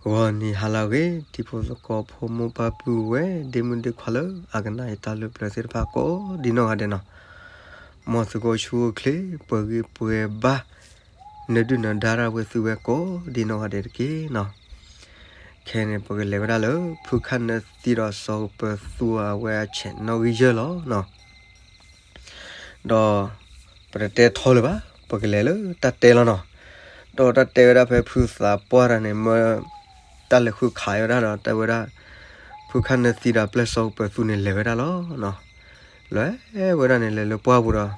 ဂီၤနံၤဟါလၢအဂ့ၤ တံၤဖိသကိးဖိ မိၢ်ပၢ်ပုၢ်ဝဲၢ် ဒ့မုၣ်ဒ့ခွါလၢအကနၣ်ယတၢ်လၢပျၢၤသ့ၣ်တဖၣ်ကိးဒ်နီၢ်ဂၤဒဲးနီၤ, မ်သုကအိၣ်ဆူၣ်အိၣ်ချ့ ပှဲၤဂံၢ်ပှဲၤဘါ နဒုၣ်နဒါတၢ်ဝဲသုဝဲကိးဒ်နီၢ်ဂၤဒဲးတက့ၢ်နီၤ. ခဲအံၤန့ၣ် ပကလဲၤဝဲဒၣ်လၢ ဖုခၣ်နၢသံဒီးစီၤကပၢၤသူအဝဲအဆဲးနီၣ်ဂံၢ်ယဲၢ်လီၤနီၤ. ဒီးပတတဲထီလၢၤဘၣ်, ပကလဲၤလၢတၢ်တဲလီၤနီၤ. ဒီးတၢ်တဲဝဲဒၣ်ဖဲဖုသးပှၢ်တၢ်န့ၣ် မၢတၢ်လဲၤဃုခးဝဲဒၣ်ဒီး တဲဝဲဒၣ် ဖုခၣ်နၢသံဒီးအပျဲၢ်စီၤကပၢၤသူန့ၣ် လဲၤဝဲဒၣ်လီၤနီၤ. လဲၤဝဲဒၣ်န့ၣ် လဲၤလၢပှၢ်ပူၤဒီး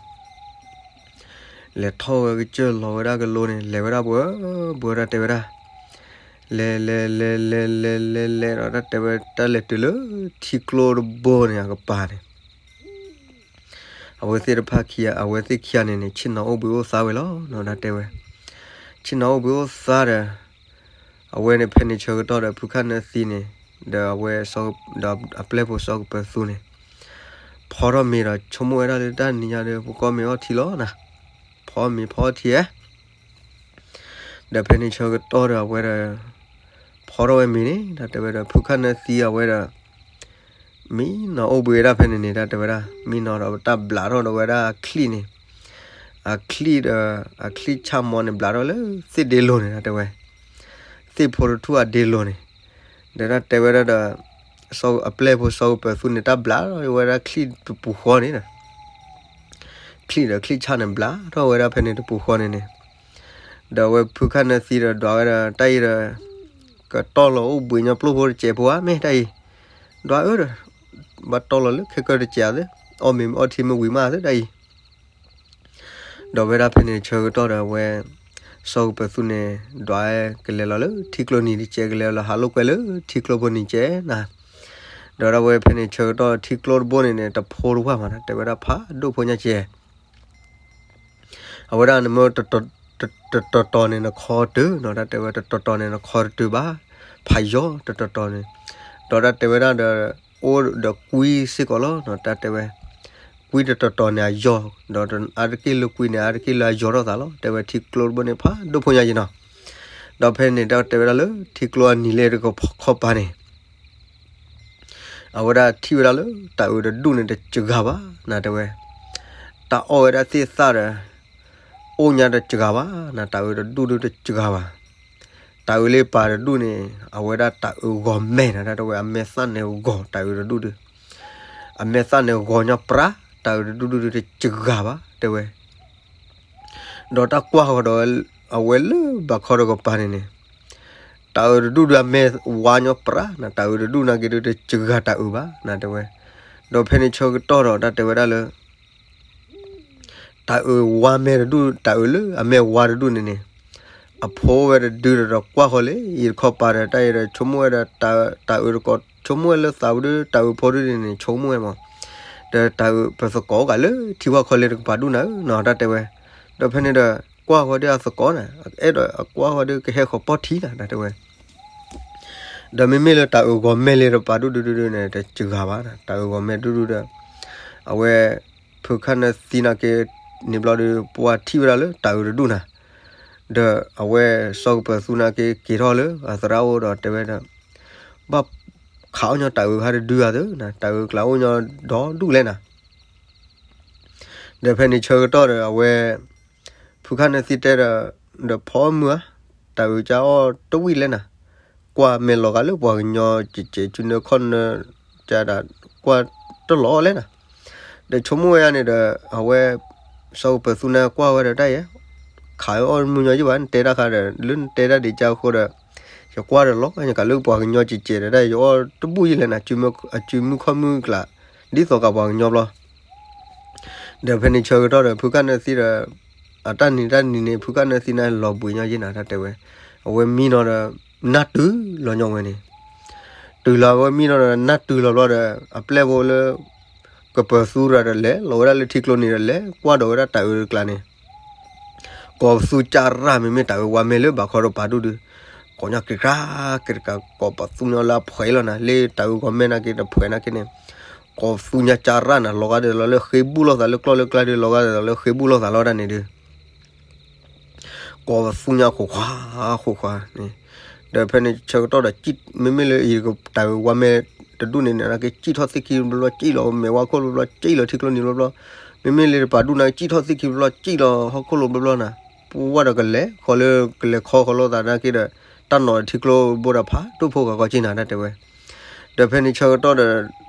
လဲၤထီၣ်ဝဲကစၢၢ်လီၤဝဲဒၣ်ကလိန့ၣ် လဲၤဝဲဒၣ်ပှဲၤပှဲၤ တၢ်တဲဝဲဒၣ် လဲၤလဲၤလဲၤလဲၤလဲၤလဲၤလဲၤဒီး တၢ်တဲဝဲတၢ်လဲၤတုၤလၢထံကျိတဘိန့ၣ်အကပၤန့ၣ် အဝဲသ့ၣ်တဖၣ်ခံဂၤ အဝဲသ့ၣ်ခံဂၤန့ၣ်န့ၣ် ဆ့ၣ်နီၤအိၣ်ဘှံးအိၣ်သါဝဲလီၤနီၤ တၢ်တဲဝဲ. ဆ့ၣ်နီၤအိၣ်ဘှံးအိၣ်သါဒီး အဝဲန့ၣ်ဖဲန့ၣ်ဆၢကတီၢ်ဒီး ဖုခၣ်နၢသံန့ၣ် ဒီးအဝဲ ဒီးအပျဲၢ်ဖိစီၤကပၢၤသူန့ၣ် ဖီထီၣ်မ့ၤဒီး ဆိကမိၣ်ဝဲဒၣ်လၢတၢ်နံၤညါဒီး ပကီၢ်မ့ၢ်အီထံလီၤနီၤ, ဖီမ့ၤဖီထံဧါ. ဒီးဖဲန့ၣ်ဆၢကတီၢ်ဒီးအဝဲဒီး ဖီထီၣ်ဝဲမ့ၤန့ၣ် တၢ်တဲဝဲဒီး ဖုခၣ်နၢသံအဝဲဒီး မံနီၤအိၣ်ဘှံးဝဲဒၣ်ဖဲန့ၣ်န့ၣ် တၢ်တဲဝဲဒၣ် မံနီၤဒီးတၢ်ဘျးထီၣ်ဒီးဝဲဒၣ်အချံၣ်န့ၣ်, အချံၣ်ဒီး အချံၣ်ဆၣ်မီန့ၣ် ဘျးထီၣ်လၢသ့ၣ်ဒ့လိၤန့ၣ် တၢ်တဲဝဲ, သ့ၣ်ဖိတထူၣ်အဒ့လိၤန့ၣ်, ဒီးတၢ်တဲဝဲဒၣ်ဒီး အပျဲၢ်ဖိစီၤကပၢၤသူန့ၣ် တၢ်ဘျးထီၣ်ဝဲဒၣ်ချံၣ်တပူၤဃီန့ၣ် ချံၣ်ဒီးချံၣ်ဆၣ်န့ၣ် ဘျးထီၣ်ဝဲဒၣ်ဖဲန့ၣ်တပူၤဃီန့ၣ်န့ၣ်, ဒီးအဝဲဖုခၣ်နၢသံဒီးဒွးဝဲဒီး တၢ်အံၤဒီး ကတီၢ်လီၤအိၣ်ဘှံးညီပျိၢ်ဖိတစဲးဖိဧါ မ့ၢ်တၢ်အံၤ, ဒွးအၢဒီး ဘၣ်တီၢ်လီၤလၢခဲကၢတစဲးသ့, အီၣ်မ့ၤအီထံမ့ၢ်ဝံၤမးသ့တၢ်အံၤ ဒီးဝဲဒၣ်ဖဲန့ၣ်ဆၢကတီၢ်ဒီးအဝဲ စီၤကပၢၤသူန့ၣ် ဒွးကလဲၤလီၤလၢထံကျိနံၤတစဲး ကလဲၤလီၤဟးလိာ်ကွဲလၢထံကျိဖိနံၤတစဲးနၤ, ဒီးဒၣ်ဝဲဖဲန့ၣ်ဆၢကတီၢ်ထံကျိတဘိန့ၣ်န့ၣ် တဖိတဝၢ်မး တၢ်တဲဝဲဒၣ်ဖးဒိၣ်ဖိညါကဲ အဝဲဒၣ်နမ့ၢ် တတီၤတီၤန့ၣ် နခီတတုၤနီၤ တၢ်တဲဝဲ တတီၤတီၤန့ၣ် နခီတတုၤဘၣ်, ဖးယီၤတတီၤတီၤန့ၣ်, ဒီးတၢ်တဲဝဲဒၣ်ဒီး အိၣ်ဒီးကွံစ့ၢ်ကီးလီၤနီၤ တၢ်တဲဝဲ, ကွံတတီၤတီၤန့ၣ်အယီၤ, ဒီးအါတက့ၢ်လၢကွံန့ၣ် အါတက့ၢ်လၢအယီၤထီၣ်သးလီၤ တဲဝဲထံကျိတဘိန့ၣ် ဖးဒိၣ်ဖိညါကဲနီၤ, ဒီးဖဲန့ၣ်တၢ်တဲဝဲဒၣ်လၢ ထံကျိအနံၤလၢတကခီပၤန့ၣ် အဝဲဒၣ်ထံၣ်ဝဲဒၣ်လၢ တၤအုးတဒူၣ်န့ၣ်တစှၤဘၣ် နတဲဝဲ, တၢ်အီၣ်ဝဲဒၣ်သ့ၣ်သၣ်ဒီး အိၣ်ညါတစှၤဘၣ် နတၤအုးတဒူၣ်ဒုတစှၤဘၣ်, တၤအုးလၢပၤတဒူၣ်န့ၣ် အဝဲဒၣ်တၤအုးဂီၤမဲာ်နၤ တၢ်တဲဝဲ အမဲာ်သၣ်န့ၣ်ဂီၤ တၤအုးတဒူၣ်ဒု, အမဲာ်သၣ်န့ၣ်ဂီၤညီပြး တၤအုးတဒူၣ်ဒုတစှၤဘၣ် တဲဝဲ ဒီးတၢ်ကွၢ်ဃီၤဒီး အဝဲလၢဘၣ်ခီတကပၤန့ၣ်န့ၣ်, တၤအုးတဒူၣ်ဒုအမဲာ်ဝါညီပြး နတၤအုးတဒူၣ်နာ်က့ဒုတစှၤတၤအုးဘၣ် နတဲဝဲ, ဒီးဖဲန့ၣ်ဆၢကတီၢ်ဒီးတၢ်တဲဝဲဒၣ်လၢ တၤအုးဝါမဲာ်တဒူၣ် တၤအုးလၢအမဲာ်ဝါတဒူၣ်န့ၣ်န့ၣ်, အဖိဝဲတဒုဒီးကွၢ်ဃီၤလၢ ယတခီပၤဒီး တၢ်အံၤဒီးဆိကမိၣ်ဝဲဒီး တၤအုးတကိး ဆိကမိၣ်ဝဲလၢသးဝဲဒု တၤအုးဖိဒုန့ၣ်န့ၣ် ဆိကမိၣ်ဝဲမး, ဒီးတၤအုးပသကိးအိၣ်ကးလၢထံဝၢ်ခီလ့တကပၤဒူၣ်နၤဧၢနီၤ တၢ်တဲဝဲ, ဒီးဖဲန့ၣ်ဒီး ကွၢ်ဃီၤဒုအသကိးန့ၣ် အဲၣ်ဒိးအကွၢ်ဃီၤဒုကဟဲဃီၤပီၢ်ထံနၤ တၢ်တဲဝဲ ဒီးမ့မ့ၢ်လၢတၤအုးဂီၤမဲာ်လ့တပၤဒူၣ်ဒုဒုဒုန့ၣ် တစှၤဘၣ် တၤအုးဂီၤမဲာ်ဒူၣ်ဒုဒီး အဝဲ ဖုခၣ်နၢသံနာ်က့ န့ၣ်ဘျီဒု ပှၤထံၣ်ဝဲဒၣ်လၢတၤအုးတဒူၣ်နၤ, ဒီးအဝဲစီၤကပၢၤသူနာ်က့ က့ၤထီၣ်လၢအသရၣ်အိၣ်ဒီးတဲဝဲဒီး ဘၣ်ခးအီၣ်ညီတၤအုးခါတဒုဧါသ့, တၤအုးကျါအိၣ်ညီဒီဒူၣ်လဲၣ်နၤ ဒီးဖဲန့ၣ်ဆၢကတီၢ်ဒီး အဝဲ ဖုခၣ်နၢသံတဲဒီး ဒီးဖီမုၢ်ဧါ, တၤအုးကအီၣ်တဝံၣ်လဲၣ်နၤ, ကွၢ်မဲာ်လီၤဂာ်လၢပှၤကညီကဲးကဲး စုနၢခီၣ်နၢ ကဒၣ်ကွၢ်တလီၤအီၣ်လဲၣ်နၤ, ဒီးဆိကမိၣ်ဝဲဒၣ်န့ၣ်ဒီး အဝဲ စီၤကပၢၤသူန့ၣ်ကွၢ်ဝဲဒီးတၢ်အံၤ ခးအီၣ်မုၢ်ညီယံၢ်ဘၣ် နတဲတၢ်ခါဒီး လၢနတဲတၢ်ဒံးကါအဃိဒီး ယကွၢ်ဒီးလီၤ ယကးလၢပှၤကညီကဲးကဲးဒီးတၢ် ယအီၣ်တဘူၣ်ယံၢ်လဲၣ်နၤ အစုမုၢ်ခီၣ်မုၢ်ကျး ဒ်သိးကးပှၤကညီဘျီ ဒီးဖဲန့ၣ်ဆၢကတီၢ်ဒီး ဖုခၣ်နၢသံဒီး အတၢ်နံၤတၢ်နံၤန့ၣ် ဖုခၣ်နၢသံန့ၣ်လီၤဘှံးညီယံၢ်နၤ တၢ်တဲဝဲ, အဝဲမံနီၤဒီး နၢ်တုၤလီၤညီဝဲန့ၣ်, တုၤလီၤဝဲမံနီၤဒီး နၢ်တုၤလီၤဘျီဒီး အပျဲၢ်ဖိလၢ ကပၢၤသူရၤဒီးလဲၤလီၤဝဲဒၣ်လၢထံကျိနံၤဒီးလဲၤကွၢ်ဒီးဝဲဒၣ်တၤအုးတကျါန့ၣ် ကိးပသူကၢ်ရၣ် မ့မ့ၢ်တၤအုးဝါမဲာ်လၢဘၣ်ခီတပၤဒူၣ်ဒု, ကိးညီက့ၤကရၣ်က့ၤတကး ကိးပသူညီလၢအဖှဲးလီၤနၤ လၢတၤအုးဂီၤမဲာ်နာ်က့ တဖှဲးနာ်က့န့ၣ်, ကိးပသူညီကၢ်ရၣ်နၤ လီၤဂာ်ဒီးလီၤလၢဃ့ဘူၣ်လိာ်သးလၢကျီၢ်လၢကျါဒု လီၤဂာ်ဒီးလီၤလၢဃ့ဘူၣ်လိာ်သးလီၤဒၣ်န့ၣ်ဒု ကိးပသူညီဃိးခွါ ဃိးခွါန့ၣ်, ဒီးဖဲန့ၣ်ဆၢကတီၢ်ဒီး မ့မ့ၢ်လၢအံၤတၢ်ဝဲဝါမဲာ်တဒူၣ်န့ၣ်န့ၣ် က့ၤစံၣ်ထီၣ်သ့ၣ်ခံဘျီဘျီ စံၣ်လီၤမဲာ်ဝါခိၣ်ဘျီဘျီ စံၣ်လီၤထံကျိနံၤဘျီဘျီ, မ့မ့ၢ်လၢတပာ်ဒူၣ်န့ၣ် ကစံၣ်ထီၣ်သ့ၣ်ခံဘျီဘျီ စံၣ်လီၤဟီၣ်ခိၣ်လိၤဘျီဘျီနၤ, ပဝဲဒီးကလဲၤခီလၢ ကလဲၤခီဃီလိာ်သးနာ်က့ဒီး တၢ်နီၢ်ထံကျိဘိဒီးဖးဒိၣ်ဖိဂၤကီၢ်က့နၤတၢ်တဲဝဲ. ဒီးဖဲန့ၣ်ဆၢကတီၢ်ဒီး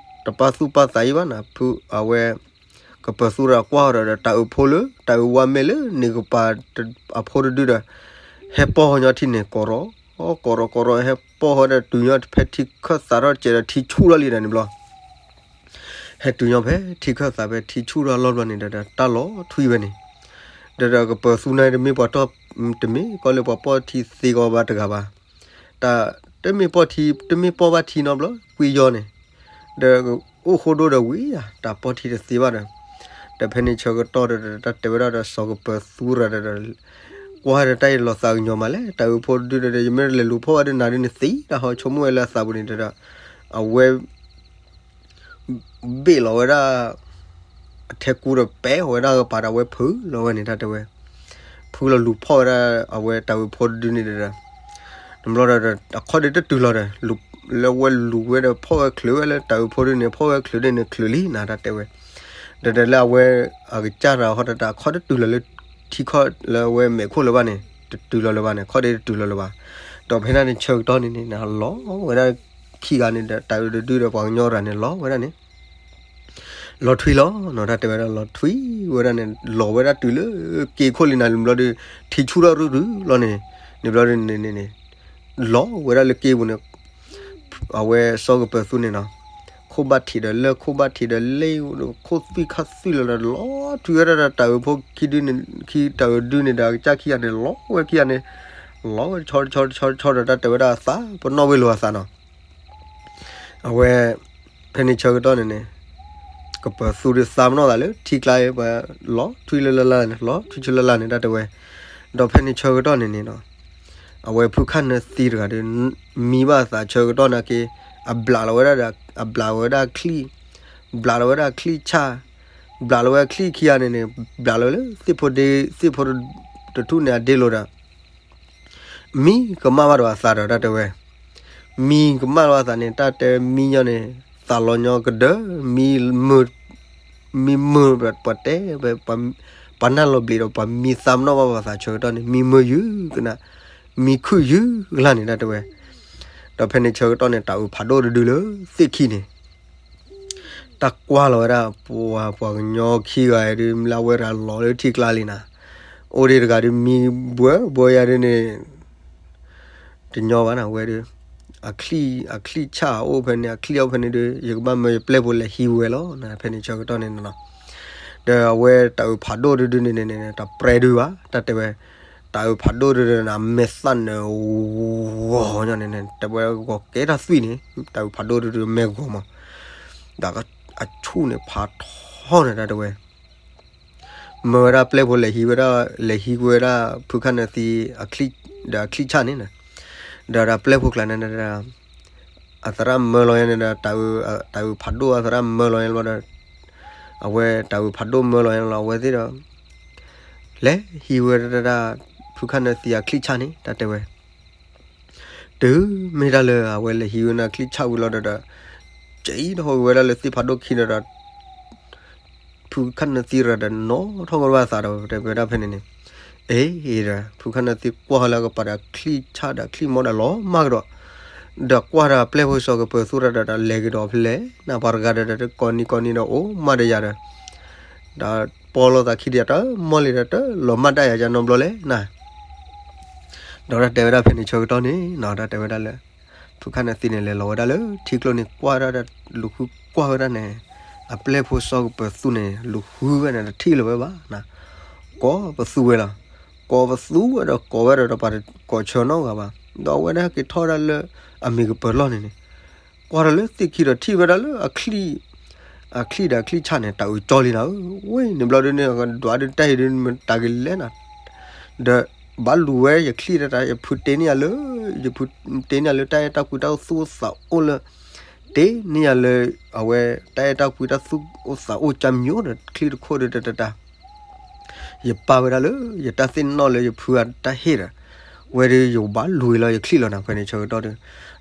တပာ်သူၣ်ပာ်သးအံၤဘၣ်နၤ, ဖုအဝဲ ကပၢၤသူရၤကွၢ်ဒီး တၢ်အုးဖိလၢ တၢ်အုးဝါမဲာ်လၢန့ၣ်ကပၤအဖိတဒုဒီး ဟဲပီၢ်ညီထံန့ၣ် ကိးရီ ကိးရီကိးရီ ဟဲပီၢ်ဃီဒီးတုၤညီဖဲထံခၢၣ်သးထီၣ်စဲးဒီးထံဆူၣ်ထီၣ်လံဒီးန့ၣ်ဘျီ ဟဲတုၤညီဖဲထံခၢၣ်သးဖဲထံဆူၣ်ထီၣ်လီၢ်ဘျီန့ၣ်ဒီး တၢ်လီၤထွံဝဲန့ၣ်, ဒီးဒီးကပၢၤသူန့ၣ်တမ့ၢ်ပှၤတီၢ် တမ့ၢ်ကီလၢပှၤပီၢ်ထံသ့ကီးဘၣ်တဂၤဘၣ်, တၢ်တမ့ၢ်ပီၢ်ထံ တမ့ၢ်ပီၢ်ဘၣ်ထံနီတဘျီ ကွံယီန့ၣ်, ဒီးအိၣ်ဃိဒိၣ်ဒီးဝံၤယၤ တၢ်ပီၢ်ထံတသ့ဘၣ်ဒီး, ဒီးဖဲန့ၣ်ဆၢကတီၢ်ဒီး တၢ်တဲဝဲဒၣ်ဒီးစီၤကပၢၤသူရၤဒီး ကွၢ်ဒီးတၢ်အံၤလီၤသးကညီၤမးလဲၣ်, တၢ်အုးဖိတဒုဒီး ယမ့ၢ်လဲၤလူၤဖီၣ်ဝဲဒၣ်နၤဒ်န့ၣ်သံတၢ်ဟီ ဆိကမိၣ်ဝဲလၢအသးပူၤန့ၣ်ဒီး အဝဲ ဘ့ၣ်လီၤဝဲဒၣ် အထဲကူဒီးပဲာ်ဝဲဒၣ်ကပၤဒီး အဝဲဖုလီၤဝဲန့ၣ် တၢ်တဲဝဲ, ဖုလီၤလူၤဖီၣ်ဝဲဒၣ် အဝဲတၢ်အုးဖိတဒုန့ၣ်ဒီး နဘျီဒီး အခီၣ်ဒ့တတုၤလီၤဒီး လၢဝဲလူၤဝဲဒီးဖီၣ်ဝဲချုးဝဲလၢတၢ်အုးဖိဒုန့ၣ် ဖီၣ်ဝဲချုးဒုန့ၣ် ချုးလံနၤ တၢ်တဲဝဲ, ဒီးဒီးလၢအဝဲ အကစၢ်တၢ်ဟီတတၢ် အခီၣ်တတုၤလီၤလၢ ထံခီၣ်လၢအဝဲမဲာ်ခိၣ်လၢၤဘၣ်န့ၣ် တတုၤလီၤလၢၤဘၣ်န့ၣ် အခီၣ်ဒ့တတုၤလီၤလၢၤဘၣ်, ဒီးဖဲန့ၣ်ဆၢကတီၢ်န့ၣ်န့ၣ် လီၤဝဲဒၣ်ခံဂၤန့ၣ်ဒီး တၢ်အုးတဒုဒီးပှၤကညီရၤန့ၣ် လီၤဝဲဒၣ်န့ၣ် လီၤထွံလီၤနီၤ တၢ်တဲဝဲဒၣ်လီၤထွံဝဲဒၣ်န့ၣ် လီၤဝဲဒၣ်တုၤလၢက့ခိၣ်လံနၤ နဘျီဒီး ထံဆူၣ်ထီၣ်ရုၢ်ရုၢ်လီၤန့ၣ်, နဘျီဒီးန့ၣ်န့ၣ်န့ၣ် လီၤဝဲဒၣ်လၢက့ပူၤန့ၣ် အဝဲစီၤကပၢၤသူန့ၣ်နီၤ, ခိၣ်ဘၣ်ထံးဒီးလၢ ခိၣ်ဘၣ်ထံးဒီးလ့ ခိၣ်သွံၣ်ခါသွံၣ်လီၤဒီး လီၤထွံဝဲဒၣ်ဒီးတၢ်အုးဖိခံဒုန့ၣ် ခံတၢ်အုးဒုန့ၣ်ဒီး အကစၢ်ခံဂၤန့ၣ် လီၤဝဲခံဂၤန့ၣ် လီၤဝဲတဆီတဆီတဆီတဆီဒီး တၢ်တဲဝဲဒၣ်အသး ပနီၣ်ဝ့ၢ်လိာ်အသးနီၤ အဝဲ ဖဲန့ၣ်ဆၢကတီၢ်န့ၣ်န့ၣ် ကပၢၤသူဒီးသးပနီၣ်သးလၢထံကျါ ပှၤလီၤထွံလၢလၢ်လၢ်န့ၣ် လီၤထွံဆူလၢလၢ်န့ၣ် တၢ်တဲဝဲ, ဒီးဖဲန့ၣ်ဆၢကတီၢ်န့ၣ်န့ၣ်နီၤ အဝဲဖုခၣ်နၢသံတဂၤဒီး မံဘၣ်သးဆၢကတီၢ်နာ်က့ အဘျးလီၤဝဲဒၣ်ဒီး အဘျးဝဲဒၣ်အချံၣ်, ဘျးလီၤဝဲဒၣ်အချံၣ်ဆၣ်, ဘျးလီၤဝဲအချံၣ်ခံဂၤန့ၣ်န့ၣ် ဘျးလီၤလၢသ့ၣ်ဖိဒ့ သ့ၣ်ဖိတထူၣ်န့ၣ်အဒ့လိၤဒီး မံကမၣ်ဘၣ်ဒီးအသးဒီး တၢ်တဲဝဲ, မံကမၣ်ဘၣ်အသးန့ၣ် တၢ်တဲမံညီန့ၣ် သးလီၤညီကဒၢ မံမုာ်, မံမုာ်ပှၤတဲ ပှၤနၢ်လီၤဘျံးဒီး ပှၤမံသးပနီၣ်ဘၣ်ပှၤသးဆၢကတီၢ်န့ၣ် မံမုာ်ယုာ်ကနၣ်, မံခုၣ်ယုာ်ကလၢ်န့ၣ် တၢ်တဲဝဲ, ဒီးဖဲန့ၣ်ဆၢကတီၢ်န့ၣ် တၢ်အုးဖးဒိၣ်တဒုလၢသ့ၣ်ခံန့ၣ် တၢ်ကွၢ်လီၤဝဲဒၣ် ပှၤပှၤကညီခံဂၤအံၤဒုး လၢအဝဲရၤလီၤလၢထံကျါလံနၤ, အိၣ်ဒံးတဂၤဒုး မံဘှဲဘှဲယၤဒုးန့ၣ် တညီဘၣ်နၤဝဲဒုး, အချံၣ် အချံၣ်ဆၣ်အိၣ်ဖဲန့ၣ် အချံၣ်အိၣ်ဖဲန့ၣ်ဒုး ယကဘၣ်မၢယပျဲၢ်ဖိလဲၤဟံးဝဲလီၤနၤ ဖဲန့ၣ်ဆၢကတီၢ်န့ၣ်နီၤ, ဒီးအဝဲတၢ်အုးဖးဒိၣ်ဒုးဒုးန့ၣ်န့ၣ် တပြဲဒုးဘၣ် တၢ်တဲဝဲ, တၢ်အုးဖးဒိၣ်ဒုးဒုးနၤ မဲာ်သၣ်နၢၤ ဂီၤညီန့ၣ်န့ၣ် တဲဝဲဂီၤကဲတၢ်သွံၣ်န့ၣ် တၢ်အုးဖးဒိၣ်ဒုးဒုးမဲာ်ဂီၤမး ဒီးအဆူၣ်န့ၣ်ဖးထီန့ၣ် တၢ်တဲဝဲ မၢဝဲဒၣ်ပျဲၢ်ဖိလဲၤဟံးဝဲဒၣ် လဲၤဟံးကွံာ်ဝဲဒၣ် ဖုခၣ်နၢသံ အချံၣ် ဒီးအချံၣ်ဆၣ်န့ၣ်, ဒီးဒီးပျဲၢ်ဖိကျါန့ၣ်ဒီး အသရၣ်မၢလီၤယၤန့ၣ်ဒီး တၢ်အုးဖးဒိၣ်အသရၣ်မၢလီၤယၤလီၤဒီး အဝဲတၢ်အုးဖးဒိၣ်မၢလီၤယၤလီၤ အဝဲသ့ၣ်ဒီး လဲၤဟံးဝဲဒၣ် ဖုခၣ်နၢသံအချံၣ်ဆၣ်န့ၣ် တၢ်တဲဝဲ တုၤမ့ၢ်တၢ်လၢအဝဲလဲၤဟံးဝဲန့ၣ် ချံၣ်ဆၣ်ဝံၤလီၤဒီး ကဲအံၤတဟီၣ်ဝံၤဝဲဒၣ်လၢသ့ၣ်ဖးဒိၣ်ခံဒီး ဖုခၣ်နၢသံရၤဒီးနီၣ်ထီၣ်ကီဘၣ်သးဒီး တဲဝဲဒၣ်ဖဲန့ၣ်န့ၣ်, အ့ဒီး ဖုခၣ်နၢသံကွၢ်လၢကပၤဒီး ချံၣ်ဆၣ်ဒီးချံၣ်မီဒီးလီၤမၢ်ကဒီး, ဒီးကွၢ်ဒီးပျဲၢ်ဖိစီၤကပၢၤသူရၤဒီး လဲၤကဒီးဖဲလဲၣ် နၢ်ပှၤတဂၤဒီး ကိးနံၤကိးနံၤဒီး အိၣ်မးဒီးယၤဒီး ဒီးပီၢ်လိာ်သးခံဒီး တၢ်မီၢ်လံဒီး တၢ်လီၤမၢ်တၢ်ယၤယၤနီတဘျီလဲၣ်နၤ ဒီးတၢ်တဲဝဲဒၣ်ဖဲန့ၣ်ဆၢကတီၢ်န့ၣ်နီၤ တၢ်တဲဝဲဒၣ်လၢ ဖုခၣ်နၢသံန့ၣ် လဲၤလီၤဝဲဒၣ်လၢထံကျိန့ၣ် ကွၢ်ဒၣ်ဒီး လူၤဃုကွၢ်ဝဲဒၣ်န့ၣ် အပျဲၢ်ဖိစီၤကပၢၤသူန့ၣ် လူၤဃုဝဲန့ၣ် တထံၣ်လၢၤဝဲဘၣ်နၤ ကိးပသူဝဲလီၤ. ကိးပသူဝဲဒီး ကိးဝဲဒီး ပှၤကိးဆၢနီတဂၤဘၣ်. ဒီးအဝဲဒၣ်က့ၤထီၣ်ဝဲဒၣ်လၢ အမံၤကပၢၤလီၢ်န့ၣ်န့ၣ် ကွၢ်ဒီးလၢသ့ၣ်ခံဒီး ထံၣ်ဝဲဒၣ်လၢ အချံၣ်ဒီးအချံၣ်ဆၣ်န့ၣ် တၢ်အုးကၠီလံနၤဧၢ, ဝဲန့ၣ်ဘျီဒုန့ၣ် ဒွးဒုတၢ်အံၤဒု တၢ်ကလဲၤနၤ ဒီးဘၣ်လူၤဝဲယချံၣ်တၢ် ယဖုတ့န့ၢ်ယၤလၢ ယဖုတ့န့ၢ်ယၤလၢ တၢ်အဲၣ်တၢ်ကွံတၢ်သူၣ်အိၣ်သးအိၣ်လၢ တ့န့ၢ်ယၤလၢ အဝဲ တၢ်အဲၣ်တၢ်ကွံတၢ်သူၣ်အိၣ်သးအိၣ်ကၠါမံၤဒီး ချံၣ်တခိၣ်ဒီးတတတၢ် ယပာ်ဝဲဒၣ်လၢ ယတၢ်သ့ၣ်နီၣ်လၢယဖုအတၢ်ဟ့ၣ်ဒီး ဝဲဒုးယဘၣ်လူၤလီၤယချံၣ်လီၤနၤ ဖဲန့ၣ်ဆၢကတီၢ်ဒီး,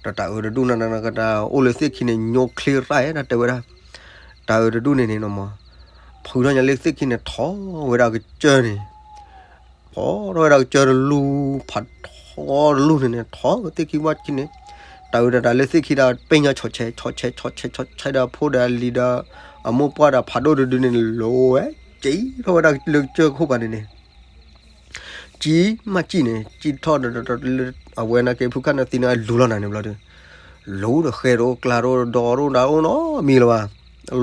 ဒီးတၢ်အုးတဒူၣ်နၤနကတၢၢ်အိၣ်လၢသ့ၣ်ခံန့ၣ် ညိချ့ရၣ်ဧါ တၢ်တဲဝဲဒၣ်, တၢ်အုးတဒူၣ်န့ၣ်န့ၣ်နမး, ဖုးထီၣ်ညါလၢသ့ၣ်ခံန့ၣ် ထီၣ်ဝဲဒၣ်ကစၢၢ်န့ၣ် ဖီထီၣ်ဝဲဒၣ်ကစၢၢ်တလူၢ် ဖးထီတလူၢ်န့ၣ်န့ၣ် ထီၣ်သ့ၣ်ခံဝဲခံန့ၣ်, တၢ်အုးတၢ်လၢသ့ၣ်ခံဒၣ် ပ့ၢ်ညါဆီၣ်ဆဲး ဆီၣ်ဆဲး ဆီၣ်ဆဲး ဆီၣ်ဆဲးဒီးဖိဒီးလံၤဒီး အမိၢ်ပှၢ်ဒီးဖးဒိၣ်တဒုန့ၣ် လိၤဝဲ စံၣ်ထီၣ်ဝဲဒၣ်လၢကစၢၢ်ခိၣ်ပၤန့ၣ်န့ၣ် စံၣ်မးစံၣ်န့ၣ် စံၣ်ထီၣ်ဒီး အဝဲနာ်က့ဖုခၣ်နၢသံန့ၣ် လူၤလီၤနၤန့ၣ်ဘျီဒီး, လူၤဒီးဃဲၤတအိၣ်ကျါတအိၣ်ဒီးတအိၣ်နီတမံၤလၢၤဘၣ်,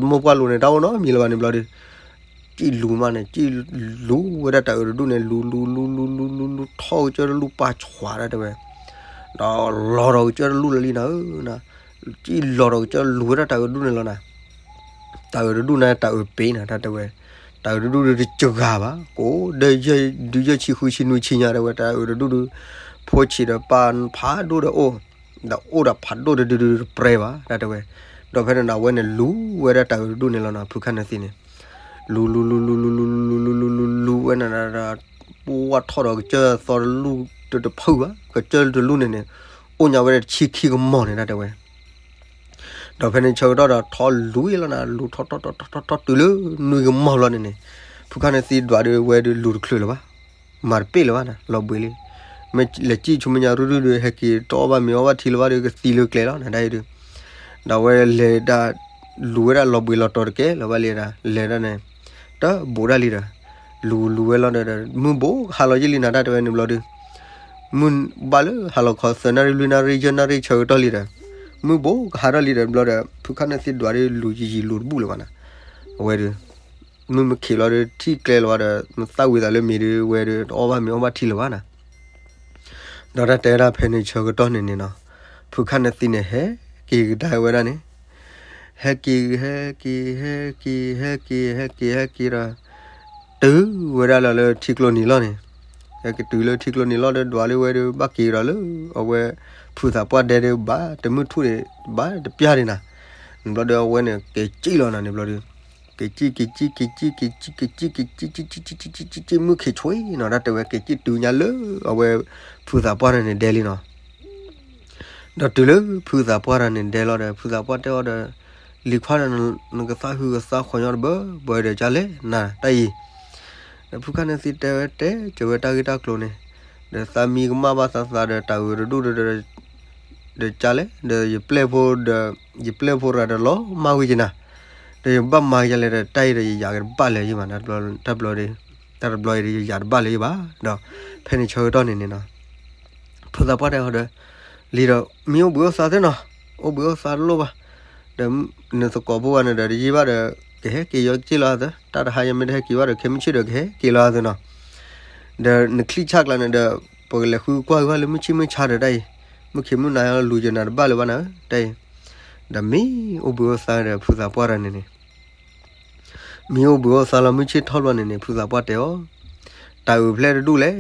မိၢ်ပှၢ်လိၤန့ၣ် တၢ်အိၣ်နီတမံၤလၢၤဘၣ်န့ၣ်ဘျီဒီး, စံၣ်လူၤမးန့ၣ် စံၣ်လူၤဝဲဒၣ်တၢ်အုးတဒူၣ်န့ၣ် လူၤလူၤလူၤလူၤလူၤလူၤထီၣ်ကစၢၢ်တလူၢ်ပာ်ဆှးဒၣ်တဲဝဲ, ဒီးလီၤဒီးကစၢၢ်တလူၢ်လၢလံနၤဧၢ စံၣ်လီၤဒီးကစၢၢ်လူၤဝဲဒၣ်တၢ်အုးတဒူၣ်န့ၣ်လီၤနၤ, တၢ်အုးတဒူၣ်န့ၣ် တၢ်အုးပ့ၤနၤ တၢ်တဲဝဲ, တၢ်အုးတဒူၣ်ဒုးတစှၤဘၣ် ကိးဒဲယဲၢ်ဒုးယဲၢ်ဆံဃုဆံနွံဆံညါတဲဝဲ တၢ်အုးတဒူၣ်ဒုး, ဖိဆံးဒီးပၢ်ဖးဒိၣ်ဒီးအိၣ်, ဒီးအိၣ်ဒီးဖးဒိၣ်တဒုဒုးတပြဲဘၣ် တၢ်တဲဝဲ, ဒီးဖဲန့ၣ်အဝဲန့ၣ်လူၤဝဲဒၣ်တၢ်အုးတဒူၣ်န့ၣ်လီၤနၤ ဖုခၣ်နၢသံန့ၣ်, လူၤလူၤလူၤလူၤလူၤလူၤလူၤလူၤလူၤလူၤလူၤဝဲန့ၣ်ဒီး, ပဝဲထီၣ်ဒီးကစၢၢ်သီတလူၢ်တတဖုဘၣ် ကစၢၢ်တလူၢ်န့ၣ်န့ၣ်, အိၣ်ညါဝဲဒၣ်တဆံခံကမီၤန့ၣ် တၢ်တဲဝဲ ဒီးဖဲန့ၣ်ဆၢကတီၢ်ဒီးထီၣ်လူၤလီၤနၤ လူၤထီၣ်ထီၣ်ထီၣ်ထီၣ်ထီၣ်တုၤလၢနွံကမီၤလီၤန့ၣ်န့ၣ်, ဖုခၣ်နၢသံဒွးဒုးဝဲဒုးလူၤတချုးလၢၤဘၣ်, မၤတပ့ၢ်လၢၤဘၣ်နၤ လီၤဘှံးလံ, မ့ၢ်လဲၤစံၣ်ဆူမဲာ်ညါရုၢ်ရုၢ်ဒီး ဟဲက့ၤတအီၣ်ဘၣ်မ့ၤအီၣ်ဘၣ်ထံလၢၤဘၣ်ဒီး ကသံလၢကျဲလီၤနၤ တၢ်အံၤဒုး, ဒီးဝဲလဲၤဒၣ်, လူၤဝဲဒၣ်လီၤဘှံးလီၤတီၤတကဲလၢၤဘၣ်လံဒၣ် လဲၤဒၣ်န့ၣ်, တဘူးဒၣ်လံဒီး, လူၤလူၤဝဲလီၤဒီး မုၢ်ဘိကဟးလီၤယံာ်လံနၤ တၢ်တဲဝဲန့ၣ်ဘျီဒုး မုၢ်ဘၣ်လၢဟးလီၤခီသၢနၣ်ရံၣ်လွံၢ်နၣ်ရံၣ်ယဲၢ်နၣ်ရံၣ်ဆၢကတီၢ်လံဒီး, မုၢ်ဘိကဟးထီၣ်လံဒီးဘျီဒီး ဖုခၣ်နၢသံဒွးဒုးလူၤယံာ်ယံာ်လူၤတဘူးလၢၤဘၣ်နၤ, အဝဲဒုး, မုၢ်မ့ၢ်ခံးလီၤဒီးထံၣ်ကျဲလၢၤဘၣ်ဒီး မသၣ်ဝံၤသးလၢမ့ၤဒုးဝဲဒုးတအီၣ်ဘၣ်မ့ၤအီၣ်ဘၣ်ထံလၢၤဘၣ်နၤ, ဒီးတၢ်တဲဝဲဒၣ်ဖဲန့ၣ်ဆၢကတီၢ်န့ၣ်န့ၣ်နီၤ, ဖုခၣ်နၢသံန့ၣ် ဟဲက့ၤကဒါဝဲဒၣ်န့ၣ်, ဟဲက့ၤ ဟဲက့ၤ ဟဲက့ၤ ဟဲက့ၤ ဟဲက့ၤဟဲက့ၤဒီး, တုၤဝဲဒၣ်လီၤလၢထံကျိနံၤလီၢ်န့ၣ်, ဟဲက့ၤတုၤလၢထံကျိနံၤလီၢ်ဒီး ဒွးလၢဝဲဒီး ဘၣ်က့ၤဒီးလၢ အဝဲ ဖုသးပှၢ်ဒဲဒီး ဘၣ်တမုၢ်ထူၣ်န့ၣ် ဘၣ်တပျၢ်န့ၣ်နၤ, န့ၣ်ဘျီဒီးအဝဲန့ၣ် က့ၤစံၣ်လီၤနၤန့ၣ်ဘျီဒီး, က့ၤစံၣ် က့ၤစံၣ် က့ၤစံၣ် က့ၤစံၣ် က့ၤစံၣ် က့ၤစံၣ် က့ၤစံၣ် က့ၤစံၣ် မုၢ်ခံးဆွံနီၤ တၢ်တဲဝဲ က့ၤစံၣ်တုၤညါလၢ အဝဲ ဖုသးပှၢ်တဂၤန့ၣ်ဒဲလံနီၤ, ဒီးတုၤလၢဖုသးပှၢ်တဂၤန့ၣ်ဒဲလီၤဒီး ဖုသးပှၢ်တဲအီၤဒီး, လံၤခွါဒီး နကသးဟုကသးဃီညီတဘၢဘၢဒီး ကလဲၣ်နၤတၢ်အံၤ, ဒီးဖုခၣ်နၢသံတဲဝဲ တဲစၢၤဝဲတၢ်ဂ့ၢ်တၢ်ကျိၤန့ၣ်, ဒီးသးမံကမၣ်ဘၣ်သးသးဒီး တၢ်အုးတဒူၣ်ဒီး ဒီးကလဲၣ် ဒီးယပျဲၢ်ဖိဒီး ယပျဲၢ်ဖိတဂၤဒီးလီၤမၢ်ဝံၤက့ၤနၤ, ဒီးယဘၣ်မၤကလဲၣ်ဒီး တၢ်အံၤဒီးယယၤက့ၤတဘၣ်လၢၤယဘၣ်, တၢ်တဘျီအံၤဒီး ယယၤတဘၣ်လၢၤယဘၣ်, ဒီးဖဲန့ၣ်ဆၢကတီၢ်န့ၣ်န့ၣ်နီၤ, ဖုသးပှၢ်တဲအီၤဒီး, လံၤဒီး မ့ၢ်အိၣ်ဘှံးအိၣ်သါသ့နီၤ, အိၣ်ဘှံးအိၣ်သါတလိၣ်ဘၣ်, ဒီးနသကိးဖိဂၤန့ၣ်ဒီး တယံာ်ဘၣ်ဒီး ကဟဲက့ၤယီက့ၤလီၤသၢ, တၢ်တဟါယမ့ၢ်တဟဲက့ၤဘၣ်ဒီး ခဲမုၢ်ဆ့ၣ်ဒီးကဟဲက့ၤလီၤသၢနီၤ, ဒီးနချံၣ်ဆၣ်ကျါန့ၣ်ဒီး ပကလဲၤဃုကွၢ်က့ၤဘၣ်လၢမုၢ်ဆ့ၣ်မုၢ်ဆါဒီးတၢ်အံၤ, မုၢ်ခံးမုၢ်နၤလူၤယနၤတဘၣ်လၢၤဘၣ်နၤဧၢ တၢ်အံၤ, ဒီးမ့ၢ်အိၣ်ဘှံးအိၣ်သါဒီး ဖုသးပှၢ်တဂၤန့ၣ်န့ၣ် မ့ၢ်အိၣ်ဘှံးအိၣ်သါလီၤမုၢ်ဆ့ၣ်ထီၣ်ဘျီန့ၣ်န့ၣ် ဖုသးပှၢ်တဲအီၤ, တၢ်အုးဖျဲၣ်တဒူၣ်လဲၣ်,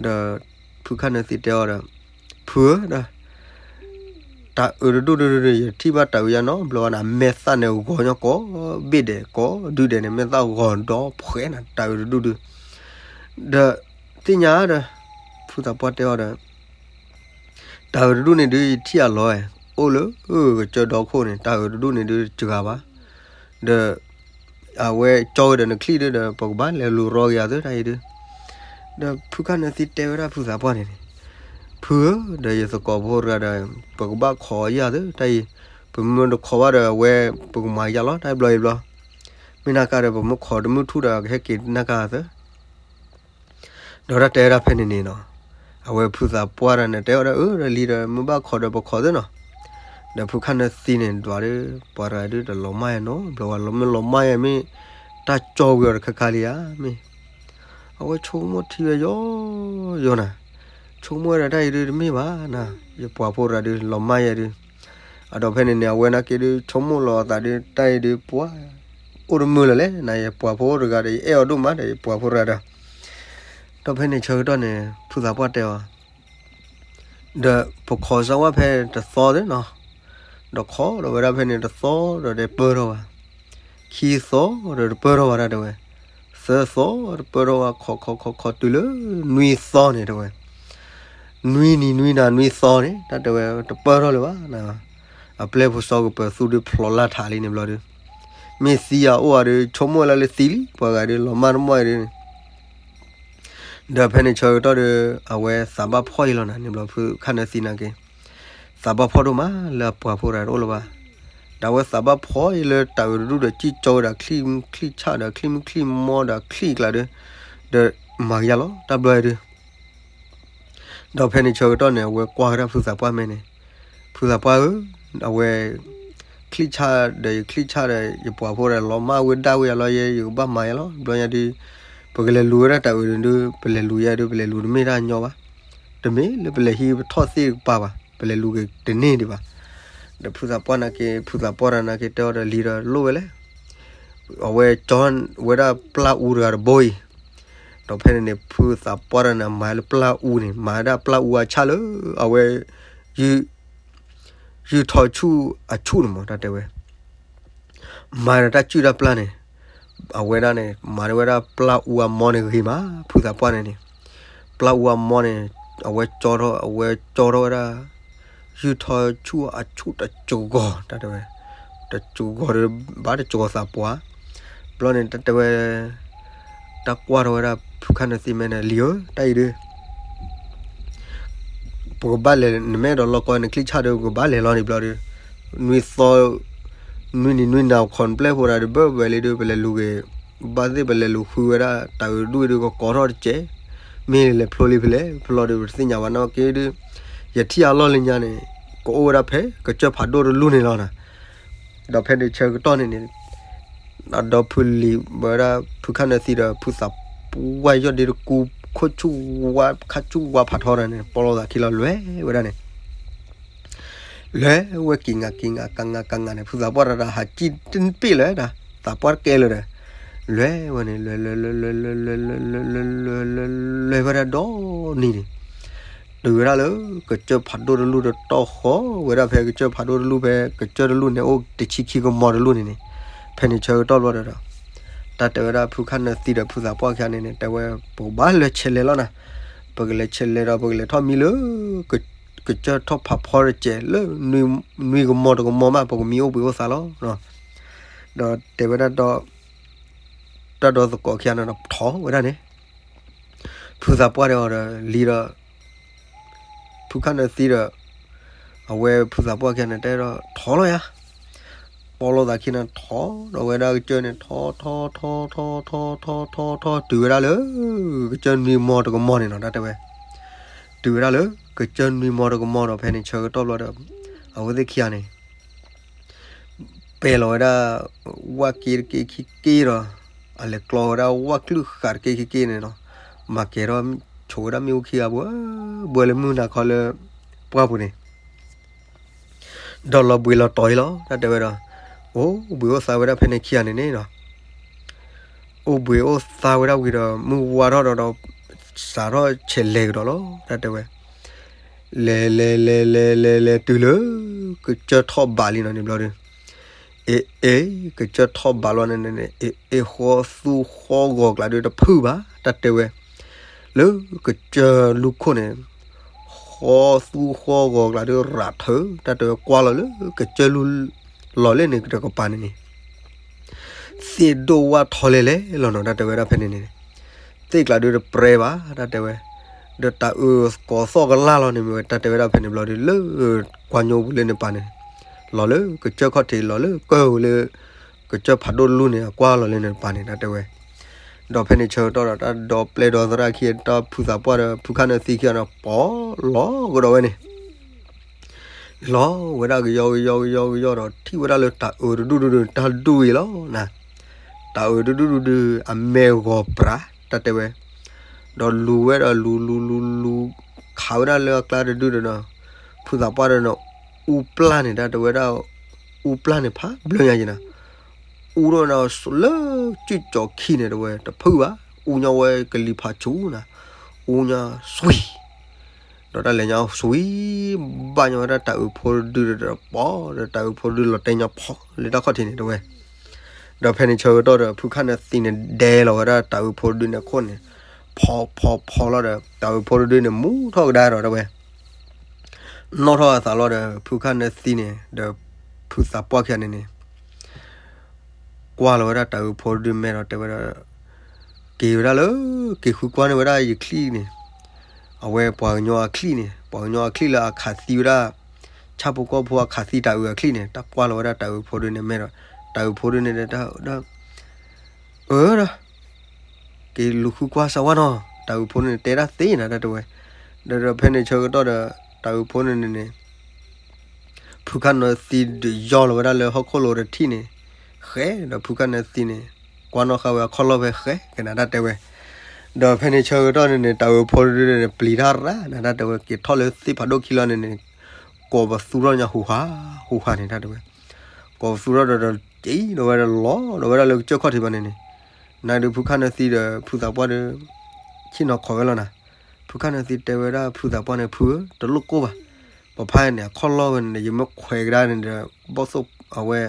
ဒီးဖုခၣ်နၢသံတဲအီၤဒီး, ဖုဧၢဒီး တၢ်အုးတဒူၣ်ဒုးဒုး ယထံၣ်ဘၣ်တၢ်အုးယါနီတဘျီဘၣ်န့ၣ် အမဲာ်သၣ်န့ၣ်ဂီၤညီကိးဘ့ၣ်ဒဲး ကိးဒုဒဲးန့ၣ် မဲာ်သၣ်ဂီၤဒီဖှဲးနၤ တၢ်အုးတဒူၣ်ဒုး, ဒီးသ့ၣ်ညါဒီး ဖုသးပှၢ်တဲအီၤဒီး တၢ်အုးတဒူၣ်န့ၣ်ဒုး ယထံၣ်အလီၢ်, အိၣ်လၢကစၢၢ်ဒီခိၣ်န့ၣ် တၢ်အုးတဒူၣ်န့ၣ်ဒုး တစှၤဘၣ်, ဒီး အဝဲကၠီဝဲဒီးနချံၣ်ဒုးဒီး ပကဘၣ်လဲၤလူၤရီက့ၤအီၤသၢတၢ်အံၤဒုး, ဒီးဖုခၣ်နၢသံတဲဝဲဒၣ်ဖုသးပှၢ်န့ၣ်န့ၣ်, ဖုဧၢ, ဒီးယသကိးဖိတဂၤဒီး ပကဘၣ်ခိးအီၤယၤသၢတၢ်အံၤ, ပမ့ၢ်တခိးဘၣ်ဒီးအဝဲ ပကမၤယၤလီၤ တၢ်ဘျီအံၤဘျီ, မ့ၢ်နာ်ကါဒီး ပမ့ၢ်ခိးတမုၢ်ထူၣ်ဒီး ကဟဲက့ၤနာ်ကါသၢ ဒီးတၢ်တဲဝဲဒၣ်ဖဲန့ၣ်န့ၣ်နီၤ, အဝဲဖုသးပှၢ်တဂၤန့ၣ် တဲဝဲဒၣ်အၢ ဒီးလံၤဒီး မ့ၢ်ဘၣ်ခိးဒီးပခိးသ့နီၤ, ဒီးဖုခၣ်နၢသံန့ၣ် ဒွးဒီး ပှၤတဂၤဒုးတလီၤမၢ်ယၤနီတဘျီဘၣ်, လီၤမ့ၢ်လီၤမၢ်ယၤမ့ၢ် တၢ်ကၠီဝံၤအီၤတခါခါလံဧါမ့ၢ်, အဝဲဆိကမိၣ်ထံဝဲယိယိနၤ, ဆိကမိၣ်ဝဲဒၣ်တၢ်အံၤဒုးတမ့ၢ်ဘၣ်နၤ, ယပှၤဖိတဂၤဒုးလီၤမၢ်ယၤဒုး, အဒီးဖဲန့ၣ်န့ၣ် အဝဲနာ်က့ဒုး ဆိကမိၣ်လီၤအသးဒုး တၢ်အံၤဒုးပှၤ အိၣ်တမုာ်လၢၤလဲၣ်နၤ, ယပှၤဖိတဂၤဒီး ယအဲၣ်အီၤဒိၣ်မးဒီး ယပှၤဖိတဂၤဒီး, ဒီးဖဲန့ၣ်ဆၢကတီၢ်န့ၣ် ဖုသးပှၢ်တဲအီၤ ဒီးပခိးစၢ်ဝဲဖဲတသီသ့နီၤ, ဒီးခိးဒီးဝဲဒၣ်ဖဲန့ၣ်တသီဒီးတပၢၢ်ထီၣ်ဘၣ်, ခံသီဒီးတပၢၢ်ထီၣ်ဘၣ်ဒၣ်တဲဝဲ, သၢသီတပၢၢ်ထီၣ်ဘၣ် ခိးခိးခိးခိးတုၤလၢနွံသီန့ၣ်တဲဝဲ, နွံနံၤနွံနၤနွံသီန့ၣ် တၢ်တဲဝဲတပၢၢ်ထီၣ်လၢၤဘၣ်. အပျဲၢ်ဖိစီကပၢၤသူဒုးဖျိးလၢ်ထးလံန့ၣ်ဘျီဒီး, မ့ၢ်သံအအိၣ်ဧါဒီး ဆိကမိၣ်လၢလၢသံလံ ပှၤဂၤဒီးလီၤမၢ်တမီၢ်အံၤဒီးန့ၣ် ဒီးဖဲန့ၣ်ဆၢကတီၢ်ဒီး အဝဲသးဘၣ်ဖှီၣ်အံၤလီၤနၤန့ၣ်ဘျီ ဖုခၣ်နၢသံနာ်က့ သးဘၣ်ဖှီၣ်ဒိၣ်မးလၢအပှၤဖိတဂၤတအိၣ်လၢၤဘၣ်. ဒီးအဝဲသးဘၣ်ဖှီၣ်အံၤလၢတၢ်အုးတဒူၣ်ဒီး ကံၣ်ကၠီဝဲဒီးချံၣ်ချံၣ်ဆၣ်ဒီးချံၣ်မုၣ်ချံၣ်မီဒီးချံၣ်ကျါဒီး, ဒီးမၤကယၤလီၤ တၢ်ဘျီအံၤဒီး ဒီးဖဲန့ၣ်ဆၢကတီၢ်န့ၣ် အဝဲကွၢ်ဝဲဒၣ်ဖုသးပှၢ်မဲာ်န့ၣ်, ဖုသးပှၢ်ဧၢ, အဝဲ ချံၣ်ဆၣ်ဒီးယချံၣ်ဆၣ်ဒီး ယပှၤဖိဒီးလီၤမၢ်ဝဲဒၣ်ဝဲယၤလီၤ ယဲ ယကဘၣ်မၤယၤလီၤ ဘျီညါဒီး ပကလဲၤလူၤဝဲဒၣ်တၢ်အုးဒုး ပလဲၤလူၤယဲဒုး ပလဲၤလူၤတမ့ၢ်တၢ်ညီဘၣ်, တမ့ၢ်လၢပလဲၤဟံးပထီၣ်သ့ၣ်ကပၤဘၣ် ပလဲၤလူၤက့ၤတန့ၢ်ဒံးဘၣ်. ဒီးဖုသးပှၢ်နာ်က့ ဖုသးပှၢ်တဂၤနာ်က့ တဲအီၤဒီးလံဒီးလိၣ်ဝဲလဲၣ် အဝဲကၠီဝဲဒၣ်ပျၢ်အူတဂၤတဘိအံၤ, ဒီးဖဲန့ၣ်န့ၣ် ဖုသးပှၢ်တဂၤန့ၣ် မၤလၢပျၢ်အူန့ၣ် မၤဝဲဒၣ်ပျၢ်အူအဆၣ်လၢ အဝဲ ယုၢ်ထီၣ်ဆူၣ်အဆူၣ်န့ၣ်မး တၢ်တဲဝဲ မၤဒီးတၢ်စုၣ်တၢ်ပျၢ်န့ၣ်, အဝဲဒၣ်န့ၣ် မၤဒၣ်ဝဲဒၣ်ပျၢ်အူအမီန့ၣ်ဂ့ၤမး ဖုသးပှၢ်န့ၣ်န့ၣ်, ပျၢ်အူအမီန့ၣ် အဝဲကၠီထီၣ် အဝဲကၠီထီၣ်ဝဲဒၣ် ယုၢ်ထီၣ်ဆူၣ်အဆူၣ်တစှၤဂီၤ တၢ်တဲဝဲ, တစှၤဂီၤဒီး ဘၣ်တစှၤဂီၤသးပှၢ်, ဘျီန့ၣ် တၢ်တဲဝဲ တၢ်ကွၢ်ထီၣ်ဝဲဒၣ်ဖုခၣ်နၢသံမဲာ်န့ၣ် လံဧၢ တၢ်အံၤဒုး ပကဘၣ်လဲၤ နမ့ၢ်အဲၣ်ဒိးလီၢ်ကီနချံၣ်ဆၣ်ဒီး ပကဘၣ်လဲၤလီၤန့ၣ်ဘျီဒီး, နွံသီ နွံနံၤနွံနၤ ခီၣ်နပျဲၢ်ဖိတဂၤဒီး ဘၣ်ဝဲလံဒီး ပလဲၤလူၤက့ၤ ဘၣ်သ့ၣ်ပလဲၤလူၤဃုဝဲဒၣ် တၢ်အုးဒူၣ်အံၤဒီး ကကိးထီၣ်တစဲး, မ့ၢ်လဲၤဖျိလံဖဲလဲၣ် ဖျိလီၤဒီး ပတသ့ၣ်ညါဘၣ်နီၢ်က့ဒီး, ယထံၣ်အလီၢ်လၢညါန့ၣ် ကအိၣ်ဝဲဒၣ်ဖဲကစၢၢ်ဖးဒိၣ်တလူၢ်န့ၣ်လီၤနၤ. ဒီးဖဲန့ၣ်ဆၢကတီၢ်န့ၣ်န့ၣ် ဒီးဖုလံၤဝဲဒၣ်ဖုခၣ်နၢသံဒီး ဖုသးပှၢ်ယီၢ်ဒ့တကူ ခိၣ်ဆူၣ်ဝါ ခါဆူၣ်ဝါဖးထီဒီးန့ၣ် ပီလီၤသးခံလီၤ လဲၤဝဲဒၣ်န့ၣ် လဲၤဝဲက့ၤငါက့ၤငါ ကငါကငါန့ၣ် ဖုသးပှၢ်တဂၤဟးကံၣ်တပ့ၣ်လၢၤဒၣ် သးပှၢ်တကဲလၢၤဒီး လဲၤဝဲန့ၣ် လဲၤလဲၤလဲၤလဲၤလဲၤလဲၤလဲၤလဲၤလဲၤလဲၤလဲၤလဲၤဝဲဒၣ်ဒီနံၤန့ၣ် တုၤဝဲဒၣ်လၢ ကစၢၢ်ဖးဒိၣ်တလူၢ်ဒီးတီၢ်ဃီၤဝဲဒၣ်ဖဲကစၢၢ်ဖးဒိၣ်တလူၢ်ဖဲ ကစၢၢ်တလူၢ်န့ၣ် အိၣ်တဆံခံကမီၤတလူၢ်န့ၣ်န့ၣ် ဖဲန့ၣ်ဆၢကတီၢ်ဘျီဒီး တၢ်တဲဝဲဒၣ်ဖုခၣ်နၢသံဒီးဖုသးပှၢ်ခံဂၤန့ၣ်န့ၣ် တဲဝဲ ပကဘၣ်လဲၤဆဲးလဲၤလီၤနၤ, ပကလဲၤဆဲးလဲၤဒီး ပကလဲၤထီၣ်မံလၢ ကစၢၢ်ထီၣ်ဖးဖီတစဲးလၢ နွံကမီၤတကမီၤမး ပကမံအိၣ်ဘှံးအိၣ်သါလီၤ. ဒီးတဲဝဲဒၣ်ဒီး တၢ်ဒီသကိးခံဂၤန့ၣ်ဒီးထီၣ်ဝဲဒၣ်န့ၣ် ဖုသးပှၢ်ဒီးအီၤဒီးလံဒီး ဖုခၣ်နၢသံဒီး အဝဲဖုသးပှၢ်ခံဂၤန့ၣ် တဲဒီးထီၣ်လီၤယၤ ပီလီၤသးခံန့ၣ် ထီၣ်ဒီးဝဲဒၣ်ကစၢၢ်န့ၣ် ထီၣ်ထီၣ်ထီၣ်ထီၣ်ထီၣ်ထီၣ်ထီၣ်ထီၣ် တုၤဝဲဒၣ်လၢ ကစၢၢ်နွံမီၤတကမီၤန့ၣ်နီၤ တၢ်တဲဝဲ တုၤဝဲဒၣ်လၢ ကစၢၢ်နွံမီၤတကမီၤဒီး ဖဲန့ၣ်ဆၢကတီၢ်ဘျီဒီး အဝဲသ့ၣ်ခံဂၤန့ၣ် ပဲာ်လီၤဝဲဒၣ် ဝၣ်က့တက့ခံက့ဒီး အလဲၤကျီဝဲဒၣ်ဝၣ်ကလုၢ်ဃာ်တက့ခံက့န့ၣ်နီၤ မၤကဲၤထီၣ်ဆိးဝဲဒၣ်မ့ၣ်အူခံဂၤဘှဲဘှဲလၢမုၢ်နၤခီလၢ ပှၢ်ပူၤန့ၣ် ဒီးလီၤဘှံးလီၤတီၤအံၤလီၤ တၢ်တဲဝဲဒီး အိၣ်ဘှံးအိၣ်သါဝဲဒၣ်ဖဲန့ၣ်ခံဂၤန့ၣ်န့ၣ်နီၤ အိၣ်ဘှံးအိၣ်သါဝဲဒၣ်ဝံၤဒီး မုၢ်ဝါထီၣ်ဒီးဒီး စးထီၣ်ဆဲးလဲၤကဒီးလီၤ တၢ်တဲဝဲ လဲၤလဲၤလဲၤလဲၤလဲၤလဲၤတုၤလၢ ကစၢၢ်ထီၣ်ဘးလံနီၤန့ၣ်ဘျီဒီး အ့ၣ်အ့ၣ် ကစၢၢ်ထီၣ်ဘးလီၤန့ၣ်န့ၣ် အ့ၣ်အ့ၣ်ဃီသူဃီဂီၤကျးဒီးတဖုၣ်ဘၣ် တၢ်တဲဝဲ လၢကစၢၢ်လူၢ်ခိၣ်န့ၣ် ဃီသူဃီဂီၤကျးဒီးရးထၢ တၢ်တဲဝဲကွၢ်လီၤလၢကစၢၢ်လူၢ် လီၤလၢန့ၣ်တကပၤန့ၣ်န့ၣ် သ့ၣ်ဒိၣ်ဝၣ်ထီလဲၤလဲၤလီၤနီၤ တၢ်တဲဝဲဒၣ်ဖဲန့ၣ်န့ၣ် သ့ၣ်ကျးဒီးတပြဲဘၣ် တၢ်တဲဝဲ ဒီးတၢ်အၢသကိးသီၣ်ကလၢ်လီၤန့ၣ်မ့ၢ်ဝဲ တၢ်တဲဝဲဒၣ်ဖဲန့ၣ်ဘျီဒီး လၢကွၢ်ညိပူၤလၢန့ၣ်ပၤန့ၣ် လီၤလၢကစၢၢ်ခီၣ်ထံး လီၤလၢကၢၢ်ဝဲလၢ ကစၢၢ်ဖးဒိၣ်တလူၢ်န့ၣ် အကွၢ်လီၤလၢန့ၣ်ပၤန့ၣ် တၢ်တဲဝဲ ဒီးဖဲန့ၣ်ဆၢကတီၢ်ဒီး တၢ်ဒီပျဲၢ်ဒီသရၣ်ခံ တၢ်ဖုသးပှၢ်ဒီး ဖုခၣ်နၢသံခံဂၤန့ၣ် ပီလီၤကဒီးဝဲန့ၣ် လီၤဝဲဒၣ်ကယီကယီကယီကယီဒီး ထံၣ်ဝဲဒၣ်လၢတၢ်အၢတဒူၣ်ဒူၣ်ဒီး တၢ်ဒူၣ်အံၤလီၤနၤ, တၢ်အၢတဒူၣ်ဒူၣ်ဒီး အမဲာ်ဂီၤပြး တၢ်တဲဝဲ, ဒီးလူၤဝဲဒီးလူၤလူၤလူၤလူၤ ခးဝဲဒၣ်လၢအကျါတဒူၣ်ဒီးနီၤ, ဖုသးပှၢ်ဒီးနီၤ အူပျၢ်န့ၣ် တၢ်တဲဝဲဒၣ် အူပျၢ်န့ၣ်ဖးဘျၢညါယဲနၤ, အူဒီးနီၤ လၢစုၣ်ကၠီၤခံန့ၣ်တဲဝဲ တဖုၣ်ဘၣ်, အူညီဝဲကလံၤဖးဆူၣ်နၤ, အူညီဆွံ ဒီးတၢ်လဲၤညီဆွံ ဘၣ်ညီဝဲဒၣ်တၢ်အုးဖိတဒုဒီး ပီဒီး တၢ်အုးဖိတဒုလီၤတဲာ်ညီဖီလၢတၢ်ခီၣ်ထံးန့ၣ်တဲဝဲ, ဒီးဖဲန့ၣ်ဆၢကတီၢ်ဒီး ဖုခၣ်နၢသံန့ၣ် ဒဲလီၤဝဲဒၣ်တၢ်အုးဖိတဒုန့ၣ်အခိၣ်န့ၣ်, ဖီဖီဖီလီၤဒီး တၤအုးဖိတဒုန့ၣ် မူထီၣ်ကဒါဒီး တဲဝဲ နီၣ်ထီၣ်အသးလီၤဒီး ဖုခၣ်နၢသံန့ၣ် ဒီးဖုသးပှၢ်ခံဂၤန့ၣ်န့ၣ် ကွၢ်လီၤဝဲဒၣ်တၤအုးဖိတဒုမဲာ်ဒီး တဲဝဲဒၣ် က့ၤဝဲဒၣ်လၢ က့ၤဃုကွၢ်န့ၢ်ဝဲဒၣ်ယချံၣ်န့ၣ်, အဝဲပှၤကညီအချံၣ်န့ၣ်, ပှၤကညီအချံၣ်လၢအခးသံဝဲဒၣ် ဆၣ်ဖိကီၢ်ဖိအခးသံတၤအုးအချံၣ်န့ၣ်, တၢ်ကွၢ်လီၤဝဲဒၣ်တၤအုးဖိဒုန့ၣ်မဲာ်ဒီး တၤအုးဖိဒုန့ၣ်ဒီး အၢဒီး က့ၤလူၤဃုကွၢ်စၢၤဝဲနီၤ, တၤအုးဖိန့ၣ်တဲဒၣ်သ့နၤ တၢ်တဲဝဲ, ဒီးဒီးဖဲန့ၣ်ဆၢကတီၢ်ဒီး တၤအုးဖိန့ၣ်န့ၣ်န့ၣ် ဖုခၣ်နၢသံဒုးယီၢ်လီၤဝဲဒၣ်လၢဟီၣ်ခိၣ်လိၤတထံၣ်န့ၣ်, ဃဲဒီးဖုခၣ်နၢသံန့ၣ် ကွၢ်နီၣ်ဃာ်ဝဲအခီၣ်လီၢ်ဖဲဃဲကနၤ တၢ်တဲဝဲ, ဒီးဖဲန့ၣ်ဆၢကတီၢ်န့ၣ်န့ၣ် တၤအုးဖိဒုန့ၣ် ပျံၤတၢ်ရၣ်နၤ တၢ်တဲဝဲ, က့ၤထီၣ်လၢသ့ၣ်ဖးဒိၣ်ခံလီၤန့ၣ်န့ၣ် ကိးပသူထီၣ်ညါဟူးဟး ဟူးဟးန့ၣ် တၢ်တဲဝဲ, ကိးပသူထီၣ်ဒီးဒီး က့ၤဒီးဝဲဒီးလီၤဒီးဝဲဒၣ်လၢကစၢၢ်ခီၣ်ထံးဘၣ်န့ၣ်န့ၣ်, နဒုးဖုခၣ်နၢသံဒီး ဖုသးပှၢ်ဒီး ဆ့ၣ်နီၤခိးဝဲလီၤနၤ, ဖုခၣ်နၢသံတဲဝဲဒၣ်ဖုသးပှၢ်န့ၣ် ဖုဧၢ တလိၣ်ကိၢ်ဘၣ်, ပဖါန့ၣ် အခီၣ်လီၢ်ဝဲန့ၣ် ယမ့ၢ်ခွဲးကဒါန့ၣ်ဒီး ဘီၣ်သိၣ်အဝဲ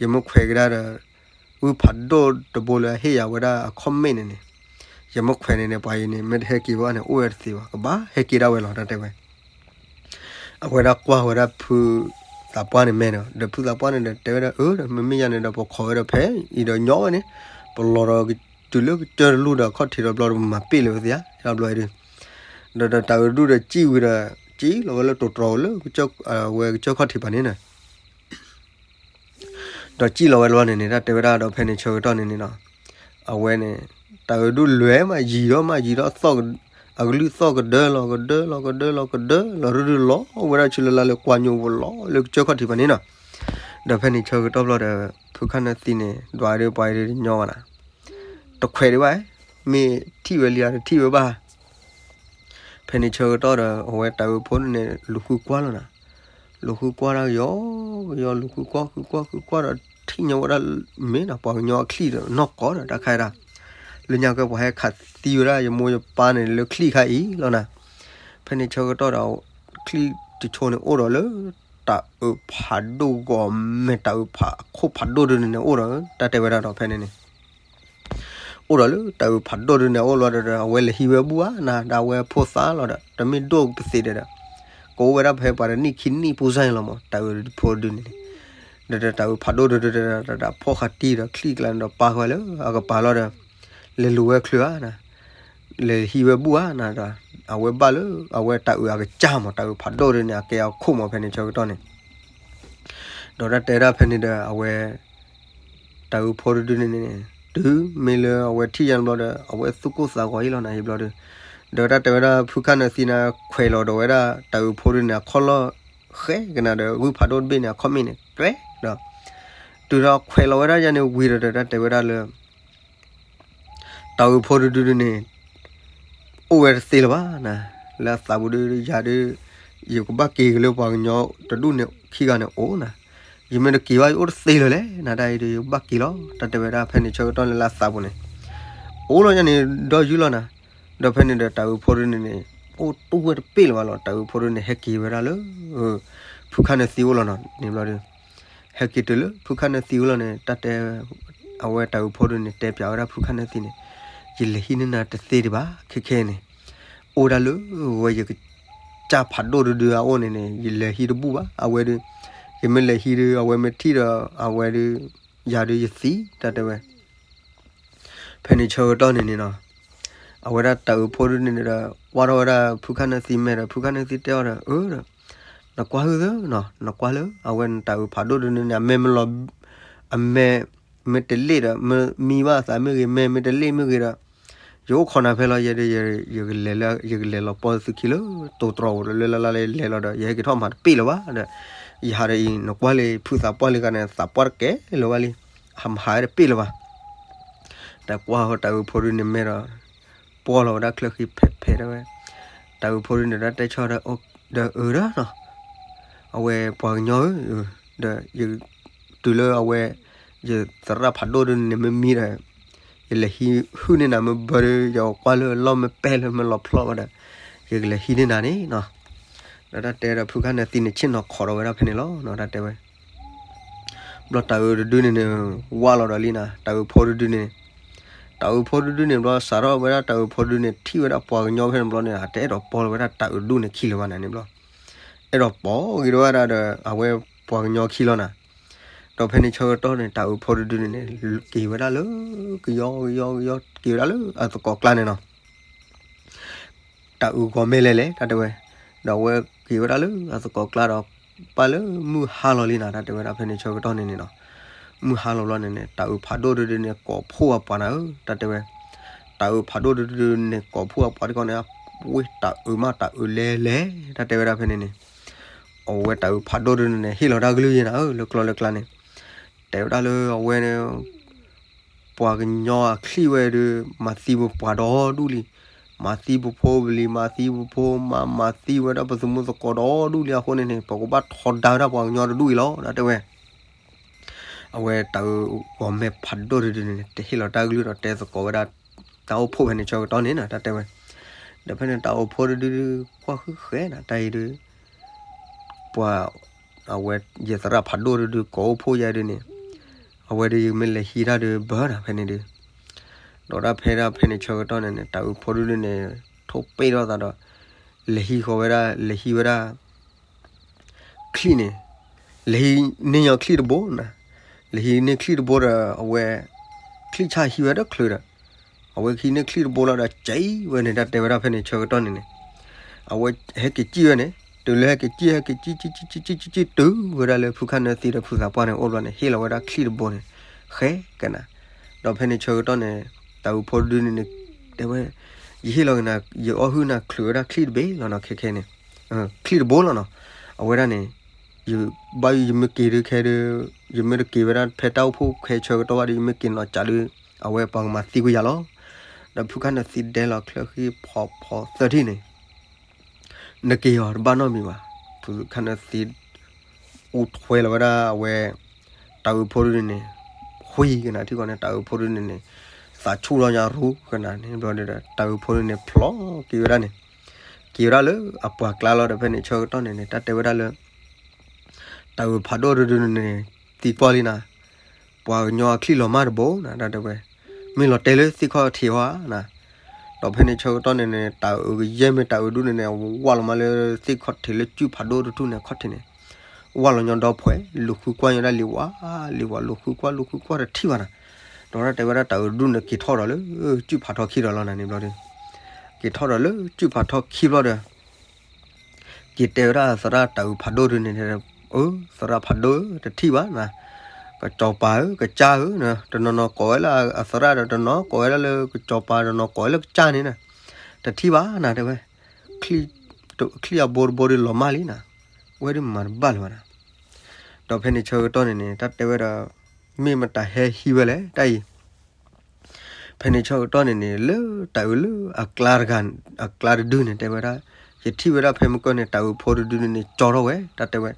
ယမ့ၢ်ခွဲးကဒါဒီး ဂုၢ်ဖးဒိၣ်တဘိလၢအဟ့ၣ်ယၤဝဲဒၣ်အခီၣ်မ့ၣ်န့ၣ်န့ၣ်, ယမ့ၢ်ခွဲးန့ၣ်န့ၣ် ပှၤအံၤန့ၣ် မ့ၢ်တဟဲက့ၤဘၣ်န့ၣ် အိၣ်ဝဲတသ့ဘၣ်, ကဘၣ်ဟဲက့ၤဒၣ်ဝဲလီၤ တၢ်တဲဝဲ အဝဲဒၣ်ကွၢ်ဝဲဒၣ်ဖုသးပှၢ်န့ၣ်မဲာ်ဒီး ဒီးဖုသးပှၢ်န့ၣ်ဒီး တဲဝဲဒၣ် အၢ ဒီးမ့မ့ၢ်ယၤန့ၣ်ဒီး ပခိးဝဲဒီးဖဲအံၤဒီးညီဝဲန့ၣ်, ပလီၤဒီးတုၤလၢကစၢၢ်တလူၢ်ဒီး အခီၣ်ထံးဒီးဘျီဒီး မၤပ့ၢ်လၢၤဝဲသ့ဧါ ဒီးဘျီအံၤဒီး, ဒီးဒီးတၤအုးဒုဒီးစံၣ်ဝံၤဒီး စံၣ်လီၤဝဲလၢတိၤတြီၤလၢ ဝဲကစၢၢ်ခီၣ်ထံးဘၣ်န့ၣ်နၤ ဒီးစံၣ်လီၤဝဲလီၤန့ၣ်န့ၣ် တၢ်တဲဝဲဒၣ်ဒီးဖဲန့ၣ်ဆၢကတီၢ်န့ၣ်န့ၣ်နီၤ, အဝဲန့ၣ် တၤအုးဒုလဲၤမးယံၤဒီးမးယံၤဒီးသီၣ်, အကလုၢ်သီၣ်ကဒၢလီၤကဒၢလီၤကဒၢလီၤကဒၢလီၤ ရုၢ်ရုၢ်လီၤဝဲဒၣ်ဆူလၢလၢ်လၢကွၢ်ညိဝဲလီၤလၢကစၢၢ်ခီၣ်ထံးဘၣ်န့ၣ်နီၤ, ဒီးဖဲန့ၣ်ဆၢကတီၢ်ဘျီဒီး ဖုခၣ်နၢသံန့ၣ် ဒွးဒုးပှၤဒုးညီဘၣ်နၤ, တခွဲးဒံးဘၣ်, မ့ၢ်ထံၣ်ဝဲလံဧါတထံၣ်ဝဲဘၣ် ဖဲန့ၣ်ဆၢကတီၢ်ဒီး အဝဲတၤအုးဖိန့ၣ်န့ၣ် လူၤဃုကွၢ်လီၤနၤ, လူၤဃုကွၢ်တၢ်ကယီကယီ လူၤဃုကွၢ်ဃုကွၢ်ဃုကွၢ်ဒီး ထံၣ်ညါဝဲဒၣ်မ့ၢ်ဒီး ပှၤကညီအချံၣ်ဒီးနီၢ်ကီၢ်ဒီး တၢ်ခါအံၤဒၣ်, လၢညါကဲပှၤဟဲခးသံဝဲဒၣ်ယမိၢ်ယပၢ်န့ၣ်လၢချံၣ်ခါအံၤလီၤနၤ, ဖဲန့ၣ်ဆၢကတီၢ်ဒီး ချံၣ်တဆိန့ၣ်အိၣ်ဒီးလၢ တၤအုးဖးဒိၣ်ဂီၤမဲာ် တၤအုးဖးအခိၣ်ဖးဒိၣ်ဒုန့ၣ်န့ၣ်အိၣ်ဒီး တၢ်တဲဝဲဒၣ်ဒီးဖဲန့ၣ်န့ၣ် အိၣ်ဒီးလၢတၤအုးဖးဒိၣ်ဒုန့ၣ်အအိၣ်လီၤဒီး အဝဲလဲၤဟံးဝဲဘူၣ်ဧါနၤ ဒီးအဝဲဖိသၣ်လီၤဒီး တမ့ၢ်ဒိၣ်ပသ့ဒီး ကအိၣ်ဝဲဒၣ်ဖဲပှၤတနံၣ်ခံနံၣ်ပူၤစၢ်န့ၣ်လီၤမး တၤအုးဖိဒုန့ၣ်န့ၣ်, ဒီးတၤအုးဖးဒိၣ်ဒုဒီး တၢ်ဖီၣ်ဃာ်တံၢ်ဒီးချံၣ်ကျါန့ၣ်ဒီးပာ်ဃာ်လၢအကပၤလီၤဒီး လဲၤလူၤဝဲချုးဧါနၤ လဲၤဟံးဝဲဘူၣ်ဧါနၤဒီး အဝဲဘၣ်လၢအဝဲတၤအုးအကစၢ်မး တၤအုးဖးဒိၣ်ဒုန့ၣ် အကဲအခိၣ်မး ဖဲန့ၣ်ဆၢကတီၢ်န့ၣ် ဒီးတၢ်တဲဒၣ်ဖဲန့ၣ်ဒီး အဝဲ တၤအုးဖိတဒုန့ၣ်န့ၣ် တုၤမ့ၢ်လၢအဝဲထံၣ်ယါန့ၣ်ဘျီဒီး အဝဲသူၣ်ကိၢ်သးဂီၤအံၤလီၤနၤ ယဘျီဒီး ဒီးတၢ်တဲဝဲဒၣ်ဖုခၣ်နၢသံန့ၣ် ခွဲးလီၤဒီးဝဲဒၣ်တၤအုးဖိဒုန့ၣ် အခီၣ်လီၢ်ဃဲကနၤဒီး ဂုၢ်ဖးဒိၣ်တဘ့ၣ်န့ၣ် အခီၣ်မ့ၣ်န့ၣ် ကြဲးဒီး တုၤဒီးခွဲးလီၤဝဲဒၣ်ယါန့ၣ်ဝံၤဒီး တၢ်တဲဝဲဒၣ်လၢ တၤအုးဖိတဒုန့ၣ် အိၣ်ဝဲတသ့လၢၤဘၣ်နၤ, လၢအသးပူၤဒု ယၤဒု ယကဘၣ်က့ၤက့ၤလၢပှၤကညီတဒူၣ်န့ၣ်ခံဂၤန့ၣ်အိၣ်နၤ, ယမ့ၢ်တက့ၤဘၣ် ယအိၣ်တသ့လၢၤလဲၣ်နၤ တၢ်အံၤဒု ယကဘၣ်က့ၤလီၤ တၢ်တဲဝဲဒၣ်ဖဲန့ၣ်ဆၢကတီၢ်န့ၣ်လၢအသးပူၤန့ၣ်, အိၣ်လီၤယါန့ၣ် ဒီးယုၢ်လီၤနၤ, ဒီးဖဲန့ၣ်ဒီးတၤအုးဖိဒုန့ၣ်န့ၣ် အိၣ်တူၢ်ဝဲတပ့ၢ်လၢၤဘၣ်လီၤ တၤအုးဖိဒုန့ၣ် ဟဲက့ၤဝဲဒၣ်လၢ ဖုခၣ်နၢသံအိၣ်လီၤနီၤ န့ၣ်ဘျီဒု ဟဲက့ၤတုၤလၢဖုခၣ်နၢသံအိၣ်လီၤန့ၣ် တၢ်တဲ အဝဲတၤအုးဖိဒုန့ၣ် တဲပၠးဝဲဒၣ်ဖုခၣ်နၢသံန့ၣ်, ယလဲၤဟံးန့ၢ်နၤတသ့ဒံးဘၣ် ခဲခဲန့ၣ်, အိၣ်ဒၣ်လၢဝဲယကစၢ်ဖးဒိၣ်တဒု အအိၣ်န့ၣ်န့ၣ် ယလဲၤဟံးတဘူၣ်ဘၣ် အဝဲဒု, ယမ့ၢ်လဲၤဟံးဒု အဝဲမ့ၢ်ထံၣ်ဒီး အဝဲဒု ယၤဒုယသံ တၢ်တဲဝဲ ဖဲန့ၣ်ဆၢကတီၢ်န့ၣ်န့ၣ်နီၤ, အဝဲဒၣ်တၤအုးဖိဒုန့ၣ်ဒီး ကွၢ်ထီၣ်ဝဲဒၣ်ဖုခၣ်နၢသံမဲာ်ဒီး ဖုခၣ်နၢသံတဲအီၤဒီး အၢဒီး နကွၢ်ဟုၣ်သၢနီၤ နကွၢ်လၢ အဝဲနတၤအုးဖးဒိၣ်ဒုန့ၣ်န့ၣ် အမဲာ်မ့ၢ်လီၤ အမဲာ်မ့ၢ်တလ့ၣ်ဒီး မ့ၢ်မံဘၣ်အသးမ့ၢ်ဂ့ၤ မဲာ်မ့ၢ်တလ့ၣ်မ့ၢ်ဂ့ၤဒီး ယအိၣ်ခိးနၤဖဲလီၤ ယဲဒု ယကလဲၤလီၤပီသုခံလၢ တိၤတြီၤအိၣ်လၢလၢ်လၢ်လၢလဲၤလီၤဒီး ယဟဲက့ၤထီၣ်မၤတပ့ၢ်လၢၤဘၣ်ဒီး ယဟးဒီးအံၤ နကွၢ်လံ ဖုသးပှၢ်လံဂၤန့ၣ် သးပှၢ်တကဲလၢၤဘၣ်လံ ဟးမဟးတပ့ၢ်လၢၤဘၣ် တၢ်ကွၢ်ဟီတၤအုးဖိဒုန့ၣ်မဲာ်ဒီး ပှီၢ်လီၤဝဲဒၣ်ချၢဃံဖဲးဖဲးဒၣ်ဝဲ တၤအုးဖိဒုန့ၣ်ဒီးတဲဆီဒီး ဒီးအၢဒီးနီၤ အဝဲပှၤကညီဧၢ ဒီးယ တုၤလၢအဝဲ ယသရၣ်ဖးဒိၣ်ဒုန့ၣ်မ့ၢ်မံဒီး ယလဲၤဟံးဟုၣ်န့ၢ်နၤမ့ၢ်ဘၢဒီး ယကွၢ်လၢအလီၢ်မ့ၢ်ပဲာ်လၢမ့ၢ်လီၤဖျီၣ်ဝဲဒီး ယကလဲၤဟံးန့ၢ်နၤန့ၣ်နီၤ ဒီးတၢ်တဲဒီးဖုခၣ်နၢသံန့ၣ် ဆ့ၣ်နီၤခိးဒီးဝဲဒၣ်ဖဲန့ၣ်လီၤနီၤ တၢ်တဲဝဲ ဘျီတၤအုးတဒုန့ၣ်န့ၣ် ဝၢ်လီၤဒီးလံနၤ တၤအုးဖိတဒုန့ၣ် တၢ်အုးဖိတဒုန့ၣ်ဘျီ စးထီၣ်ဝဲဒၣ်တၢ်အုးဖိတဒုန့ၣ် ထံၣ်ဝဲဒၣ်ပှၤကညီဖဲန့ၣ်ဘျီန့ၣ် အတအဲၣ်ဒိးပီလီၤဝဲဒၣ်တၢ်အုးဒူၣ်န့ၣ်ခံလၢၤဘၣ်နၤန့ၣ်ဘျီ, အဲၣ်ဒိးပီက့ၤဒိၣ်ဝဲဒၣ်ဒီး အဝဲပှၤကညီခံလီၤနၤ. ဒီးဖဲန့ၣ်ဆၢကတီၢ်န့ၣ် တၢ်အုးဖိတဒုန့ၣ်န့ၣ် က့ၤဝဲဒၣ်လၢ ကယီကယီကယီ က့ၤဝဲဒၣ်လၢအသကိးကျါန့ၣ်နီၤ. တၢ်အုးဂီၤမဲလဲၣ်လဲၣ် တၢ်တဲဝဲ, ဒီးအဝဲက့ၤဝဲဒၣ်လၢအသကိးကျါဒီး ပာ်လၢမုၢ်ဟါလီၤလံနၤ တၢ်တဲဝဲဒၣ်ဖဲန့ၣ်ဆၢကတီၢ်န့ၣ်န့ၣ်နီၤ. မုၢ်ဟါလီၤဘျီန့ၣ်န့ၣ် တၢ်အုးဖးဒိၣ်တဒုန့ၣ် ကိးဖှိၣ်အပှၤနၤဧၢ တၢ်တဲဝဲ, တၢ်အုးဖးဒိၣ်တဒုန့ၣ် ကိးဖှိၣ်အပှၤတခီန့ၣ် ဝ့ၢ်တၢ်အုးမးတၢ်အုးလဲၤလဲၤ တၢ်တဲဝဲဒၣ်ဖဲန့ၣ်န့ၣ်, အဝဲတၢ်အုးဖးဒိၣ်တဒုန့ၣ် ဟ့ၣ်လီၤတၢ်ကလုၢ်ယဲနၤဧၢ လၢကျီလၢကျါန့ၣ်, တဲဝဲဒၣ်လၢအဝဲ ပှၤကညီအချံၣ်ဝဲဒီး မၤသံပပှၤဒီဒူၣ်လံ, မၤသံပဖိပလံၤ မၤသံပဖိမါ မၤသံဝဲဒၣ်ပသမူသကိးဒီဒူၣ်လံအဃိန့ၣ်န့ၣ် ပကဘၣ်ထီဒါဝဲဒၣ်ပှၤကညီတဒူၣ်အံၤလီၤ တၢ်တဲဝဲ. အဝဲတၢ်အုးဂီၤမဲဖးဒိၣ်တဒုန့ၣ် တဟ့ၣ်လီၤတၢ်ကလုၢ်ဒီးတဲသကိးဝဲဒၣ် တၢ်အိၣ်ဖှိၣ်ဖဲန့ၣ်ဆၢကတီၢ်န့ၣ်နၤ တၢ်တဲဝဲ. ဒီးဖဲန့ၣ်တၢ်အိၣ်ဖှိၣ်တဒုကွၢ်ဃုဃဲနၤ တၢ်အံၤဒီး ပှၤ အဝဲယသရၣ်ဖးဒိၣ်တဒုကိးအိၣ်ဖှိၣ်ယဲဒုန့ၣ်, အဝဲဒီးယမ့ၢ်လဲၤဟံးတၢ်ဒီးဘၢနၤဖဲန့ၣ်ဒီး, ဒီးတၢ်ဖဲဒၣ်ဖဲန့ၣ်ဆၢကတီၢ်န့ၣ်န့ၣ် တၢ်အုးဖှိၣ်တဒုန့ၣ် ထိၣ်ပ့ၢ်ထီၣ်သးဒီး လဲၤဟံးဃီၤဝဲဒၣ် လဲၤဟံးဝဲဒၣ် ချံၣ်န့ၣ်, လဲၤဟံးန့ၢ်ညီချံၣ်တဘိနၤ, လဲၤဟံးန့ၢ်ချံၣ်တဘိဒီး အဝဲ ချံၣ်ဆၣ်ဟံးဝဲတချုးဒီး အဝဲဟံးန့ၢ်ချံၣ်တဘိလီၤဒီး ကံဝဲန့ၣ် တၢ်တဲဝဲဒၣ်ဖဲန့ၣ်ဆၢကတီၢ်န့ၣ်န့ၣ်, အဝဲဟဲက့ၤကံၣ်ဝဲန့ၣ် တုၤလၢဟဲက့ၤကံၣ် ဟဲက့ၤကံၣ် ကံၣ် ကံၣ် ကံၣ် ကံၣ် ကံၣ် တုၤဝဲဒၣ်လၢဖုခၣ်နၢသံဒီးဖုသးပှၢ်န့ၣ်အိၣ်ဘျီန့ၣ် ဟ့ၣ်လီၤဝဲဒၣ်ချံၣ်တဘိန့ၣ် ဃဲကနၤ, ဒီးဖဲန့ၣ်ဆၢကတီၢ်န့ၣ် တၢ်အုးဖှိၣ်တဒုန့ၣ်န့ၣ် တဲဝဲ, ယဟ့ၣ်လီၤကနၤ ယအီၣ်ဟုၣ်နၤချုးဝဲဒၣ်ချံၣ်တဘ့ၣ်လီၤနီၤ ခဲခဲန့ၣ်, ချံၣ်တဘိလီၤနီၤ, အဝဲဒၣ်န့ၣ် ယဘၣ်ယမ့ၢ်က့ၤဒုးခဲဒုး, ယမ့ၢ်တက့ၤဝဲဒၣ်ဖဲတၢ်အိၣ်ဖှိၣ်ခဲဆၢကတီၢ်ဘၣ်ဒီး ယမ့ၢ်က့ၤနီၤကးဒုး အဝဲပှၤကမၤသံကွံာ်ယၤလီၤ. ဒီးဖုခၣ်နၢသံဒဲလီၤချၢဃံဖီဖီသၢထံၣ်န့ၣ် နက့ၤအီၤတဘၣ်နီတမံၤဘၣ်, ဖုခၣ်နၢသံ အိၣ်ထွဲလီၤဝဲဒၣ်အဝဲ တၢ်အုးဖှိၣ်တဒုန့ၣ်န့ၣ် ဃံကနၤထံကီၢ်န့ၣ် တၢ်အုးဖှိၣ်တဒုန့ၣ်န့ၣ် သးဆူၣ်ထီၣ်ညါရူကနၤန့ၣ်ဘျီဒီး တၢ်အုးဖှိၣ်တဒုန့ၣ် ဖျိက့ၤဝဲဒၣ်န့ၣ်, က့ၤဝဲဒၣ်လၢအပှၤကျါလီၤဒီး ဖဲန့ၣ်ဆၢကတီၢ်န့ၣ်န့ၣ် တၢ်တဲဝဲဒၣ်လၢ တၢ်အုးဖးဒိၣ်တဒုန့ၣ်န့ၣ် သံကွၢ်လံနၤ, ပှၤကညီအချံၣ်လီၤမၢ်တဘိနၤ တၢ်တဲဝဲ, မ့ၢ်လီၤတဲာ်လၢသ့ၣ်ခီၣ်ထံးဧါနၤ, ဒီးဖဲန့ၣ်ဆၢကတီၢ်န့ၣ်န့ၣ် တၢ်အုးကယဲၢ်မ့ၢ်တၢ်အုးဒူၣ်န့ၣ်န့ၣ် ဝၢ်လီၤမးလၢသ့ၣ်ခီၣ်ထံးလၢကုၢ်ဖးဒိၣ်တထူၣ်န့ၣ် အခီၣ်ထံးန့ၣ်, ဝၢ်လီၤညီဒီဖှဲး လူၤဃုကွၢ်ညီဒၣ်လံဝါ, လံဝါ လူၤဃုကွၢ် လူၤဃုကွၢ်တထံၣ်ဘၣ်နၤ, ဒီးတၢ်တဲဝဲဒၣ်တၢ်အုးဒူၣ်န့ၣ် က့ၤထီၣ်ဒီးလၢကုၢ်ဖးထီခံဒီးလီၤနၤန့ၣ်ဘျီဒီး, က့ၤထီၣ်ဒီးလၢကုၢ်ဖးထီခံဘျီဒီး က့ၤတဲဝဲဒၣ်အသရၣ်တၢ်အုးဖးဒိၣ်ဒုန့ၣ်, အၢ သရၣ်ဖးဒိၣ်ဧၢ တထံၣ်ဘၣ်နၤ, ကစီၤပၤဧၢ ကစၢ်ဧၢ, တနီၤနီၤကိးဝဲလၢအသရၣ်ဒီး တနီၤကိးဝဲဒၣ်လၢကစီၤပၤ တနီၤကိးဝဲလၢကစၢ်န့ၣ်နၤ, တထံၣ်ဘၣ်နၤတဲဝဲ, ချံၣ်အဘိတဘိဒီးလီၤမၢ်လံနၤ, ဝဲဒုးမၤတဘၣ်လၢၤဘၣ်နၤ, ဒီးဖဲန့ၣ်ဆၢကတီၢ်န့ၣ်န့ၣ် တၢ်တဲဝဲဒီး, မ့ၢ်မတၤဟဲဟံးဝဲလဲၣ် တၢ်အံၤ ဖဲန့ၣ်ဆၢကတီၢ်န့ၣ်န့ၣ် လၢတၢ်အုးလၢအကျါတဂၤ, အကျါတဒုန့ၣ် တဲဝဲဒၣ်, ယထံၣ်ဝဲဒၣ်ဖဲမုၢ်ကၢၢ်န့ၣ် တၢ်အုးဖိတဒုန့ၣ်န့ၣ် ကၠီထီၣ်ဝဲ တၢ်တဲဝဲ,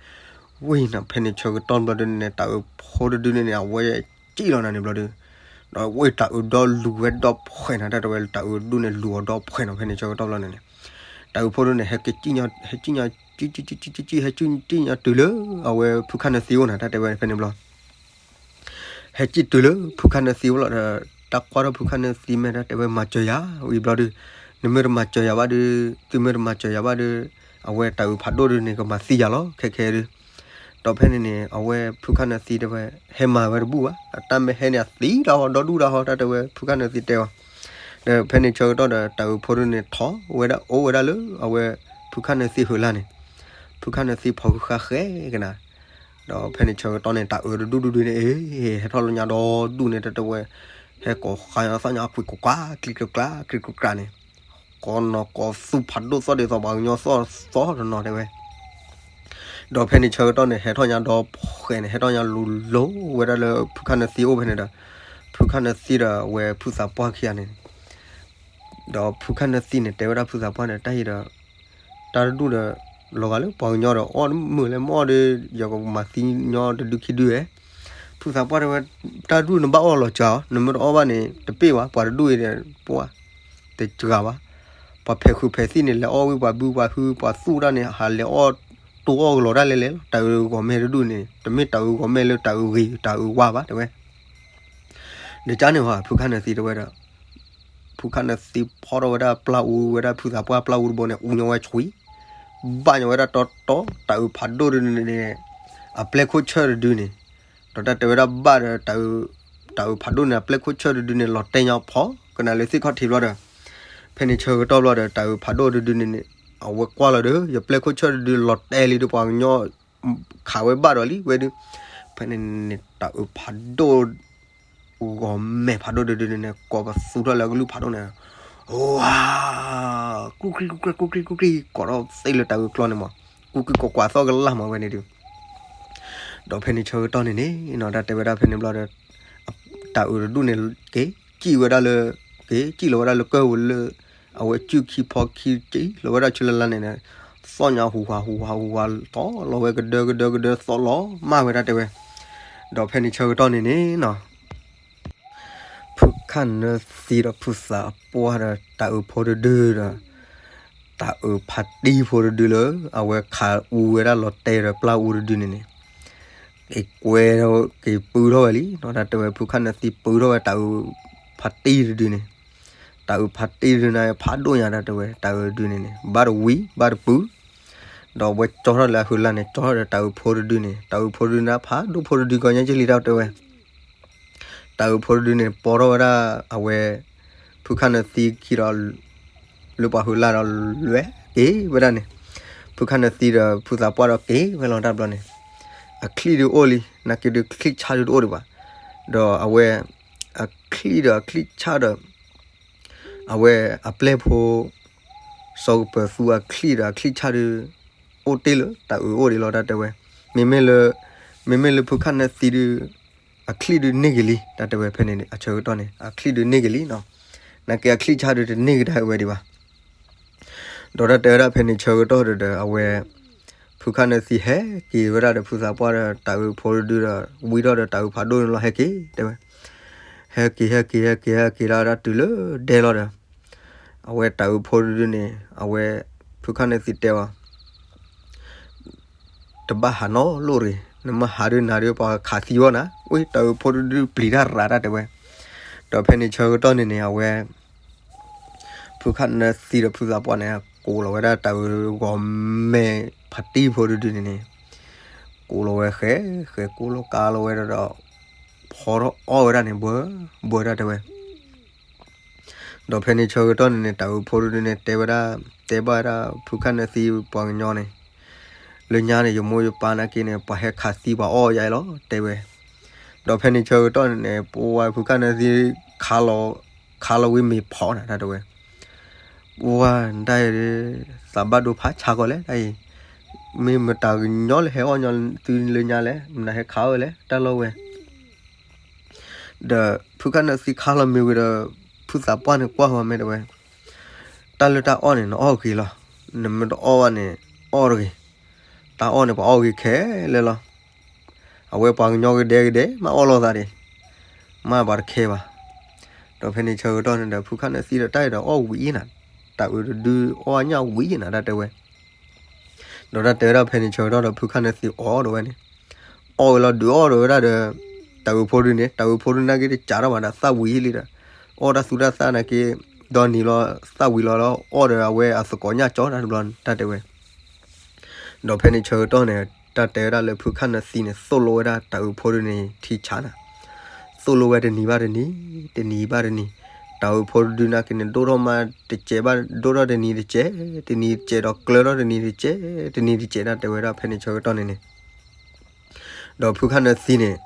ဝံၤနၤ ဖဲန့ၣ်ဆၢကတီၢ်ဘျီဒုန့ၣ်န့ၣ် တၢ်အုးဖိတဒုန့ၣ်န့ၣ် အဝဲကံၣ်လီၤနၤန့ၣ်ဘျီဒု, ဒီးဝဲတၢ်အုးဒီလူၤဝဲဒီဖှဲးနၤ တၢ်တဲဝဲ တၢ်အုးဒူၣ်န့ၣ်လူၤအီၤဒီဖှဲးနၤ ဖဲန့ၣ်ဆၢကတီၢ်ဘျီန့ၣ်န့ၣ်, တၢ်အုးဖိဒုန့ၣ် ဟဲက့ၤကံၣ်ညီ, ဟဲကံၣ်ညီ, ကံၣ်ကံၣ်ကံၣ်ကံၣ် ဟဲကံၣ်ကံၣ်ညီတုၤလၢအဝဲဖုခၣ်နၢသံအိၣ်နၤ တၢ်တဲဝဲဖဲန့ၣ်ဘျီ ဟဲကံၣ်တုၤလၢဖုခၣ်နၢသံအိၣ်လီၤဒီး တၢ်ကွၢ်ထီၣ်ဖုခၣ်နၢသံမဲာ် တၢ်တဲဝဲမၤစၢၤယၤဝံၤဘျီဒု, နမ့ၢ်တမၤစၢၤယၤဘၣ်ဒု, သုမ့ၢ်တမၤစၢၤယၤဘၣ်ဒု, အဝဲတၢ်အုးဖးဒိၣ်ဒုန့ၣ် ကမၤသံယၤလီၤ ခဲခဲဒု, ဒီးဖဲန့ၣ်န့ၣ် အဝဲဖုခၣ်နၢသံတဲဝဲ ဟဲမၤဝဲတဘူၣ်ဘၣ်, အတၢ်မ့ၢ်ဟဲန့ၣ် အသံတၢ်ဟီ ဒီဒူၣ်တၢ်ဟီ တၢ်တဲဝဲဖုခၣ်နၢသံတဲအီၤ, ဒီးဖဲန့ၣ်ဆၢကတီၢ်ဒီး တၢ်အုးဖိဒုန့ၣ် ထီၣ်ဝဲဒၣ်အိၣ်ဝဲဒၣ်လၢအဝဲဖုခၣ်နၢသံဟုးလၢ်န့ၣ်, ဖုခၣ်နၢသံဖီၣ်ဃာ်ဃဲကနၤ ဒီးဖဲန့ၣ်ဆၢကတီၢ်န့ၣ် တၢ်အုးတဒူၣ်ဒူၣ်ဒုန့ၣ် အ့ ဟဲထီၣ်လၢညါဒီဒူၣ်န့ၣ် တၢ်တဲဝဲ ဟဲကိးဃာ်ညါသီၣ်ညါကွံာ်ကိးကွၢ် ကျံးကျုးကျါ ကျံးကျုးကျါန့ၣ်, ကိးနီၢ်ကိးသူဖးဒိၣ်သီၣ်ဒ်သိး ပှၤကညီသီၣ်သီၣ်တနီၤတဲဝဲ, ဒီးဖဲန့ၣ်ဆၢကတီၢ်န့ၣ် ဟဲထီၣ်ညါဒီဖှဲးန့ၣ် ဟဲထီၣ်ညါလူၤလိၤဝဲဒၣ်လၢဖုခၣ်နၢသံအိၣ်ဖဲန့ၣ်ဒီး, ဖုခၣ်နၢသံဒီးအဝဲဖုသးပှၢ်ခံဂၤန့ၣ် ဒီးဖုခၣ်နၢသံန့ၣ် တဲဝဲဒၣ်ဖုသးပှၢ်န့ၣ် တၢ်အံၤဒီး တၢ်တဒူၣ်ဒီး လီၤဂာ်လၢပှၤကညီဒီး အီၣ်မုာ်လဲၣ်မ့ၢ်အီၣ်ဒီး ယကမၤသံညီတဒုခံဒုဧဲ, ဖုသးပှၢ်တဲဝဲ တၢ်တဒူၣ်နဘၣ်အီၣ်လီၤစှၤအီၤ နမ့ၢ်တအီၣ်ဘၣ်န့ၣ် တပ့ၢ်ဘၣ် ပှၤတဒူၣ်အံၤဒီး ပှၤ တစှၤဘၣ်, ပှၤဖဲးဃုာ်ဖဲးသံၣ်န့ၣ် လဲၤအီၣ်ဝံၤ ပှၤဘုပှၤဟု ပှၤသူၣ်တၢ်န့ၣ် ဟးလဲၤအီၣ်တိၢ်အီၣ်ကလီၤတၢ်လဲၣ်လဲၣ်လီၤ. တၢ်အုးဂီၤမဲတဒူၣ်န့ၣ် တမ့ၢ်တၢ်အုးဂီၤမဲလၢတၢ်အုးဂ့ၤ တၢ်အုးဝါဘၣ် တဲဝဲ. ဒီးကန့ၣ်ဟီ ဖုခၣ်နၢသံတဲဝဲဒီး ဖုခၣ်နၢသံဖီထီၣ်ဝဲဒၣ်ပျၢ်အူဝဲဒၣ်ဖုသးပှၢ်ပျၢ်အူတဘိန့ၣ် အူညီဝဲဆွံ, ဘၣ်ညီဝဲဒၣ်တီတီ တၤအုးဖးဒိၣ်တဒုန့ၣ် အပျဲၢ်ခိၣ်ဆၢၣ်တဒုန့ၣ်, ဒီးတၢ်တဲဝဲဒၣ်ဘၣ်ဒီး တၤအုးဖးဒိၣ်န့ၣ် အပျဲၢ်ခိၣ်ဆၢၣ်တဒုန့ၣ် လီၤတဲာ်ညီဖီ ကနၣ်လၢသ့ၣ်ခီၣ်ထံးဘျီဒီး, ဖဲန့ၣ်ဆၢကတီၢ်ဘျီဒီး တၤအုးဖးဒိၣ်တဒုန့ၣ်န့ၣ် အဝဲကွၢ်လီၤဒီး ယပျဲၢ်ခိၣ်ဆၢၣ်တဒုလီၤတဲာ်လံဒီးပှၤကညီ ခးဝဲဘၣ်ဒီးလံဝဲဒုး, ဖဲန့ၣ်န့ၣ် တၤအုးဖးဒိၣ် ဂီၤမဲာ်ဖးဒိၣ်တဒုန့ၣ်န့ၣ် ကိးပသူထီၣ်လၢအကလုၢ်ဖးဒိၣ်န့ၣ်, ဝါ, ကူၣ်ကြံၣ်ကူၣ်ကြံၣ်ကူၣ်ကြံၣ်ကူၣ်ကြံၣ် ကိးထီၣ်သ့လၢတၤအုးကျီန့ၣ်မး, ကူၣ်ကြံၣ်ကိးကွၢ်သီၣ်ကလၢ်မးဝဲန့ၣ်ဒုး, ဒီးဖဲန့ၣ်ဆၢကတီၢ်န့ၣ်န့ၣ်နီၤ တၢ်တဲဝဲဒၣ်ဖဲန့ၣ်ဘျီဒီး တၤအုးတဒူၣ်န့ၣ် က့ၤစံၣ်ဝဲဒၣ်လၢ, က့ၤစံၣ်လီၤဝဲဒၣ်လၢကၢၢ်ပူၤလၢ အဝဲစုခံဖီခံစံၣ်လီၤဝဲဒၣ်ဆူလၢ်လၢ်န့ၣ်န့ၣ်, သီၣ်ညါဟူးဟူးဟူးဟူးဟူးဟူး သီၣ်လီၤဝဲကဒၢကဒၢကဒၢသီၣ်လီၤမၢ်ဝဲဒၣ်တဲဝဲ, ဒီးဖဲန့ၣ်ဆၢကတီၢ်န့ၣ်န့ၣ်နီၤ ဖုခၣ်နၢသံဒီးဖုသးပှၢ်ဒီးတၤအုးဖိတဒုဒီး တၤအုးဖးတံၢ်ဖိတဒုလၢ အဝဲခးအူဝဲဒၣ်လီၤတဲာ်ဒီးပျၢ်အူတဒုန့ၣ်န့ၣ်, က့ၤကွဲထီၣ်က့ၤပုထီၣ်ဝဲလံနီၤ တၢ်တဲဝဲ ဖုခၣ်နၢသံပုထီၣ်ဝဲတၤအုးဖးတံၢ်တဒုန့ၣ်, တၤအုးဖးတံၢ်တဒုန့ၣ် ဖးဒိၣ်ညါတၢ်တဲဝဲ တၤအုးတဒုန့ၣ်န့ၣ် ဘၣ်တဝံၤဘၣ်တပု ဒီးအဝဲကၠီထီၣ်လၢအဟုးလၢ်န့ၣ် ကၠီထီၣ်ဒီးတၤအုးဖိတဒုန့ၣ် တၤအုးဖိတဒုန့ၣ် ဖးဒိၣ်ဖိတဒုကီညါက့လံတၢ်တဲဝဲ တၤအုးဖိတဒုန့ၣ် ပီထီၣ်ဝဲဒၣ် အဝဲ ဖုခၣ်နၢသံခံဒီး လၢပှၤဟုးလၢ်ဒီးလွဲက့ၤဝဲဒၣ်န့ၣ်, ဖုခၣ်နၢသံဒီးဖုသးပှၢ်ဒီးက့ၤဝဲလီၤတၢ်ဘျီန့ၣ်, အချံၣ်ဒုအိၣ်လံ နာ်က့ဒုချံၣ်ဆၣ်ဒုတအိၣ်ဒံးဘၣ်, ဒီးအဝဲ အချံၣ်ဒီးအချံၣ်ဆၣ်ဒီး အဝဲအပျဲၢ်ဖိ စီၤကပၢၤသူအချံၣ်ဒီးအချံၣ်ဆၣ်ဒု အိၣ်တ့ၢ်လၢတၤအုးအိၣ်ဒံးလီၤတၢ်တဲဝဲ, မ့မ့ၢ်လၢ မ့မ့ၢ်လၢဖုခၣ်နၢသံဒု အချံၣ်ဒုန့ၢ်က့ၤလံ တၢ်တဲဝဲဖဲန့ၣ်အဆၢကတီၢ်န့ၣ် အချံၣ်ဒုန့ၢ်က့ၤလံနီၤ, နာ်က့အချံၣ်ဆၣ်ဒုတန့ၢ်ကဒါဝဲဒံးဘၣ် ဒီးတၢ်တဲဝဲဒၣ်ဖဲန့ၣ်ဆၢကတီၢ်ဒီး အဝဲ ဖုခၣ်နၢသံဟဲက့ၤဝဲဒၣ်ဒီးဖုသးပှၢ်ဒီးတၤအုးဖိတဒုဒီး ဝံထီၣ်ဒီးတၤအုးဖးဒိၣ်န့ၣ်လီၤ ဟဲက့ၤတဲဝဲ, ဟဲက့ၤ ဟဲက့ၤ ဟဲက့ၤ ဟဲက့ၤလီၤဒၣ်တုၤလၢဒဲလီၤဒီး အဝဲတၤအုးဖိတဒုန့ၣ် အဝဲ ဖုခၣ်နၢသံတဲအီၤ တဘၣ်ဟးနီတလိၣ်တဂ့ၤ, နမ့ၢ်ဟးဒုနၤဒုပှၤခးသံဝဲနၤ, ဝံတၤအုးဖိတဒုပျံၤတၢ်ရၤတၢ်တဲဝဲ, ဒီးဖဲန့ၣ်ဆၢကတီၢ်န့ၣ်န့ၣ် အဝဲ ဖုခၣ်နၢသံဒီးဖုသးပှၢ်န့ၣ် ကိးလီၤဝဲဒၣ်တၤအုးဂီၤမဲာ်ဖးတံၢ်ဖိတဒုန့ၣ်န့ၣ်, ကိးလီၤဝဲဃဲ ဃဲကိးလီၤကါလီၤဝဲဒီး ဖီထီၣ်အီၣ်ဝဲဒၣ်န့ၣ် ဘှၢ ဘှၢတၢ်တဲဝဲ ဒီးဖဲန့ၣ်ဆၢကတီၢ်န့ၣ်န့ၣ် တၤအုးဖိတဒုန့ၣ် တဲဝဲဒၣ် တဲဘၣ်ဝဲဒၣ်ဖုခၣ်နၢသံပှၤကညီန့ၣ်, လၢညါန့ၣ် ယမိၢ်ယပၢ်နာ်က့န့ၣ် ပှၤဟဲခးသံပှၤအီၣ်ယါအံၤလီၤ တဲဝဲ, ဒီးဖဲန့ၣ်ဆၢကတီၢ်န့ၣ်န့ၣ် ပဝဲဖုခၣ်နၢသံ ခါလီၤ ခါလီၤဝံၤမ့ၤဖီနၤတၢ်တဲဝဲ, ပဝဲဒၣ် သးဘၣ်ဒိဖးဆါကီးလဲၣ်တၢ်အံၤ, မ့ၢ်မတၤကညီလၢဟဲအီၣ်ညီသုလၢညါလဲၣ်, မနုၤဟဲခးအီၣ်ဝဲလဲၣ် တၢ်လီၢ်ဝဲ ဒီးဖုခၣ်နၢသံခါလီၤမ့ၤဝံၤဒီး ဖုသးပှၢ်န့ၣ်ကွၢ်ဝဲမ့ၢ်တဲဝဲ, တၢ်လၢတၢ်အီၣ်န့ၣ် နအီၣ်ဂ့ၤလီၤ, နမ့ၢ်တအီၣ်ဘၣ်န့ၣ် အီၣ်တဂ့ၤ, တၢ်အီၣ်န့ၣ် ပှၤအီၣ်ဂ့ၤခဲလၢာ်လီၤ, အဝဲပှၤကညီကဒဲကဒဲ မ့ၢ်အီၣ်လိာ်သးဒံး, မ့ၢ်ပှၤတခဲဘၣ်, ဒီးဖဲန့ၣ်ဆၢကတီၢ်န့ၣ်ဒီး ဖုခၣ်နၢသံဒီးတၢ်အံၤဒီးအီၣ်ဝံၤအံၤနၤ, တၤအုးတဒုအီၣ်ညၣ်ဝံၤအံၤနၤ တၢ်တဲဝဲ ဒီးတၢ်တဲဝဲဒၣ်ဖဲန့ၣ်ဆၢကတီၢ်ဒီး ဖုခၣ်နၢသံအီၣ်ဒီးဝဲန့ၣ်, အီၣ်ဝဲလီၤဒုးအီၣ်ဒီးဝဲဒၣ်ဒီး တၤအုးဖိဒုန့ၣ်, တၤအုးဖိဒုနာ်က့တစးထီၣ်ဘၣ်ဒီးသၣ်ဝံၤလံဒီး, အီၣ်တၢ်သူတၢ်သၣ်နာ်က့, ဒီနံၤလီၤသၣ်ဝံၤလီၤလီၤ အီၣ်ဒီးအဝဲအသကိးညၣ်ကၠီတၢ်တဘျီ တၢ်တဲဝဲ, ဒီးဖဲန့ၣ်ဆၢကတီၢ်န့ၣ် တၢ်တဲဝဲဒၣ်လၢဖုခၣ်နၢသံန့ၣ် သိၣ်လိဝဲဒၣ်တၤအုးဖိဒုန့ၣ်ထံဆးနၤ, သိၣ်လိဝဲတနံၤဘၣ်တနံၤ, တနံၤဘၣ်တနံၤ, တၤအုးဖိဒုနာ်က့န့ၣ် ဒိၣ်ထီၣ်မးတစဲးဘၣ် ဒိၣ်ထီၣ်တနံၤတစဲး, တနံၤတစဲးဒီးကျၢၤထီၣ်တနံၤတစဲး, တနံၤတစဲးတၢ်တဲဝဲဒၣ်ဖဲန့ၣ်ဆၢကတီၢ်န့ၣ်န့ၣ်, ဒီးဖုခၣ်နၢသံန့ၣ်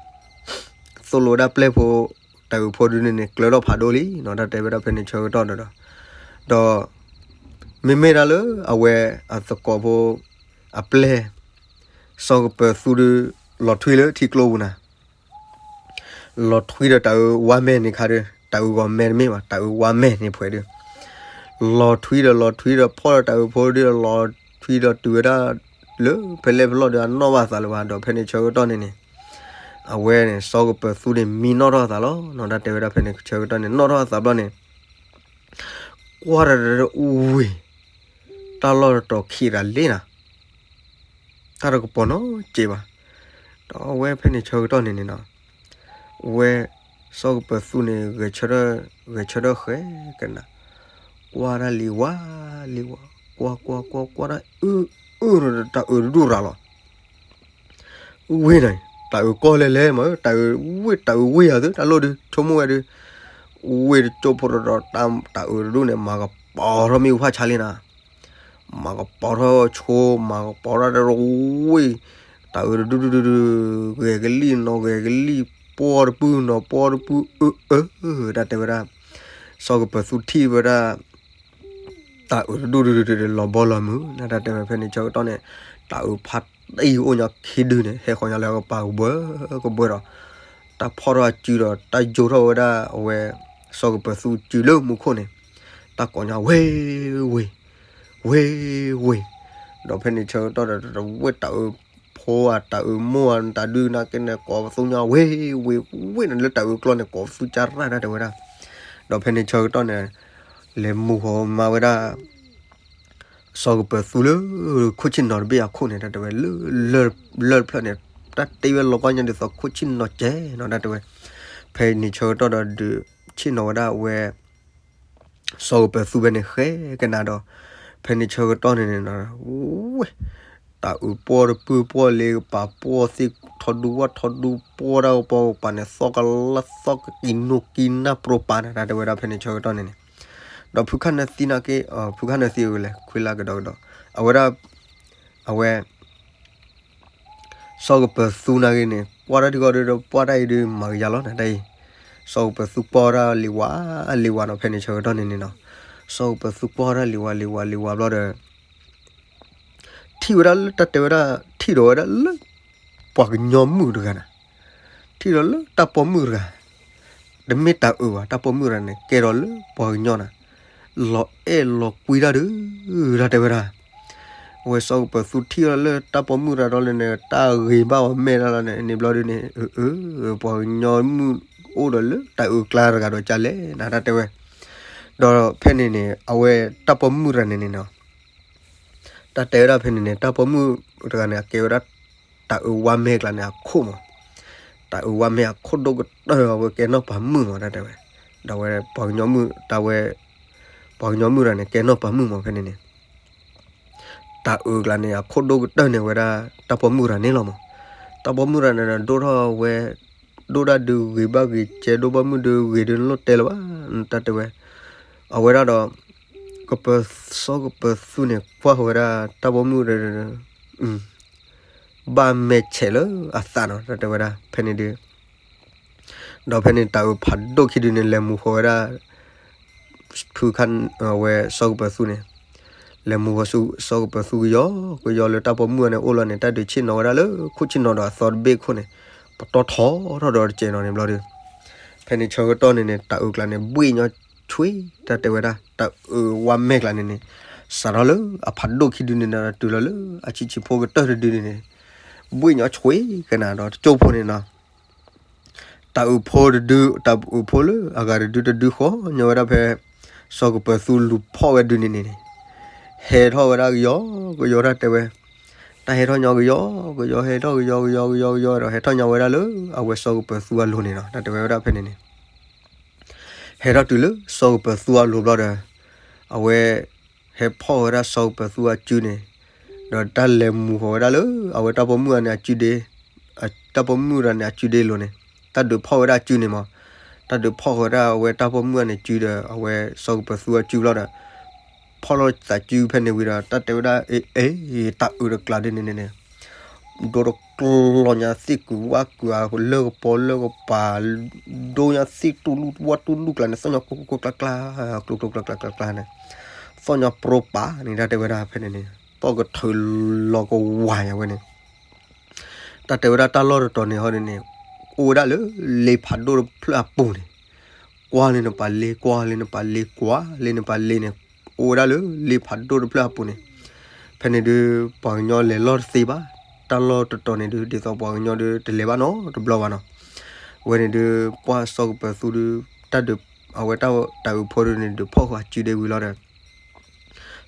သိၣ်လိဝဲဒၣ်ပျဲၢ်ဖိ တၤအုးဖိဒုန့ၣ်န့ၣ် ကျၢၤထီၣ်ဖးဒိၣ်လံနီၤ တၢ်တဲဝဲဒၣ်ဖဲန့ၣ်ဆၢကတီၢ်ဒီး, ဒီး မ့မ့ၢ်ဒၣ်လၢအဝဲအသကိးဖိ အပျဲၢ် စီၤကပၢၤသူဒု လီၤထွံလၢထံကျိပူၤနၤ လီၤထွံဒီးတၤအုးဝါမဲာ်န့ၣ်ခါဒီး တၤအုးဂီၤမဲာ်တမ့ၢ်ဘၣ် တၤအုးဝါမဲာ်န့ၣ်ဖှဲးဒီး လီၤထွံဒီးလီၤထွံဒီးဖီၣ်ဒီးတၤအုးဖိဒု လီၤထွံဒီးတုၤဝဲဒၣ်လၢဖဲလဲၣ်ဖဲလဲၣ်ဒီးအနီၣ်ဘၣ်သးလၢၤဘၣ် ဒီးဖဲန့ၣ်ဆၢကတီၢ်န့ၣ်န့ၣ် အဝဲန့ၣ် စီၤကပၢၤသူန့ၣ် မံနီၣ်ထီၣ်အသးလီၤနီၤ တၢ်တဲဝဲဒၣ်ဖဲန့ၣ်ဆၢကတီၢ်န့ၣ် နီၣ်ထီၣ်အသးဘျီန့ၣ် ကွၢ်တၢ်တဝံၤ တၢ်လီၢ်တတီၤခံးတၢ်လ့နၤ တၢ်တကပီၤနီတစဲးဘၣ်. ဒီးအဝဲဖဲန့ၣ်ဆၢကတီၢ်န့ၣ်န့ၣ်နီၤ အဝဲ စီၤကပၢၤသူန့ၣ် ဂဲၤဆၢထၢၣ် ဂဲၤဆၢထၢၣ်ဃဲကနၤ ကွၢ်တၢ်လံၤဝါလံၤဝါ, ကွၢ်ကွၢ်ကွၢ်ကွၢ်တၢ်အၢ, အၢ, တၢ်အၢတဒူၣ်ရၤလီၤ. ဝ့ၢ်နီၤ, တၢ်အၢကီၢ်လဲၤလဲၤမး, တၢ်အၢဝ့ၢ်, တၢ်အၢဝ့ၢ်ယၤသု, တၢ်လိၣ်ဒုး ဆိကမိၣ်ဝဲဒုး, ဝ့ၢ်တကၠိဖိတဒီး တၢ်အၢတဒူၣ်န့ၣ် မၤကပီၤထီၣ်မ့ၣ်အူဖးဆါလံနီၤ. မၤကပီၤထီၣ်ဆိ, မၤကပီၤထီၣ်တရဝ့ၢ်, တၢ်အၢတဒူၣ်ဒုဒုဒု, ဂဲၤကလံၣ်နီၤဂဲၤကလံၣ်, ပှီၢ်တပုၢ်နီၤပှီၢ်တပုၢ်, အၢအၢ, တၢ်တဲဝဲဒၣ်, စီၤကပၢၤသူထံၣ်ဝဲဒၣ် တၢ်အၢတဒူၣ်ဒုဒုဒု လီၤဘီလီၤမုၢ်, နတၢ်တဲဝဲဖဲန့ၣ်ဆၢကတီၢ်န့ၣ်, တၢ်အၢဖးတံၢ်အိၣ်ညီခံဒုန့ၣ် ဟဲဃီၤညီလၢကပၤကဘၢကဘၢဒီး, တၢ်ဖီၣ်ထီၣ်အစုဒီး တၢ်ယိာ်ထီၣ်ဝဲဒၣ်အဝဲ, စီၤကပၢၤသူစုလၢမူခိၣ်န့ၣ်, တၢ်ကိးညီဝ့ၢ်ဝ့ၢ်, ဝ့ၢ်ဝ့ၢ်, ဒီးဖဲန့ၣ်ဆၢကတီၢ်ဒီး တဝဲတၢ်အၢဖိဧါ တၢ်အၢမိၢ်ဧါ တၢ်ဒုးနာ်က့န့ၣ် ကိးပသူညီဝ့ၢ်ဝ့ၢ်ဝ့ၢ်န့ၣ် လၢတၢ်အၢကျီၢ်န့ၣ် ကိးပသူကၢ်ရၣ် တၢ်တဲဝဲဒၣ်, ဒီးဖဲန့ၣ်ဆၢကတီၢ်န့ၣ် လဲၤမူၤဃီၤမၤဝဲဒၣ် စီၤကပၢၤသူလၢ ခိၣ်ဆ့ၣ်နီၤတဘ့ၣ်အခိၣ်န့ၣ် တၢ်တဲဝဲလၢ, လၢၢ်တဖျၢၣ်န့ၣ်, တၢ်တ့ဝဲလီၤကီၢ်ညါဒ်သိးခိၣ်ဆ့ၣ်နီၤကဲနီၤ တၢ်တဲဝဲ, ဖဲန့ၣ်ဆၢကတီၢ်ဒီးဒုးဆ့ၣ်နီၤဝဲဒၣ်အဝဲ စီၤကပၢၤသူဖဲန့ၣ်ဃဲကနၤဒီး, ဖဲန့ၣ်ဆၢကတီၢ်န့ၣ်န့ၣ်, ဝ့ၢ်, တၢ်အၢပှီၢ်တပုၢ်ပှီၢ်လ့ကပၤ ပှီၢ်သ့ၣ်ထီဒူဝၣ်ထီဒူ ပှီၢ်တၢ်ကပီၤကပၤန့ၣ် သီၣ်ကလၢသီၣ်ကကံနိကံနၢ်ပြိပာ်န့ၣ် တၢ်တဲဝဲဒၣ်ဖဲန့ၣ်ဆၢကတီၢ်န့ၣ်န့ၣ်, ဒီးဖုခၣ်နၢသံနာ်က့, ဖုခၣ်နၢသံဝဲလဲၣ် ခွံလၢကဒီးကဒီး, အဝဲဒၣ်, အဝဲ စီၤကပၢၤသူနာ်က့န့ၣ် ပှၢ်တၢ်ဒုးကီဒုးဒီး ပှၢ်တၢ်အံၤဒုးမၤကယၤလီၤနတၢ်အံၤ, စီၤကပၢၤသူကွၢ်တၢ်လံၤဝါလံၤဝါနီၤ ဖဲန့ၣ်ဆၢကတီၢ်န့ၣ်န့ၣ်နီၤ, စီၤကပၢၤသူကွၢ်တၢ်လံၤဝါလံၤဝါလံၤဝါဘျီဒီး ထံၣ်ဝဲဒၣ်လၢတၢ်တဲဝဲဒၣ်, ထံၣ်ဒီးဝဲဒၣ်လၢ ပှၤကညီမုၣ်တဂၤန့ၣ်, ထံၣ်ဒီးလၢတၢ်ပိာ်မုၣ်တဂၤ, တမ့ၢ်တၢ်အၢဘၣ် တၢ်ပိာ်မုၣ်တဂၤန့ၣ် ကဲထီၣ်လၢပှၤကညီန့ၣ်, လီၤအဲၣ်လီၤကွံတၢ်ဒုး, တၢ်တဲဝဲဒၣ် အဝဲစီၤကပၢၤသူထံၣ်အီၤလၢတၢ်ပိာ်မုၣ်တဂၤဒီးလဲၣ်န့ၣ် တၢ်ဂ့ၤဘၣ်အီၤမဲာ်တၢ်လီၤန့ၣ် န့ၣ်ဘျီဒုန့ၣ်, အၢ, ပှၤကညီမုၣ်အိၣ်ဒီးလၢတၢ်အၢကျါတဂၤဒီးကလဲၣ်နၤ တၢ်တဲဝဲ, ဒီးဖဲန့ၣ်န့ၣ် အဝဲတၢ်ပိာ်မုၣ်တဂၤန့ၣ်န့ၣ်နီၤ တၢ်တဲဝဲဒၣ်ဖဲန့ၣ်န့ၣ် တၢ်ပိာ်မုၣ်တဂၤန့ၣ် အကဲဝဲဒၣ် တၢ်အၢဝါမဲာ်ကျါန့ၣ်အခိၣ်မး, တၢ်အၢဝါမဲာ်အခိၣ်ဒိၣ်ကတၢၢ် အဝဲကဲနီၢ်ပၤမုၣ်မး တၢ်တဲဝဲ, ဒီးဝဲပှၤကညီမုၣ် တၢ်ဝဲ, ပှၤကညီမုၣ်တဂၤန့ၣ် ကဲနီၢ်ပၤမုၣ်မး ဖဲန့ၣ်န့ၣ် တၢ်အၢကျါန့ၣ် အခိၣ်ဒိၣ်ကတၢၢ်န့ၣ်ဝဲဒၣ် တၢ်ပိာ်မုၣ်တဂၤန့ၣ်လီၤမး, တၢ်ပိာ်မုၣ်တဂၤန့ၣ် ဒိၣ်ထီၣ်ဝဲ, ဒိၣ်ဒၣ်ဒုးဂ့ၤဘၣ်ဂ့ၤကဲ ဒိၣ်ဘၣ်မုၢ်ဒုးဂ့ၤဒုးလိၣ်တဲလၢၤဘၣ်, တၢ်တဲဝဲ, အဝဲဒၣ်ဒီး, ကပၢၤစီၤကပၢၤသူန့ၣ် ကွၢ်ဃီၤဝဲဒၣ်တၢ်ပိာ်မုၣ်ဒီး ဘၣ်မဲာ်ဆဲးလၢအသးနီၤ တၢ်တဲဝဲဒၣ် ဖဲန့ၣ်ဒုး, ဒီးဖဲန့ၣ်တၢ်အၢဖးဒိၣ်ခံဒုန့ၣ် လဲၤမူၤဃီၤဝဲဒၣ် ဖုခါ, အဝဲစီၤကပၢၤသူန့ၣ်, လဲၤမူၤဃီၤဆူစီၤကပၢၤသူကယီကယီလၢတၢ်ပိာ်မုၣ်အန့ၣ်အိၣ်လီၤန့ၣ် တၢ်ဒုးဆ့ၣ်နီၤဝဲဒၣ်လၢခိၣ်ဆ့ၣ်နီၤဒီးအသီတဘ့ၣ်ခိၣ်န့ၣ်, ပတီၢ်ထီထီၣ်ဒီးတစဲးနီၤန့ၣ်ဘျီဒုး, ဖဲန့ၣ်ဆၢကတီၢ်န့ၣ်န့ၣ် တၢ်အၢကျါန့ၣ် ဘှ့ၣ်ညီဆွ့ တၢ်တဲဝဲဒၣ် တၢ်အၢဝါမဲာ်ကျါန့ၣ်န့ၣ်, စးထီၣ်လၢအဖးဒိၣ်ခံဒုန့ၣ်ဒီး တုၤလီၤလၢအဆံးဆံးဖိကတၢၢ်တဒုန့ၣ်န့ၣ်, ဘှ့ၣ်ညီဆွ့ကနၤဒီးတကၠိဖိန့ၣ်နီၤ တၢ်အုးဖိတဒု, တၢ်အုးဖိလၢအဂၤတဒုတဒုဃီညီဝဲဒၣ်ဖဲ စီၤကပၢၤသူလူၤဖီၣ်ဝဲဒုန့ၣ်န့ၣ်, ဟဲထီၣ်ဝဲဒၣ်ကယီကယီ တၢ်တဲဝဲ, တၢ်ဟဲထီၣ်ညီကယီကယီ ဟဲထီၣ်ကယီကယီကယီကယီဒီး ဟဲထီၣ်ညီဝဲဒၣ်လၢအဝဲစီၤကပၢၤသူအလိၤန့ၣ်နီၤ တၢ်တဲဝဲဒၣ်ဖဲန့ၣ်န့ၣ် ဟဲထီၣ်တုၤလၢစီၤကပၢၤသူအလိၤဘျီဒီး, အဝဲဟဲဖီၣ်ဝဲဒၣ်စီၤကပၢၤသူအစုန့ၣ်, ဒီးတၢ်လဲၤမူၤဃီၤဝဲဒၣ်လၢအဝဲတၢ်ပိာ်မုၣ်အန့ၣ်အစုဒ့, တၢ်ပိာ်မုၣ်တဂၤန့ၣ်အစုဒ့လိၤန့ၣ်, တၢ်ဒုးဖီၣ်ဝဲဒၣ်အစုန့ၣ်မး, တၢ်ဒုးဖီၣ်ဃီၤဝဲဒၣ်အဝဲတၢ်ပိာ်မုၣ်အန့ၣ်စုဒီး အဝဲစီၤကပၢၤသူအစုဘျီဒီး ဖီၣ်လီၤသးစုဖဲန့ၣ်ဝံၤဒီး တၢ်တဲဝဲဒၣ် အ့ အ့ တၢ်အုးတကျါဒ်န့ၣ်န့ၣ်န့ၣ်, ဒိတကျီညါသ့ၣ်ကုာ်ဝၣ်ကုာ်ဧါ လၢကပီၤလၢကပၤ, ဒိညါသ့ၣ်တူၢ်လူၢ်ဝၣ်တူၢ်လူၢ်ကျါန့ၣ် သီၣ်ညီကျိကျိကျါကျါ, ကျိကျိကျါကျါကျါန့ၣ်, သီၣ်ညီပြိပာ်န့ၣ် တၢ်တဲဝဲဒၣ်ဖဲန့ၣ်န့ၣ် သီၣ်ကထုးလီၤကဝၤညါဝဲန့ၣ် တၢ်တဲဝဲဒၣ်တၢ်လီၢ်တတီၤန့ၣ်ဟီန့ၣ်န့ၣ်, အိၣ်ဝဲဒၣ်လၢလ့ဖးဒိၣ်တဖျၢၣ်အပူၤန့ၣ်, ကွၢ်လၢနပာ်လ့ ကွၢ်လၢနပာ်လ့ ကွၢ်လၢနပာ်လ့န့ၣ်, အိၣ်ဝဲဒၣ်လၢလ့ဖးဒိၣ်တဖျၢၣ်အပူၤန့ၣ်, ဖဲန့ၣ်ဒုး ပှၤကညီလဲၤလီၢ်တသ့ဘၣ်, တၢ်လီၢ်တတီၤန့ၣ်ဒုး ဒ်သိးပှၤကညီဒုးတလဲၤဘၣ်နီတဘျီဘၣ်နီၤ, အဝဲန့ၣ်ဒုး ပှၢ်စီၤကပၢၤသူဒုး တၢ်ဒုး အဝဲတၢ်အုးဖိဒုးန့ၣ် ဒုးဖီၣ်ဃာ်စုဒ့ဝံၤလီၤဒီး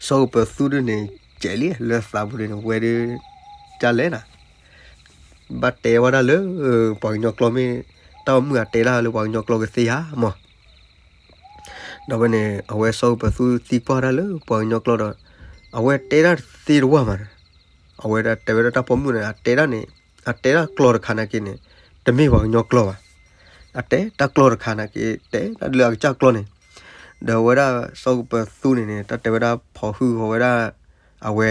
စီၤကပၢၤသူဒုးန့ၣ် ကဲးလံ လၢသးပူၤဒုးန့ၣ် ဝဲဒုး ကလဲၣ်နၤ, ဘၣ်တဲဝဲဒၣ်လၢ ပှၤကညီကျိာ်မ့ၢ် တၢ်ပိာ်မုၣ်အတဲဒၣ်လၢပှၤကညီကျိာ်ကသ့ဧါမး, ဒီးဖဲန့ၣ် အဝဲစီၤကပၢၤသူသံကွၢ်တၢ်လၢပှၤကညီကျိာ်ဒီး အဝဲတဲတၢ်သ့တဝၢ်မး, အဝဲဒၣ်တဲဝဲဒၣ်တၢ်ပိာ်မုၣ်န့ၣ် အတဲဒၣ်န့ၣ် အတဲတၢ်ကျိာ်တခါနာ်က့န့ၣ် တမ့ၢ်ပှၤကညီကျိာ်ဘၣ်. အတဲတၢ်ကျိာ်တခါနာ်က့ တဲဒၣ်လၢအကစၢ်ကျိာ်န့ၣ်, ဒီးအဝဲဒၣ်စီၤကပၢၤသူန့ၣ်န့ၣ် တၢ်တဲဝဲဒၣ်ဖီၣ်ဟုဃီၤဝဲဒၣ် အဝဲ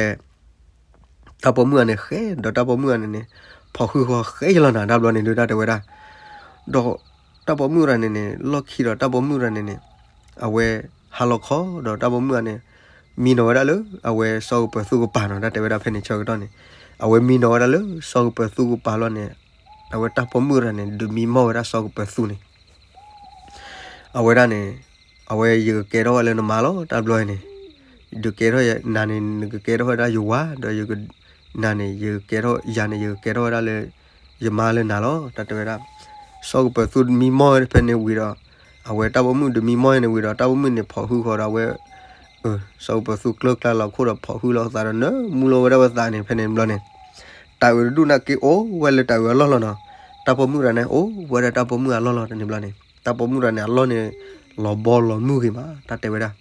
တၢ်ပိာ်မုၣ်အန့ၣ်ဃဲ, ဒီးတၢ်ပိာ်မုၣ်အန့ၣ်န့ၣ် ဖီၣ်ဟုဃီၤဃဲယလီၤနၤ တၢ်ဘျီန့ၣ်ဒုး တၢ်တဲဝဲဒၣ်. ဒီးတၢ်ပိာ်မုၣ်တဂၤန့ၣ်န့ၣ် လီၢ်ခံဒီးတၢ်ပိာ်မုၣ်တဂၤန့ၣ်န့ၣ် အဝဲဟးလီၤခီဒီးတၢ်ပိာ်မုၣ်တဂၤန့ၣ် မံနီၤဝဲဒၣ်လၢအဝဲစီၤကပၢၤသူကပၤနီၤ တၢ်တဲဝဲဒၣ်ဖဲန့ၣ်ဆၢကတီၢ်န့ၣ် အဝဲမံနီၤဝဲဒၣ်လၢစီၤကပၢၤသူကပၤလီၤန့ၣ် အဝဲတၢ်ပိာ်မုၣ်တဂၤန့ၣ် ဒုးမံမီၢ်ဝဲဒၣ်စီၤကပၢၤသူန့ၣ် အဝဲဒၣ်န့ၣ် အဝဲယကကဲထီၣ်ဝဲလၢနမါလီၤ တၢ်ဘျီန့ၣ်, ဒုးကဲထီၣ်နၤန့ၣ် နကကဲထီၣ်ဝဲဒၣ်ယဝၤ, ဒီးယက, နၤန့ၣ် ယကကဲထီၣ်, ယၤန့ၣ် ယကကဲထီၣ်ဝဲဒၣ်လၢ ယမါလၢနၤလီၤ တၢ်တဲဝဲဒၣ်. စီၤကပၢၤသူမံမီၢ်ဝဲဖဲန့ၣ်ဝံၤဒီး အဝဲတၢ်ပိာ်မုၣ်ဒုးမံမီၢ်ဝဲန့ၣ်ဝံၤဒီး တၢ်ပိာ်မုၣ်န့ၣ်ဖီၣ်ဟုဃီၤဒီးအဝဲ စီၤကပၢၤသူကျၢၢ်ကျါလီၤခိၣ်ဒီးဖီၣ်ဟုလီၤသးဒီးနၢမူလီၤဝဲဒၣ်ဝဲသးန့ၣ် ဖဲန့ၣ်ဘျီန့ၣ် တၤအုးတဒူၣ်န့ၣ်က့ၤအိၣ်ဝဲလၢတၤအုးအလီၢ်လီၤနီၤ. တၢ်ပိာ်မုၣ်တဂၤန့ၣ် အိၣ်ဝဲဒၣ်တၢ်ပိာ်မုၣ်အလီၢ်လီၤတန့ၣ်ဘျီန့ၣ် တၢ်ပိာ်မုၣ်တဂၤန့ၣ် အလီၢ်န့ၣ် လီၤဘီလီၤမုၢ်ဂ့ၤမး တၢ်တဲဝဲဒၣ်.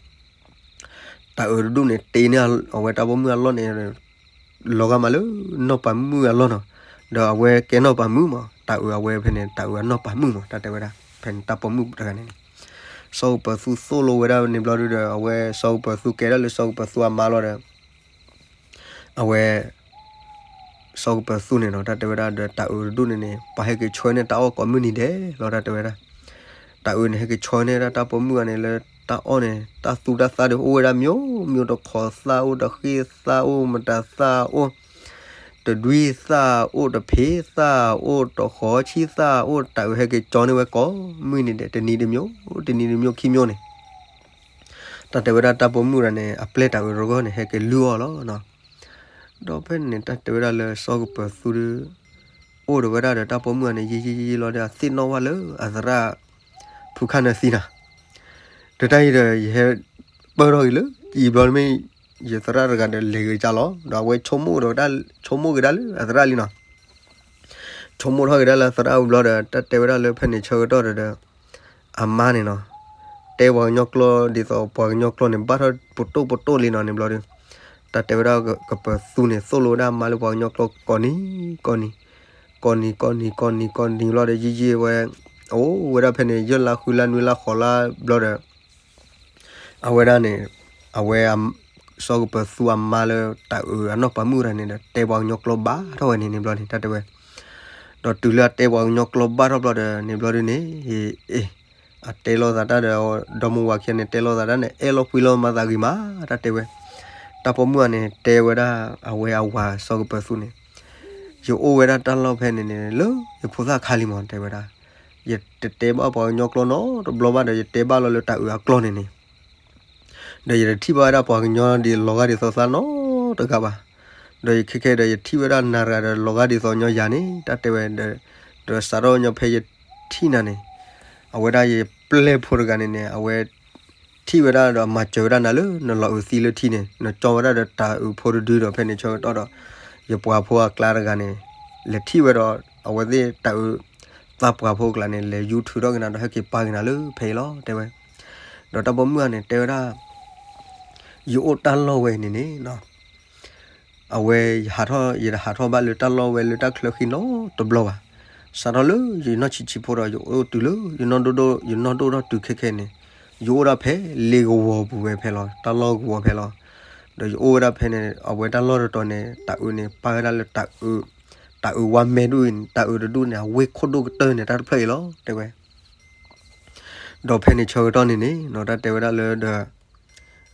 တၤအုးတဒူၣ်န့ၣ် တ့န့ၢ်အဝဲတၢ်ပိာ်မုၣ်အလီၢ်န့ၣ် လီၤဂာ်မးလၢနီၢ်ပၤမုၣ်အလီၢ်နီၤ. ဒီးအဝဲကဲနီၢ်ပၤမုၣ်မး တၤအုးအဝဲဖဲန့ၣ် တၤအုးအနီၢ်ပၤမုၣ်မး တၢ်တဲဝဲဒၣ်. ဖဲန့ၣ်တၢ်ပိာ်မုၣ်တဂၤန့ၣ်န့ၣ် စီၤကပၢၤသူသိၣ်လိဝဲဒၣ်န့ၣ်ဘျီဒုဒီး အဝဲစီၤကပၢၤသူကဲဒၣ်လၢစီၤကပၢၤသူအမါလီၤဒီး အဝဲ စီၤကပၢၤသူန့ၣ်နီၤ တၢ်တဲဝဲဒၣ်ဒီး တၤအုးတဒူၣ်န့ၣ်န့ၣ် ပှၤဟဲက့ၤဆှၢန့ၢ်တၢ်အီၣ်ကိးမုၢ်နံၤဒဲးလီၤ တၢ်တဲဝဲဒၣ်. တၤအုးန့ၣ် ဟဲက့ၤဆှၢန့ၢ်ဒၣ်တၢ်ပိာ်မုၣ်အန့ၣ်လၢတၢ်အီၣ်န့ၣ် တၢ်သူတၢ်သၣ်ဒုးအိၣ်ဝဲဒၣ် မျိုးမျိုး, တခီးသၣ်အိၣ်, တဃ့ၢ်သၣ်အိၣ်, မတၤသၣ်အိၣ်, တဒွံသၣ်အိၣ်, တဖံးသၣ်အိၣ်, တဃီဆံသၣ်အိၣ်, တၤအုးဟဲက့ၤကၠီန့ၢ်ဝဲကိးမုၢ်နံၤဒဲး တနံၤတမျိုး, တနံၤတမျိုးခံမျိုးန့ၣ် တၢ်တဲဝဲဒၣ်တၢ်ပိာ်မုၣ်တဂၤန့ၣ် အပျဲၢ်တၤအုးတဂီၢ်န့ၣ် ဟဲက့ၤလုၢ်အီၣ်လီၤနီၤ. ဒီးဖဲန့ၣ် တၢ်တဲဝဲဒၣ်လၢစီၤကပၢၤသူဒု အိၣ်ဒီးဝဲဒၣ်ဒီးတၢ်ပိာ်မုၣ်တဂၤန့ၣ် ယံာ်ယံာ်ယံာ်ယံာ်လီၤဒီး အသ့ၣ်နီၣ်ဝဲလၢအသရၣ် ဖုခၣ်နၢသံနီၤ. ဒီးတၢ်အံၤဒီး ယဟဲပၢၢ်ထီၣ်က့ၤလၢ ယံာ်ဘျီတမ့ၢ် ယသရၣ်တဂၤဒီးလဲၤဂ့ၤကၢ်လီၤ. ဒီးအဝဲဆိကမိၣ်ဒီး ဆိကမိၣ်က့ၤဒၣ်လၢအသရၣ်လံနီၤ. ဆိကမိၣ်ထီၣ်က့ၤဒၣ်လၢအသရၣ်ဝံၤဘျီဒီး တၢ်တဲဝဲဒၣ်လၢဖဲန့ၣ်ဆၢကတီၢ်ဒီး အမါန့ၣ်နီၤ တဲပှၤကညီကျိာ်ဒ်သိးပှၤကညီကျိာ်န့ၣ် ဘၣ်ထီၣ်ပတိၢ်ပတိၢ်လံနီၤန့ၣ်ဘျီဒီး တၢ်တဲဝဲဒၣ်ကပၢၤသူန့ၣ် သိၣ်လိဝဲဒၣ်အမါလၢပှၤကညီကျိာ်ကိးနံၤကိးနံၤ, ကိးနံၤ ကိးနံၤ ကိးနံၤ ကိးနံၤ ကိးနံၤဘျီဒီး ယံာ်ယံာ်ဝဲ အိၣ်ဝဲဒၣ်ဖဲန့ၣ် ယဲၢ်လါဃုလါနွံလါဃိးလါဘျီဒီး အဝဲဒၣ်န့ၣ် အဝဲ စီၤကပၢၤသူအမါလၢတၤအုးအနီၢ်ပၤမုၣ်တဂၤန့ၣ်ဒီး တဲပှၤကညီကျိာ်ဘၣ်ထီၣ်ဝဲန့ၣ်န့ၣ်ဘျီန့ၣ် တၢ်တဲဝဲ ဒီးတုၤလၢအတဲပှၤကညီကျိာ်ဘၣ်ထီၣ်ဘျီဒီးန့ၣ်ဘျီဒုန့ၣ် အ့ အတဲလိာ်သးတၢ်ဒီး ဒီမါဝၤခံဂၤန့ၣ် တဲလိာ်သးတၢ်န့ၣ် အဲၣ်လိာ်ကွံလိာ်မၤသးဂ့ၤမး တၢ်တဲဝဲ. တၢ်ပိာ်မုၣ်ဂၤန့ၣ် တဲဝဲဒၣ်အဝဲအဝၤစီၤကပၢၤသူန့ၣ် ယအိၣ်ဝဲဒၣ်တၢ်လီၢ်ဖဲန့ၣ်န့ၣ် လၢယဖိသၣ်ခါလံမး တဲဝဲဒၣ်. ယတတဲဘၣ်ပှၤကညီကျိာ်နီတဘျီဘၣ်ဒီး ယတဲဘၣ်လီၤလၢတၤအုးအကျိာ်န့ၣ်န့ၣ် ဒီးယတထံၣ်ဘၣ်ဝဲဒၣ်ပှၤကညီဒ်လီၤဂာ်ဒ်သိးသးနီတဂၤဘၣ်. ဒီးယခဲခဲဒီး ယထံၣ်ဝဲဒၣ်နၤတဂၤဒီးလီၤဂာ်ဒ်သိးညီယၤန့ၣ် တၢ်တဲဝဲဒီး ဒီးစးထီၣ်ညီဖဲယထံၣ်နၤန့ၣ် အဝဲဒၣ်ယပျဲၢ်ဖိတဂၤန့ၣ်န့ၣ် အဝဲထံၣ်ဝဲဒၣ်ဒီးမၤစၢၤဝဲဒၣ်နၤလၢနလီၤအုးသံလၢထံန့ၣ် နကၠီဝဲဒၣ်ဒီးတၤအုးဖိတဒုဒီး ဖဲန့ၣ်ဆၢကတီၢ်ဒီး ယပှၤဖိအကျါတဂၤန့ၣ် လဲၤထံၣ်ဝဲဒီး အဝဲသ့ၣ်တၤအုးသးပှၢ်ဖိအကျါန့ၣ် လဲၤယူထုးထီၣ်က့ၤနၤဒီး ဟဲက့ၤပာ်က့ၤနၤလၢဖဲအံၤလီၤ တဲဝဲ. ဒီးတၢ်ပိာ်မုၣ်ဂၤန့ၣ် တဲဝဲဒၣ် ယအိၣ်တၢ်လီၢ်ဝဲန့ၣ်န့ၣ် အဝဲ ယဟးထီၣ် ယတဟးထီၣ်ဘၣ်လၢတၢ်လီၢ်ဝဲလၢတၢ်ချၢဃံနီတဘျီဘၣ်. စးထီၣ်လၢယနီၢ်ဆံးဆံးဖိဒီး ယအိၣ်တုၤလၢ ယနီၢ်ဒိၣ်ဒိၣ် ယနီၢ်ဒိၣ်ထီၣ်တုၤခဲခဲန့ၣ် ယအိၣ်ဒၣ်ဖဲလ့ကဝီၤပူၤဝဲဖဲလီၤ တၢ်လီၢ်ကဝီၤဖဲလီၤ. ဒီးယအိၣ်ဝဲဒၣ်ဖဲန့ၣ် အဝဲတၢ်လီၢ်တတီၤန့ၣ် တၤအုးန့ၣ် ပာ်ဝဲဒၣ်လၢ တၤအုးဝါမဲဒူၣ်အံၤန့ၣ် တၤအုးတဒူၣ်န့ၣ် အဝ့ၢ်ခိၣ်ဒိၣ်ကတၢၢ်န့ၣ် တၢ်တဖျၢၣ်အံၤလီၤ တဲဝဲ. ဒီးဖဲန့ၣ်ဆၢကတီၢ်န့ၣ်န့ၣ် တၢ်တဲဝဲဒၣ်လၢဒီး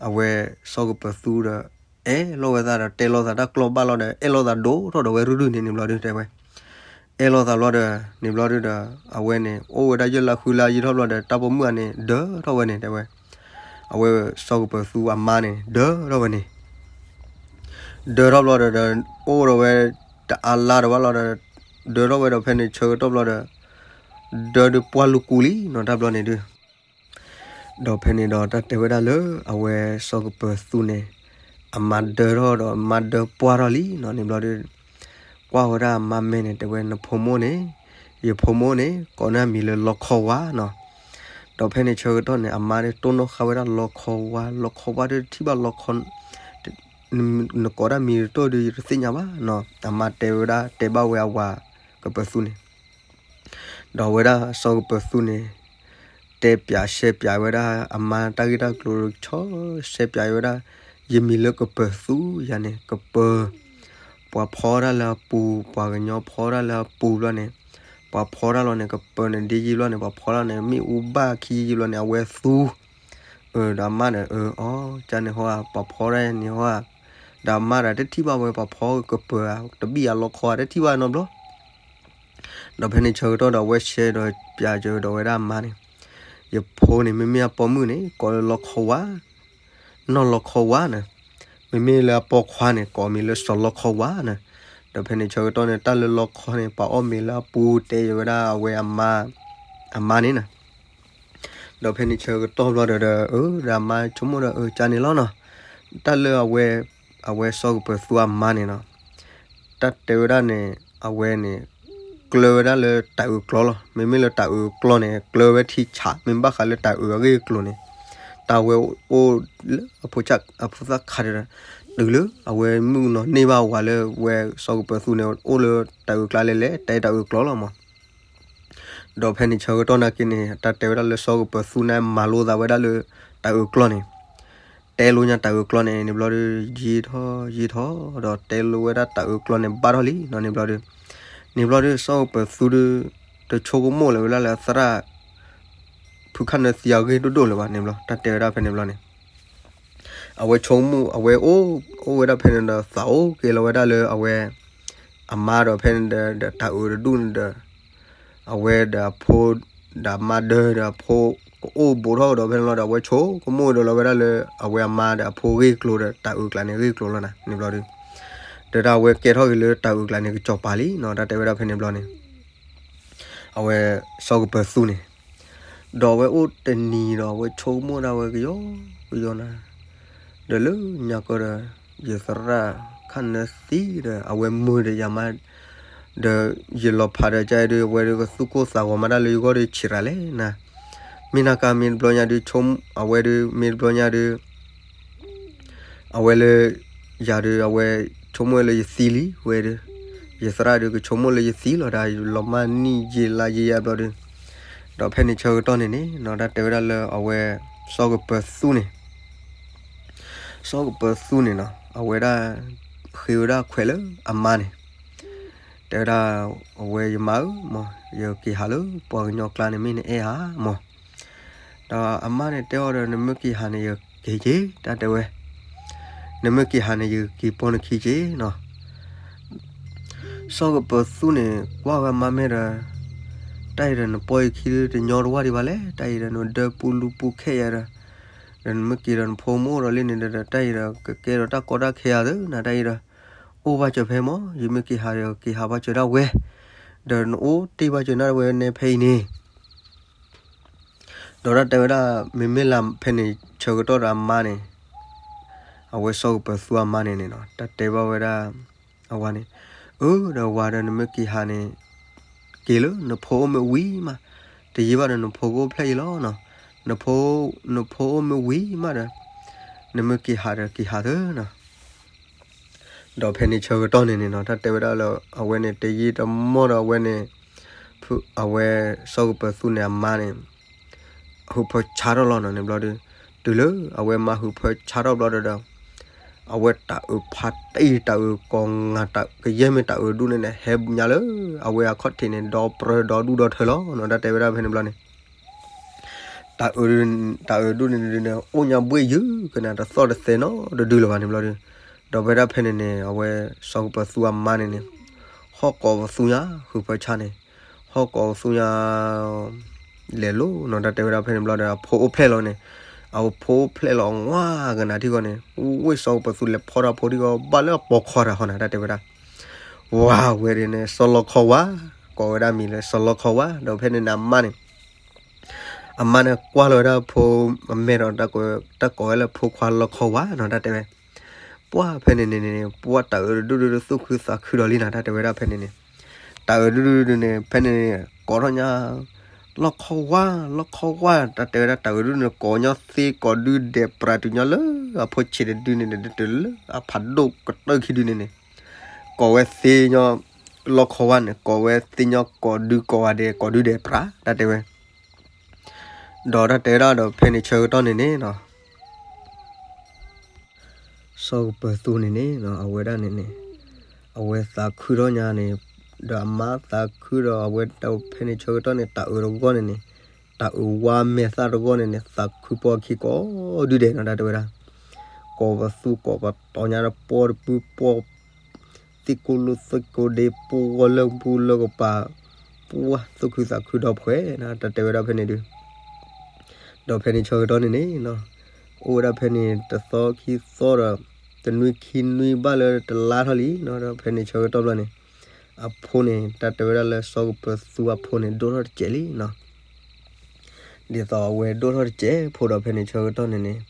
အဝဲစီၤကပၢၤသူဒီး အဲၣ်လိာ်ဝဲသးဒီး တဲလိာ်သးတၢ်ကျိာ်ဘၣ်လီၤဒီး အဲၣ်လိာ်သးဒိၣ်ထီၣ်ဒီးဝဲရုၢ်ရုၢ်န့ၣ်န့ၣ်ဘျီဒု တဲဝဲ. အဲၣ်လိာ်သးဘျီဒီး န့ၣ်ဘျီဒုဒီး အဝဲန့ၣ် အိၣ်ဝဲဒၣ်ယဲၢ်လါဃုလါယံာ်ထီၣ်ဘျီဒီး တၢ်ပိာ်မုၣ်ဂၤန့ၣ် ဒၢထီၣ်ဝဲန့ၣ် တဲဝဲ. အဝဲစီၤကပၢၤသူအမါန့ၣ် ဒၢထီၣ်ဝဲန့ၣ် ဒၢထီၣ်ဘျီဒီး အိၣ်ဒီးဝဲ တအါလါဒီးဘၣ်လီၤဒီး ဒၢထီၣ်ဝဲဒီးဖဲန့ၣ်ဆၢကတီၢ်ဘျီဒီး ဒၢဒုးပှၢ်လူၤကူလံနီၤ တၢ်ဘျီန့ၣ်ဒု ဒီးဖဲန့ၣ်ဒီးတၢ်တဲဝဲဒၣ်လၢအဝဲစီၤကပၢၤသူန့ၣ် အမါဒၢထီၣ်ဒီး မါဒၢပှၢ်ထီၣ်လံနီၤ န့ၣ်ဘျီဒု ကွၢ်ဝဲဒၣ်အမါမဲာ်န့ၣ် တဲဝဲ နဖိမိၢ်န့ၣ် ယဖိမိၢ်န့ၣ် ကိးန့ၢ်အမံၤလၢလီခီဝါနီၤ. ဒီး ဒီးဖဲန့ၣ်ဆၢကတီၢ်န့ၣ် အမါဒ်တိၢ်နီၣ်ဃာ်ဝဲဒၣ်လီခီဝါ, လီခီဝါဒ်တထံၣ်ဘၣ်လီခီ, နကိးဒၣ်မံၤတတီၢ်ဒ်ယတသ့ၣ်ညါဘၣ်နီၤ. အမါတဲဝဲဒၣ် တဲဘၣ်ဝဲအဝၤကပၢၤသူန့ၣ်, ဒီးဝဲဒၣ်စီၤကပၢၤသူန့ၣ် တဲပၠးရှဲပၠးဝဲဒၣ်အမါတၢ်ဂ့ၢ်တၢ်ကျိၤဆီ, ရှဲပၠးဝဲဒၣ် ယမံၤလၢကပၢၤသူယၤန့ၣ် ကပၢၤ, ပှၤဖီတၢ်လၢအပူၤ, ပှၤကညီဖီတၢ်လၢအပူၤဘျီန့ၣ်, ပှၤဖီတၢ်လီၤန့ၣ် ကပၢၤန့ၣ်ဒ်ယံၤဘျီန့ၣ် ပှၤဖီတၢ်န့ၣ် မ့ၣ်အူဘၣ်ခံယံၤဘျီန့ၣ် အဝဲသူ ဒီးအမါဒီး အၢ အီ ကန့ၣ်ဟီဧါ ပှၤဖီတၢ်န့ၣ်ဟီဧါ, ဒီးအမါဒီးတထံၣ်ဘၣ်ဝဲပှၤဖီကပၢၤဧါ တဘံၣ်ဧါလီခီဧါ တထံၣ်ဘၣ်နီတဘျီ. ဒီးဖဲန့ၣ်ဆၢကတီၢ်ဒီးအဝဲရှဲဒီးပၠးစၢၤဒီးဝဲဒၣ်အမါန့ၣ်, ယဖိန့ၣ် မ့မ့ၢ်အပိာ်မုၣ်န့ၣ် ကိးလၢလီခီဝါ, နီၢ်လီခီဝါန့ၣ်, မ့မ့ၢ်လၢအပိာ်ခွါန့ၣ် ကိးမံၤလၢစီၤလီခီဝါန့ၣ်. ဒီးဖဲန့ၣ်ဆၢကတီၢ်န့ၣ် တၢ်လၢလီခီန့ၣ် ပှၤအီၣ်မ့ၤလၢအပူၤတဲယဝဲဒၣ်အဝဲအမါ, အမါန့ၣ်နီၤ. ဒီးဖဲန့ၣ်ဆၢကတီၢ်ဘျီဒီး ဒီးအမါဆိကမိၣ်ဒီး အၢ ကန့ၣ်လီၤနီၤ. တၢ်လၢအဝဲ, အဝဲစီၤကပၢၤသူအမါန့ၣ်နီၤ, တၢ်တဲဝဲဒၣ်န့ၣ် အဝဲန့ၣ် ကျၢၤဝဲဒၣ်လၢတၢ်အုးကျီလီၤ. မ့မ့ၢ်လၢတၢ်အုးကျီန့ၣ် ကျၢၤဝဲထံဆး, မ့ၢ်ဘၣ်ဃးလၢတၢ်အုးအဂ့ၢ်အကျိၤန့ၣ် တၢ်ဝဲအိၣ်လၢအဖိသၣ်ခးဒီး တုၤလၢအဝဲမုၣ်ကနီၤန့ၢ်ဘၣ်ဝၤလၢဝဲစီၤကပၢၤသူန့ၣ် အိၣ်လၢတၢ်အုးကျါလဲၣ်လဲၣ် တဲတၢ်အုးကျီလီၤမး. ဒီးဖဲန့ၣ်ဆၢကတီၢ်နာ်က့န့ၣ် တၢ်တဲဝဲဒၣ်လၢစီၤကပၢၤသူန့ၣ် မၤလိသးဝဲဒၣ်လၢတၢ်အုးကျီန့ၣ်, တဲလိညါတၢ်အုးကျီန့ၣ် န့ၣ်ဘျီဒီး ယံာ်ထီၣ်ယံာ်ထီၣ် ဒီးတဲလိဝဲဒၣ်တၢ်အုးကျီန့ၣ် ဘၣ်ထီၣ်လံနီၤ န့ၣ်ဘျီဒီး, န့ၣ်ဘျီဒီး စီၤကပၢၤသူဒီး တဆိကမိၣ်လၢၤဝဲဒၣ်လၢအသရၣ် ဖုခၣ်နၢသံအဂ့ၢ်ဒိၣ်ဒိၣ်လၢၤဘၣ်န့ၣ်ဘျီ, တၢ်တဲဝဲဒၣ်ဖဲန့ၣ်ဘျီန့ၣ် အဝဲဆိကမိၣ် အဝဲအိၣ်, အိၣ်ဝဲဒၣ်ဖဲန့ၣ်ဒီး သးအိၣ်က့ၤလီၤဝဲဒၣ်လၢအဝဲ အမါဒီးဖဲန့ၣ်ဒီး တၢ်အုးတဒူၣ်န့ၣ်ဒီး အဝဲဒီးအဖိ ဒီးအမါဒၢဒီးအဖိ ကအိၣ်ဘူးထီၣ်ကဒီးဖဲန့ၣ်လီၤဒီး အဝဲဆိကမိၣ်ဒီးလီၤဝဲဒၣ်လၢ အဝဲအမါဒီးအဖိဂ့ၢ်ကျိၤဒီး တၢ်အုးကျါန့ၣ်ဂ့ၢ်ကျိၤလီၤနၤ န့ၣ်ဘျီဒီး, ဒီးတၢ်အဝဲကဲထီၣ်က့ၤလၢတၢ်အုးကျါန့ၣ်ကစီၤပၤလံနီၤ တၢ်တဲဝဲဒၣ်ဖဲန့ၣ်ဘျီန့ၣ် အဝဲစီၤကပၢၤသူန့ၣ် ဒီးအဝဲအိၣ်တနံၤဒီး အဝဲဆိကမိၣ်ဒၣ်ဝဲကယီကယီနၤ, ဒီးလၢညါကီဒီး ယသရၣ်ခၣ်နၢသံဒီး အဝဲမုာ်ဒီးယၤမး, ဒီးယလီၤဖးဒီးကအဲၣ်ဒုး အဝဲဒုးကသူၣ်ကိၢ်သးဂီၤမးတၢ်လၢယဂီၢ်ဒီးဆံးရၤလဲၣ်နၤ, မ့ၢ်နၤကါမ့ၢ်တဘျီညါဒုး အဝဲဒုးမ့ၢ်တဘျီညါဒုး အဝဲလၢ ယၤဒုး အဝဲဆိကမိၣ်လၢယသံလံ ဝဲဒုး, ယသရၣ်ဒုးကဆိကမိၣ်လၢယသံလီၤ ဒီးလီၤမၢ်နံၣ်ယံာ်လါယံာ်ယါဘျီဒုး, ဒီးဖဲန့ၣ်ဆၢကတီၢ်န့ၣ်န့ၣ်နီၤ တၢ်တဲဝဲဒၣ်လၢအဝဲ စီၤကပၢၤသူန့ၣ်, စီၤကပၢၤသူန့ၣ်နီၤ အဝဲဒၣ် ဃ့ဝဲဒၣ်ခွဲးလၢအမါန့ၣ် တဲဝဲဒၣ် အဝဲယမါဧၢမး ယက့ၤဟးလၢပှၤကညီကျါန့ၣ် မ့ၢ်နအဲၣ်ဧါမး, ဒီးအမါန့ၣ်တဲအီၤဒီး နမ့ၢ်က့ၤဟးန့ၣ် ယက့ၤက့ၤ တၢ်တဲဝဲ, နမ့ၢ်က့ၤဟးန့ၣ် ယက့ၤပိာ်နခံက့ၤနီၤ. စီၤကပၢၤသူန့ၣ် ကွၢ်ဝဲအမါမဲာ်ဒီး, တၢ်အံၤဒီးနပိာ်ယခံဒုးတညီတဝၢ်ဒံးဘၣ်လဲၣ်, တၢ်အံၤဒီးနဒၢပူလူပူခဲယၤဒီး, ဒီးနမ့ၢ်က့ၤဒီးနဖိမ့ၢ်အိၣ်ဒီးလံန့ၣ်ဒီး တၢ်အံၤဒီးကကဲဒီးတၢ်ကီတၢ်ခဲအသိးနၤ တၢ်အံၤဒီး, အိၣ်ဘၣ်စၢၤဖဲမး ယမ့ၢ်က့ၤဟးဒီးက့ၤဟးဘၣ်စၢၤဒၣ်ဝဲ, ဒီးနအိၣ်တ့ၢ်ဘၣ်စၢၤနၤဝဲနဲဖဲအံၤန့ၣ် ဒီးတၢ်တဲဝဲဒၣ် မ့မ့ၢ်လၢဖဲန့ၣ်ဆၢကတီၢ်ဒီးအမါန့ၣ်, အဝဲစီၤကပၢၤသူအမါန့ၣ်န့ၣ်နီၤ တၢ်တဲဘၣ်ဝဲဒၣ် အဝၤန့ၣ်, အၢ ဒီးဝၤဒီးနမ့ၢ်က့ၤဟးန့ၣ်, က့ၤလၢနဖိအိၣ်မ့ၢ်ဝံၤမး, တယံာ်ဘၣ်ဒီးနဖိကအိၣ်ဖျဲၣ်အံၤလီၤနီၤ, နဖိ, နဖိအိၣ်မ့ၢ်ဝံၤမးဒီး, နမ့ၢ်က့ၤဟးဒီးက့ၤဟးသၢနီၤ ဒီးဖဲန့ၣ်ဆၢကတီၢ်န့ၣ်န့ၣ်နီၤ တၢ်တဲဝဲဒၣ်လၢ အဝဲန့ၣ်တယံာ်တမီၢ်ဒီးအဝဲန့ၣ်, အဝဲစီၤကပၢၤသူန့ၣ်အမါန့ၣ်, ဟုးဖၢဆါထီၣ်လီၤနီၤန့ၣ်ဘျီဒီး, တုၤလၢအဝဲမါဟုးဖၢဆါထီၣ်ဘျီဒီး, အဝဲတၢ်အုးဖးတံၢ်တၢ်အုးကိးငါ ကယဲၢ်မ့ၢ်တၢ်အုးဒူၣ်န့ၣ်န့ၣ် ဟဲညါလၢ အဝဲအခီၣ်ထံးန့ၣ် ဒီပြၢဒီဒူၣ်ဒီထၢလီၤနီၤ တၢ်တဲဝဲဒၣ်ဖဲန့ၣ်ဘျီန့ၣ် တၢ်အုးဒူၣ်န့ၣ်န့ၣ် အိၣ်ညါဘှ့ၣ်ယုၢ်ကနၣ်တသီၣ်တသဲးနီတဒုလၢၤဘၣ်န့ၣ်ဘျီဒီး, ဒီးဖဲဒၣ်ဖဲန့ၣ်န့ၣ် အဝဲစီၤကပၢၤသူအမါန့ၣ်န့ၣ်, ဟီၣ်ကိးပသူညါ ဟုးဖၢဆါန့ၣ်, ဟီၣ်ကိးပသူညါ လဲၤလိၤနီၤ တၢ်တဲဝဲဒၣ်ဖဲန့ၣ်ဘျီဒီး အဖိအိၣ်ဖျဲၣ်လီၤန့ၣ်, အဖိအိၣ်ဖျဲၣ်လီၤအဝၤကနၣ်ထံၣ်ဃီန့ၣ်, ဝ့ၢ်စီၤကပၢၤသူလဲၤဖီတၢ်ဖိထံၣ်ဃီ ဘၣ်လၢအပိာ်ခွါတၢ်ဃီနၤ တၢ်တဲဝဲဒၣ် ဝၤဝဲဒၣ်န့ၣ် စီၤလီခီဝါ, ကိးဝဲဒၣ်မံၤလၢစီၤလီခီဝါ ဒီးဖဲန့ၣ်န့ၣ်အမါန့ၣ်, အမါန့ၣ်ကွၢ်လီၤဝဲဒၣ်ဖိအမဲာ်ဒီး တၢ်ကိးဝဲလၢဖိခွါလီခီဝါနီၤ တၢ်တဲဝဲ, ပှၢ်ဖဲန့ၣ်န့ၣ်န့ၣ် ပှၢ်တၢ်အုးဒူၣ်ဒူၣ်ဒုးသူၣ်ခုသးခုဒီးလံနၤ တၢ်တဲဝဲဒၣ်ဖဲန့ၣ်န့ၣ်, တၢ်အုးဒူၣ်ဒူၣ်ဒုးန့ၣ် ဖဲန့ၣ်န့ၣ် ကိးထီၣ်ညါ လီၢ်ခီဝါ, လီၢ်ခီဝါ, တၢ်တဲဝဲဒၣ်တၢ်အုးဒုန့ၣ် ကိးညီသ့ကိးဒုဒဲးပြးတုၤညီလၢအဖိဆံးတဒုန့ၣ်န့ၣ် တုၤလၢအဖးဒိၣ်ကတၢၢ်ခံဒုန့ၣ်န့ၣ်, ကိးဝဲသ့ညီ, လီၢ်ခီဝါန့ၣ် ကိးဝဲသ့ညီကိးဒုကိးဝါဒဲး ကိးဒုဒဲးပြး တၢ်တဲဝဲ, ဒီးတၢ်တဲဝဲဒၣ်ဒီးဖဲန့ၣ်ဆၢကတီၢ်န့ၣ်န့ၣ်နီၤ စီၤကပၢၤသူန့ၣ်န့ၣ် အဝဲဒၣ်န့ၣ်န့ၣ် အဝဲသးခုထီၣ်ညါန့ၣ်, ဒီးအမါသးခုဒီးအဝဲဖဲန့ၣ်ဆၢကတီၢ်န့ၣ် တၢ်အုးတဂီၢ်န့ၣ်န့ၣ်, တၢ်အုးဝါမဲာ်သၣ်တဂီၢ်န့ၣ်န့ၣ် သးခုပှီၢ်ခံကိးဒုဒဲးနီၤ တၢ်တဲဝဲဒၣ်, ကိးပသူကိးပတီၤညါဒီးပှီၢ်တပုၢ်ပှီၢ် သ့ၣ်ကိၢ်လိာ်သ့ၣ်ကိၢ်ဒ့ ပှီၢ်လၢပူၤလၢကပၤ, ပှၢ်သူၣ်ခုသးခုဒီးဖှဲးနီၤ တၢ်တဲဝဲဒၣ်ဖဲန့ၣ်ဒုး ဒီးဖဲန့ၣ်ဆၢကတီၢ်န့ၣ်န့ၣ်နီၤ, အိၣ်ဝဲဒၣ်ဖဲန့ၣ်တသီခံသီဒီး တနွံခံနွံဘၣ်လၢတလါထီၣ်လံနီၤ, ဒီးဖဲန့ၣ်ဆၢကတီၢ်ဘျီန့ၣ် အဖိန့ၣ် တၢ်တဲဝဲဒၣ်လၢစီၤကပၢၤသူအဖိန့ၣ် ဒိၣ်ထီၣ်တစဲးလံနီၤ, ဒ်သိးအဝဲဒိၣ်ထီၣ်တစဲးဖိဒီးဖဲန့ၣ်ဆၢကတီၢ်န့ၣ်န့ၣ်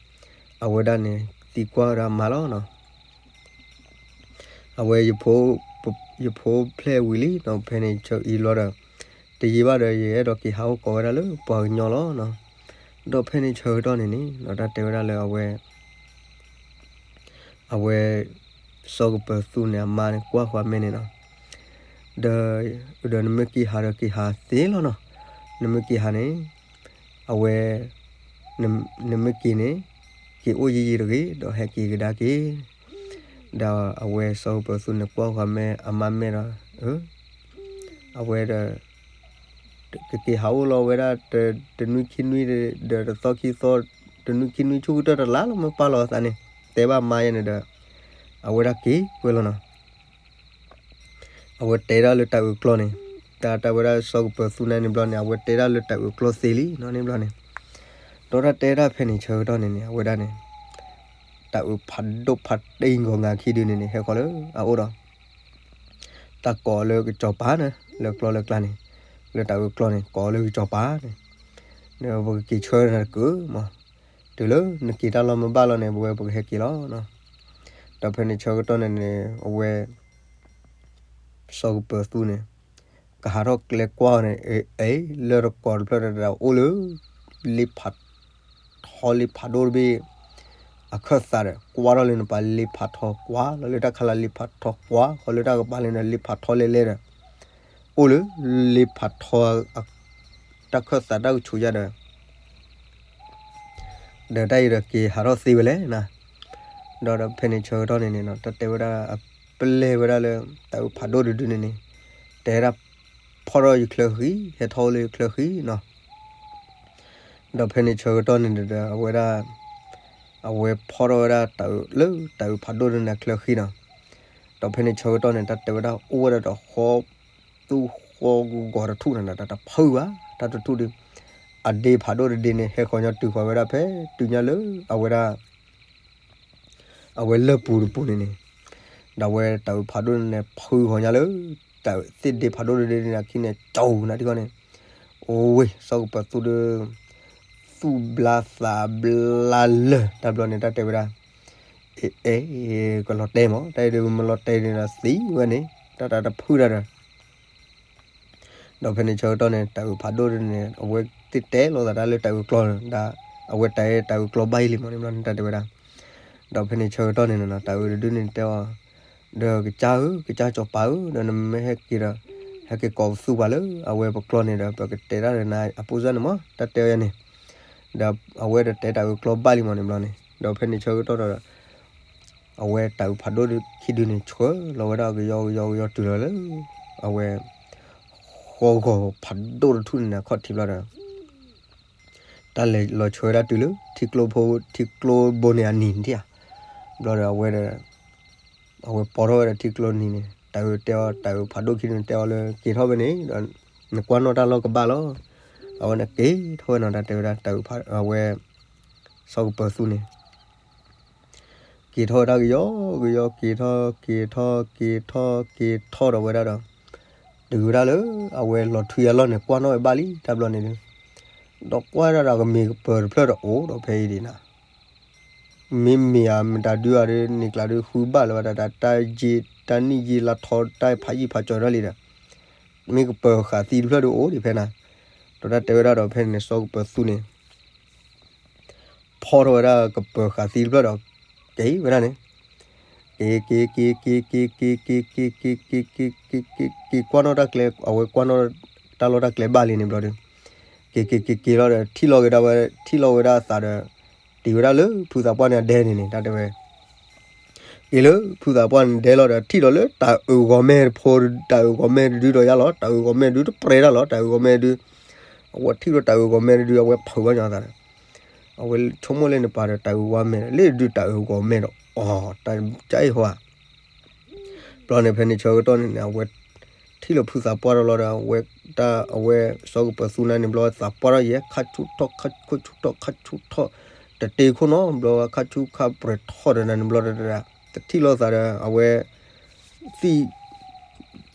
အဝဲဒၣ်န့ၣ် သံကွၢ်ဝဲဒၣ်အမါလီၤနီၤ အဝဲ ယဖိဖျဲၣ်ဝံၤလံနီၤ, ဖဲန့ၣ်ဆၢအံၤလီၤဒီး တယံာ်ဘၣ်ဒီး ယအဲၣ်ဒိးက့ၤဟးအိၣ်ကိးဝဲဒၣ်လၢပှၤကညီလီၤနီၤ, ဒီးဖဲန့ၣ်ဆၢကတီၢ်န့ၣ်န့ၣ်နီၤ တၢ်တဲဝဲဒၣ်လၢအဝဲ အဝဲ စီၤကပၢၤသူန့ၣ် အမါန့ၣ် ကွၢ်ဃီၤမဲန့ၣ်နီၤ, ဒီး ဒီးနမ့ၢ်က့ၤဟးဒီးက့ၤဟးသ့လီၤနီၤ, နမ့ၢ်က့ၤဟးန့ၣ် အဝဲ နမ့ၢ်က့ၤန့ၣ် က့ၤအိၣ်ယံာ်ယံာ်တဂ့ၤ ဒီးဟဲက့ၤကဒါက့ၤ, ဒီးအဝဲစီၤကပၢၤသူန့ၣ် ကွၢ်ဃီၤမဲအမါမဲဒီး အဝဲဒီး ကက့ၤဟးအိၣ်လီၤဝဲဒၣ် တနွံခံနွံ ဒီးတသီခံသီ တနွံခံနွံဆူကတၢၢ်တလါလီၤ မ့ၢ်ပာ်လီၤအသးန့ၣ် တဲဘၣ်မါယဲန့ၣ်ဒီး အဝဲဒၣ်က့ၤကွဲလီၤနီၤ, အဝဲတဲဒၣ်လၢတၢ်အုးကျီန့ၣ် တၢ်တၢ်ဝဲဒၣ်စီၤကပၢၤသူန့ၣ်ဘျီန့ၣ် အဝဲတဲဒၣ်လၢတၢ်အုးကျီသ့လံနီၤန့ၣ်ဘျီန့ၣ်, ဒီးတၢ်တဲဒၣ်ဖဲန့ၣ်ဆၢကတီၢ်န့ၣ်န့ၣ် အဝဲဒၣ်န့ၣ် တၢ်အုးဖးဒိၣ်ဖးတ့ၢ်ဂီၤငါခံဒုန့ၣ်န့ၣ် ဟဲဃီၤလၢအအိၣ်ဒီး တၢ်ကိးလၢကစီၤပၤန့ၣ် လၢကျီလၢကျါန့ၣ် လၢတၢ်အုးကျီန့ၣ် ကိးလၢကစီၤပၤန့ၣ်, ဒီးပကက့ၤဆှၢနၤတက့ၢ်မး, တုၤလၢနက့ၤတၢ်လီၢ်မ့ၢ်ဘၣ်လီၤန့ၣ် ပဝဲပကဟဲက့ၤလီၤ. ဒီးဖဲန့ၣ်ဆၢကတီၢ်န့ၣ်န့ၣ် အဝဲ စီၤကပၢၤသူန့ၣ် ကဟးထီၣ်ကျဲကွၢ်န့ၣ် အ့ လၢတကိးတဖျၢၣ်ဒီး အိၣ်လၢ လ့ဖးထီလ့ဖးဒိၣ်တဘ့ၣ် အခၢၣ်သးဒီး ကွၢ်ထီၣ်လၢနပၤလ့ဖးထီ ကွၢ်လီၤလၢတၢ်ခါလၢလ့ဖးထီ ကွၢ်ဃီလၢတၢ်ကပၤလၢနလ့ဖးထီလဲၣ်လဲၣ်ဒီး အိၣ်လၢ လ့ဖးထီ တၢ်ခၢၣ်သးတၢ်ကဆူးယါဒီး ဒီးတၢ်အံၤဒီးက့ၤဟးထီၣ်သ့ဝဲလဲၣ်နီၤ, ဒီးဒီးဖဲန့ၣ်ဆၢကတီၢ်န့ၣ်န့ၣ်နီၤ တၢ်တဲဝဲဒၣ်အပျဲၢ်ဝဲဒၣ်လၢ တၢ်အုးဖးဒိၣ်တဒုန့ၣ်န့ၣ် တဲဒၣ်ဖီၣ်ထီၣ်ယချၢဃံ ဟဲထီၣ်အိၣ်လၢယချၢဃံနီၤ, ဒီးဖဲန့ၣ်ဆၢကတီၢ်န့ၣ်ဒီး အဝဲဒၣ် အဝဲဖီၣ်ထီၣ်ဝဲဒၣ်တၢ်အုးလၢတၢ်အုးဖးဒိၣ်န့ၣ်အချၢဃံနီၤ, ဒီးဖဲန့ၣ်ဆၢကတီၢ်န့ၣ် တၢ်တဲဝဲဒၣ်အိၣ်ဝဲဒၣ်ဒီးဃီ သူဃီဂီၤတထူၣ်န့ၣ်ဒီး တၢ်တဖုဘၣ် တၢ်တထူၣ်ဒီး အဒ့ဖးဒိၣ်တဒ့န့ၣ် ဟဲဃီၤညီတုၤဃီၤဝဲဒၣ်ဖဲတုၤညါလၢအဝဲဒၣ် အဝဲလၢၢ်ပူၤတပူၤန့ၣ်န့ၣ်, ဒီးအဝဲတၢ်အုးဖးဒိၣ်န့ၣ်န့ၣ် ဖုဃီၤညါလၢ တၢ်အုးသ့ၣ်ဒ့ဖးဒိၣ်တဒ့န့ၣ် အခံန့ၣ် ကၠီနၤထံဃီန့ၣ်, အိၣ်ဝ့ၢ် စီၤကပၢၤသူဒီး သူၣ်ဘျါသးဘျါလၢာ် တၢ်ဘျီန့ၣ် တၢ်တဲဝဲဒၣ် အဲ အဲ ကလီၤတဲမး တၢ်အံၤဒီးမ့ၢ်လီၤတဲန့ၣ်ဒီး သံဝဲန့ၣ် တၢ်တၢ်တဖုတၢ်ဒီး ဒီးဖဲန့ၣ်ဆၢကတီၢ်န့ၣ် တၢ်အုးဖးဒိၣ်န့ၣ် အဝဲသ့ၣ်တဲလိာ်သးတၢ်လၢတၢ်အုးကျီန့ၣ်ဒီး အဝဲတၢ်အုးကျီဘၣ်အံၤလံမးန့ၣ်ဘျီန့ၣ် တၢ်တဲဝဲဒၣ်, ဒီးဖဲန့ၣ်ဆၢကတီၢ်န့ၣ်နီၤ တၢ်အုးတဒုန့ၣ်တဲအီၤ, ဒီးကစၢ်ဧၢ ကစၢ်စီၤပၤဧၢ ဒီးနမ့ၢ်ဟဲက့ၤဒီး ဟဲက့ၤကိးပသူပှၤလၢအဝဲပကျီန့ၣ်ဒီး ပကတဲတၢ်ဒီးနၤအပိစၢ်န့ၣ်မး တၢ်တဲအီၤယၤန့ၣ်, ဒီးအဝဲဒီးတဲတၢ်အုးကျီဘၣ်လံမးန့ၣ်ဘျီန့ၣ် ဒီးဖဲန့ၣ်ဆၢကတီၢ်ဒီး အဝဲတၢ်အုးဖးဒိၣ်ခံဒုန့ၣ် ဆှၢလီၤဝဲဒၣ်ကယီကယီကယီတုၤလီၤလၢ အဝဲ ဃီဂီၤဖးဒိၣ်တထူၣ်န့ၣ်အခီၣ်ထံးဘျီဒီး တၢ်လဲၤလီၤဆှၢဝဲဒၣ်တုၤလၢ ထံကျိဖိ ထံကျိဘိန့ၣ်အနံၤန့ၣ်ဧါ, ဘျီဒီးအဝဲဒီး အဝဲပိာ်ထီၣ်ဝဲဒၣ်ထံကျိနံၤန့ၣ် တၢ်အုးတဲအီၤ တၢ်အုးဖးဒိၣ်ခံဒုန့ၣ်တဲအီၤလၢ က့ၤထီၣ်ဖဲန့ၣ်ဒီး နကွၢ်နီၣ်တၢ်လီၢ်ကဘၣ်လီၤ, အဝဲန့ၣ်က့ၤထီၣ်ဝဲနီၤ တၢ်တဲဝဲဒၣ်တၢ်အုးဖး အဝဲ စီၤကပၢၤသူန့ၣ် က့ၤထီၣ်ဝဲဒၣ်ကယီကယီ က့ၤထီၣ် က့ၤထီၣ် က့ၤထီၣ် က့ၤထီၣ်ဒီးဝဲဒၣ်ဒီး တုၤဝဲဒၣ်လၢ အဝဲလီၤထွံအလီၢ်န့ၣ် ကွၢ်နီၣ်ဝဲဘၣ်လံ တၢ်ဘျီန့ၣ်ဒီး ဒီးကွၢ်ဒၣ်ဒီးကမ့ၢ်ကပၢၤတဖျၢၣ်ဒီးအိၣ်ဒီးဖဲအံၤဒံးနၤ မ့မ့ၢ်ဧါ မတၤဒုဧါဒီး န့ၣ်ကျါဒီးဃုဘၣ်လၢၤဘၣ် တၢ်တၢ်ယ့ တၢ်နံၣ်ယ့လါထီ တၢ်ဖးယံာ်ဖးကၠီၤဒၣ်လံဒီး မ့ၢ်ကပၢၤဃာ်သံတဖျၢၣ်ဒီးအိၣ်ဒံးဖဲနၤ, ဒီးတၢ်တဲဝဲဒၣ်ဒီးဖဲန့ၣ်န့ၣ် စီၤကပၢၤသူန့ၣ် ဖီထီၣ်ဝဲဒၣ်ကပၢၤဃာ်သံတဖျၢၣ်ဒီး က့ၤဝဲဒၣ်န့ၣ် က့ၤ က့ၤ က့ၤ က့ၤ က့ၤ က့ၤ က့ၤ က့ၤ က့ၤ က့ၤ က့ၤ က့ၤ က့ၤ ကွၢ်နီၣ်တၢ်ကျဲ အဝဲကွၢ်နီၣ်တၢ်လီၢ်တၢ်ကျဲဘၣ်လံန့ၣ်ဘျီဒီး က့ၤ က့ၤ က့ၤ က့ၤလီၤဒီး ထံၣ်လီၤက့ၤဒၣ်ဝဲ ထံၣ်လီၤဝဲဒၣ်အသးဒီး တ့ၤဝဲဒၣ်လၢဖုသးပှၢ်န့ၣ်အဒဲန့ၣ်န့ၣ် တၢ်တဲဝဲ က့ၤလၢဖုသးပှၢ်န့ၣ်ဒဲလီၤဒီး ထံၣ်ဒီးလၢတၢ်အုၣ်ဂီၤမဲတဖိ တၢ်အုၣ်ဂီၤမဲတဒုဒီးယါလီၤ တၢ်အုၣ်ဂီၤမဲတဒုတပြဲၤတၢ်လီၤ တၢ်အုၣ်ဂီၤမဲတဒု အဝဲထံၣ်ဒီးတၢ်အုၣ်ဂီၤမဲတဒု အဝဲဖုးဘၣ်ညီအသးဒီး အဝဲဆိကမိၣ်လၢန့ၣ်ပာ်ဒီးတၢ်အုၣ်ဂီၤမဲဒီး လၢဒုတၢ်အုၣ်ဂီၤမဲဒီး အီၤ တၢ်ကအံၤဟီဧါ ဘျီန့ၣ်ဖဲန့ၣ်ဆၢကတီၢ်န့ၣ်န့ၣ် အဝဲထံၣ်လီၤဖုသးပှၢ်တဘျီဒီး အဝဲတၢ်အဝဲစီၤကပၢၤသူန့ၣ်န့ၣ်ဘျီ သးပှၢ်ထီၣ်ယဲ ခါဆူၣ်ထီၣ် ခါခိၣ်ဆူၣ်ထီၣ် ခါဆူၣ်ထီၣ် တတ့ခိၣ်နီၤ ဘျီခါဆူၣ်ခါပြဲၤထီၣ်ဒီးန့ၣ်ဘျီဒီး တထံၣ်လိာ်သးဒီး အဝဲ သံၣ်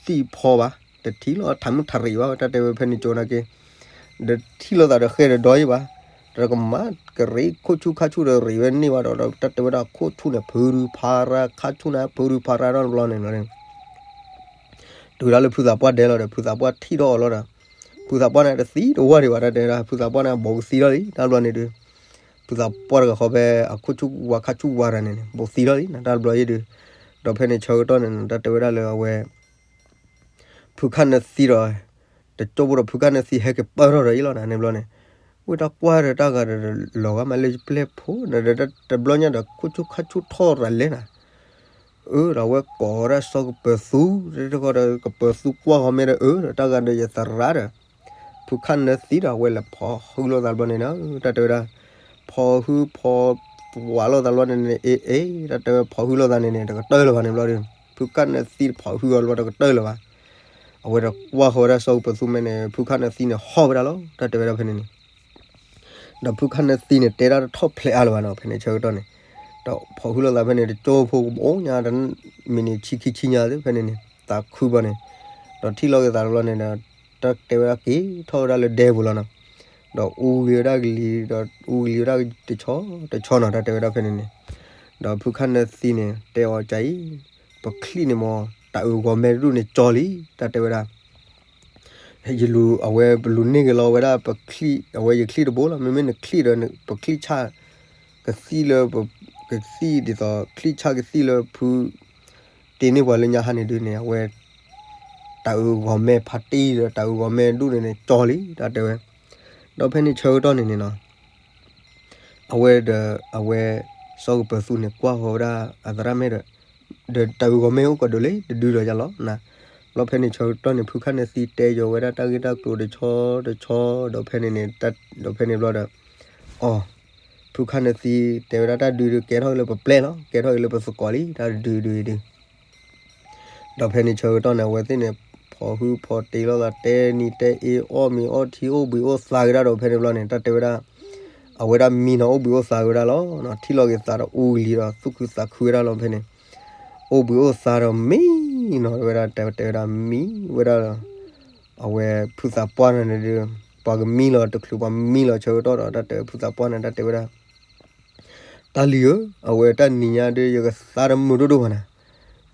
သံၣ်ဖီဘၣ် တထံၣ်လိာ်ထးမုၢ်ထးရံးဘၣ် တၢ်တဲဝဲဖဲန့ၣ်ကၠိနာ်က့ ဒီးထံၣ်လိာ်သးဒီးဃဲဒီးဒီယံၤဘၣ် ဒီးကမၤကရံးခိၣ်ဆူၣ်ခါဆူၣ်ဒီးရံးဝဲန့ၢ်ဘၣ်ဒီး တၢ်တဲဝဲဒၣ်ခိၣ်ဆူၣ်န့ၣ် ဖုရူဖးရါ ခါဆူၣ်န့ၣ် ဖုရူဖးရါဒီးဘျီန့ၣ်လီၤ တုၤဒၣ်လၢဖုသးပှၢ်ဒဲလီၤဒီး ဖုသးပှၢ်ထံၣ်ထီၣ်အီၤလီၤဒီး ဖုသးပှၢ်န့ၣ်တသံတဝၢ်ဒံးဘၣ် တၢ်တဲဝဲဒၣ် ဖုသးပှၢ်န့ၣ် ဘိးကသံလီၤလံ တၢ်ဘျီန့ၣ်ဒုး ဖုသးပှၢ်တဂၤဃီဖဲ အခိၣ်ဆူၣ်ဝါခါဆူၣ်ဝါတၢ်န့ၣ်န့ၣ် ဘိးသံလီၤလံ တၢ်ဘျီယံၤဒုး ဒီးဖဲန့ၣ်ဆၢကတီၢ်န့ၣ် တၢ်တဲဝဲဒၣ်လၢအဝဲ ဖုခၣ်နၢသံဒီး တကၠိဖိဒီးဖုခၣ်နၢသံဟဲက့ၤပၢၢ်ထီၣ်ဒီးယံၤလီၤန့ၣ်ဘျီန့ၣ် ဝဲတၢ်ကွၢ်ဒီးတၢ်ဂၤဒီးလီၤဂာ်မးလၢယပျဲၢ်ဖိန့ၣ်ဒီး တဘျီညါဒီးခိၣ်ဆူၣ်ခါဆူၣ်ထီၣ်ရၤလဲၣ်နၤ အၢဒီးအဝဲကိးဝဲဒၣ်စီၤကပၢၤသူ တခီဒီးကပၢၤသူကွၢ်ဃီၤမ့ၢ်ဒီးအၢဒီးတၢ်ဂၤဒီးယသရၣ်ဒီး ဖုခၣ်နၢသံဒီးအဝဲလဲၤဖီၣ်ဟုလိာ်သးဘျီန့ၣ်ဒီး တၢ်တဲဝဲဒၣ် ဖီၣ်ဟုဖီၣ်ဝးလိာ်သးဘျီန့ၣ်န့ၣ် အ့ၣ်အ့ၣ် တၢ်တဲဝဲဖီၣ်ဟုလိာ်သးန့ၣ်န့ၣ် တကတၢၢ်လၢၤဘၣ်န့ၣ်ဘျီဒီး ဖုခၣ်နၢသံဖီၣ်ဟုအီၤဘျီတကတၢၢ်လၢၤဘၣ် အဝဲဒီးကွၢ်ဃီၤဝဲဒၣ်စီၤကပၢၤသူမ့ၢ်န့ၣ် ဖုခၣ်နၢသံန့ၣ်ဟီၣ်ဝဲဒၣ်လီၤ တၢ်တဲဝဲဒၣ်ဖဲန့ၣ်န့ၣ် ဒီးဖုခၣ်နၢသံန့ၣ် တဲဒၣ်တထီၣ်ဖျဲးအါလၢၤဘၣ်နီၤ ဖဲန့ၣ်ဆၢကတီၢ်န့ၣ် ဒီးဖီၣ်ဟုလိာ်သးဖဲန့ၣ် တကၠိဖိကဘိညါ တမံးနံးဆံခံဆံညါသ့ၣ်ဖဲန့ၣ်န့ၣ် သးခုဘျီန့ၣ် ဒီးထံၣ်လိာ်က့ၤသးတဘျီန့ၣ်ဒီး တၢ်တဲဝဲဒၣ်က့ၤထီၣ်ဝဲဒၣ်လၢဒဲပူၤလီၤနီၤ ဒီးအူဂ့ၤဝဲဒၣ်ကလံၤ ဒီးအူကလံၤဝဲဒၣ်တဆီတဆီနီၤ တၢ်တဲဝဲဒၣ်ဖဲန့ၣ်န့ၣ် ဒီးဖုခၣ်နၢသံန့ၣ် တဲအီၤကါအံၤ ပချံၣ်န့ၣ်မ့ၢ် တၢ်အုၣ်ဂီၤမဲတဒူၣ်န့ၣ်ကၠီလံ တၢ်တဲဝဲဒၣ် ယလူၤ အဝဲပလူၤန့ၢ်က့ၤလီၤဝဲဒၣ်ပချံၣ် အဝဲယချံၣ်တဘိလီၤ မ့မ့ၢ်နချံၣ်ဒီး ပချံၣ်ဆၣ် ကသံၣ်လၢ ကသံၣ်ဒ်သိး ချံၣ်ဆၣ်ကသံၣ်လၢဖု တ့န့ၢ်ပှၤလၢညါဟါန့ၣ်ဒုးန့ၣ် အဝဲ တၢ်အုၣ်ဂီၤမဲဖးတံၢ်ဒီးတၢ်အုၣ်ဂီၤမဲဒူၣ်န့ၣ်န့ၣ်ကၠီလံ တၢ်တဲဝဲ ဒီးဖဲန့ၣ်ဆၢကတီၢ်န့ၣ်န့ၣ်နီၤ အဝဲဒီး အဝဲ စီၤကပၢၤသူန့ၣ် ကွၢ်ဃီၤဝဲဒၣ်အသရၣ်မဲာ်ဒီး ဒီးတၢ်အုၣ်ဂီၤမဲအိၣ်ကီးဒိၣ်လံ တဒုဒီးယါလီၤနၤ ဘျီဖဲန့ၣ်ဆၢကတီၢ်န့ၣ် ဖုခၣ်နၢသံတဲယီၤဝဲဒၣ်တၢ်ဂ့ၢ်တၢ်ကျိၤတဆီတဆီ ဒီးဖဲန့ၣ်န့ၣ် ဒီးဖဲန့ၣ်ဘျီဒီး အီၤ ဖုခၣ်နၢသံတဲဝဲဒၣ်တၢ်ဒုးဒုးကဲထီၣ်က့ၤလၢပပျဲၢ်လီၤ ကဲထီၣ်က့ၤလၢပသကိးလံ တၢ်ဒုးဒုးဒုး ဒီးဖဲန့ၣ်ဆၢကတီၢ်န့ၣ် အဝဲသ့ၣ်န့ၣ် ဖီၣ်ဟုဖီၣ်တ့လိာ်သးတဲနံၤတဲအ့ အီၣ်မ့ၤအီထံ အိၣ်ဘှံးအိၣ်သါက့ၤဒၣ်ဒီး ဖဲန့ၣ်ဘျီန့ၣ် တၢ်တဲဝဲဒၣ် အဝဲဒၣ်မံနီၤ အိၣ်ဘှံးအိၣ်သါက့ၤဝဲဒၣ်လီၤ. ထံၣ်လိာ်က့ၤသးဒီးအူကလံၤဒီး သူၣ်ခုသးခုဝဲဒၣ်လီၤ ဖဲန့ၣ် အိၣ်ဘှံးအိၣ်သါဒီးမံနီၤ တဲဝဲဒၣ် တဲဝဲဒၣ်မံဝဲဒၣ်ဒီး အဝဲဖုသးပှၢ်န့ၣ်ဒီး ပှၤကမံလီၤတချုးပှၤမံလီၤဆၢကတီၢ်ဒီး တၢ်တဲဖုသးပှၢ်န့ၣ် တၢ်တဲဝဲဒၣ် တၢ်လံၤဧၢ, အဝဲတၢ်နံၤညါဒီး ယကသါတမုာ်ဒိၣ်ဒိၣ်ဘၣ်နၤ,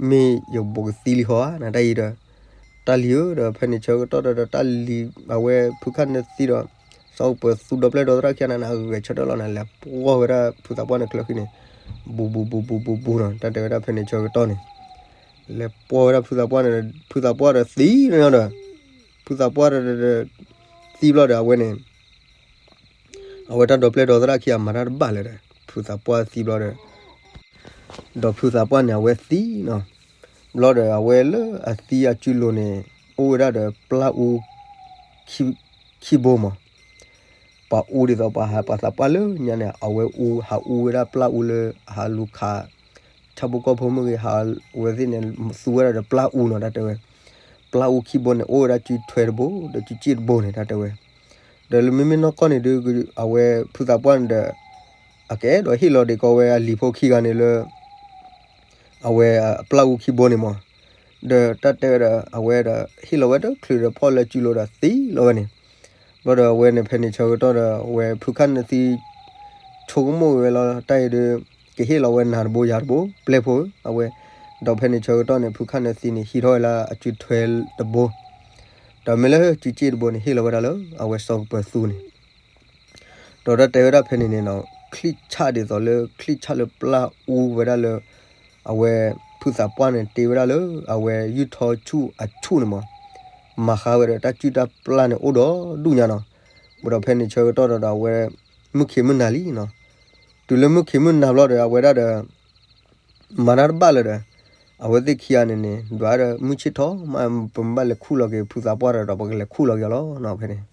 မ့ၢ်ယဘိးကသံလံဟီဧါ နတၢ်အံၤဒီး, တၢ်လံၤဧၢ ဒီးဖဲန့ၣ်ဆၢကတီၢ်ဒီး တၢ်လံၤ အဝဲဖုခၣ်နၢသံဒီး စီၤကပၢၤသူဒီပျဲၢ်ဒီသရၣ်ခံဂၤန့ၣ် အဂဲၤဆၢထၢၣ်လီၤန့ၣ် လဲၤပှီၢ်ဝဲဒၣ်ဖုသးပှၢ်န့ၣ်ချၢဃံန့ၣ် ဘူးဘူးဘူးဘူးဘူးဘူးနီၤ တၢ်တဲဝဲဒၣ်ဖဲန့ၣ်ဆၢကတီၢ်န့ၣ် လဲၤပှီၢ်ဝဲဒၣ်ဖုသးပှၢ်န့ၣ် ဖုသးပှၢ်ဒီးသံန့ၣ်ဒီး ဖုသးပှၢ်ဒီး သံဘျီဒီး အဝဲန့ၣ် အဝဲတၢ်ဒီပျဲၢ်ဒီသရၣ်ခံဂၤမၤတၢ်တဘၣ်လၢၤဒီး ဖုသးပှၢ်သံဘျီဒီး ဒီးဖုသးပှၢ်န့ၣ် အဝဲသံနီၤ, ဘျီဒီးအဝဲလၢအသံအစုလိၤန့ၣ် အိၣ်ဝဲဒၣ်ဒီးပျၢ်အူ ခံဘိမး, ပှၤအူဒ်သိးပှၤဟးပှၤသးပှၢ်လၢညါန့ၣ် အဝဲအူ ဟးအူဝဲဒၣ်ပျၢ်အူလၢအဟးလူၤခး ဆၣ်ဖိကီၢ်ဖိမုၣ်ဂ့ၤ ဟးဝဲသ့ၣ်န့ၣ် သူဝဲဒၣ်ဒီးပျၢ်အူနီၤ တၢ်တဲဝဲ, ပျၢ်အူခံဘိန့ၣ် အိၣ်ဝဲဒၣ်စုထွဲတဘိ ဒီးစုစ့ၣ်တဘိန့ၣ် တၢ်တဲဝဲ, ဒီးလၢမ့မ့ၢ်နီၢ်ကီၢ်န့ၣ်ဒုး အဝဲဖုသးပှၢ်န့ၣ်ဒီး အကအဲၣ်ဒိးဟ့ၣ်လီၤဒံးကီးဝဲအလံၤဖိခံဂၤန့ၣ်လၢ အဝဲအပျၢ်အူခံဘိန့ၣ်မး, ဒီးတၢ်တဲဝဲဒီး အဝဲဒီးဟ့ၣ်လီၤဝဲတချုးဒီးဖီၣ်လၢစုလိၤဒီးသံလီၤဝဲန့ၣ်, ဘျီဒီးအဝဲန့ၣ်ဖဲန့ၣ်ဆၢကတီၢ်ဒီး အဝဲဖုခၣ်နၢသံ ဆိကမိၣ်ဝဲလီၤ တၢ်အံၤဒုး ကဟ့ၣ်လီၤဝဲနၤတဘိယၤတဘိ ပျဲၢ်ဖိဧၢ အဝဲ, ဒီးဖဲန့ၣ်ဆၢကတီၢ်န့ၣ် ဖုခၣ်နၢသံန့ၣ် ဟံးထီၣ်ဝဲလၢအစုထွဲတဘိ, ဒီးမ့ၢ်လၢစုစ့ၣ်တဘိန့ၣ် ဟ့ၣ်လီၤဝဲဒၣ်လၢအဝဲစီၤကပၢၤသူန့ၣ် ဒီးတၢ်တဲဝဲဒၣ်ဖဲန့ၣ်န့ၣ်နီၤ ချံၣ်ဆၣ်ဒ်သိးလၢချံၣ်ဆၣ်လၢပျၢ်အူဝဲဒၣ်လၢ အဝဲဖုသးပှၢ်န့ၣ် တ့ဝဲဒၣ်လၢအဝဲယုၢ်ထီဆူၣ်အဆူၣ်န့ၣ်မး မၤဃါဝဲဒီးတၢ်စုၣ်တၢ်ပျၢ်န့ၣ်အိၣ်ဒီးဒူၣ်ညါနီၤ. ဘၣ်ဒီးဖဲန့ၣ်ဆၢကတီၢ်ဒီးအဝဲ မုၢ်ခံးမုၢ်နၤလံနီၤ. တုၤလၢမုၢ်ခံးမုၢ်နၤဘျီဒီး အဝဲဒၣ်ဒီး မၤတၢ်တဘၣ်လၢၤဒီး အဝဲသ့ၣ်ခံဂၤန့ၣ်န့ၣ် ဒွးဒီးမုၢ်ဆ့ၣ်ထီၣ်မး ပမ့ၢ်ဘၣ်လဲၤခူၣ်လီၤက့ၤဖုသးပှၢ်ဒီး ပကလဲၤခူၣ်လီၤက့ၤအီၤလီၤနီၤ ဖဲန့ၣ်.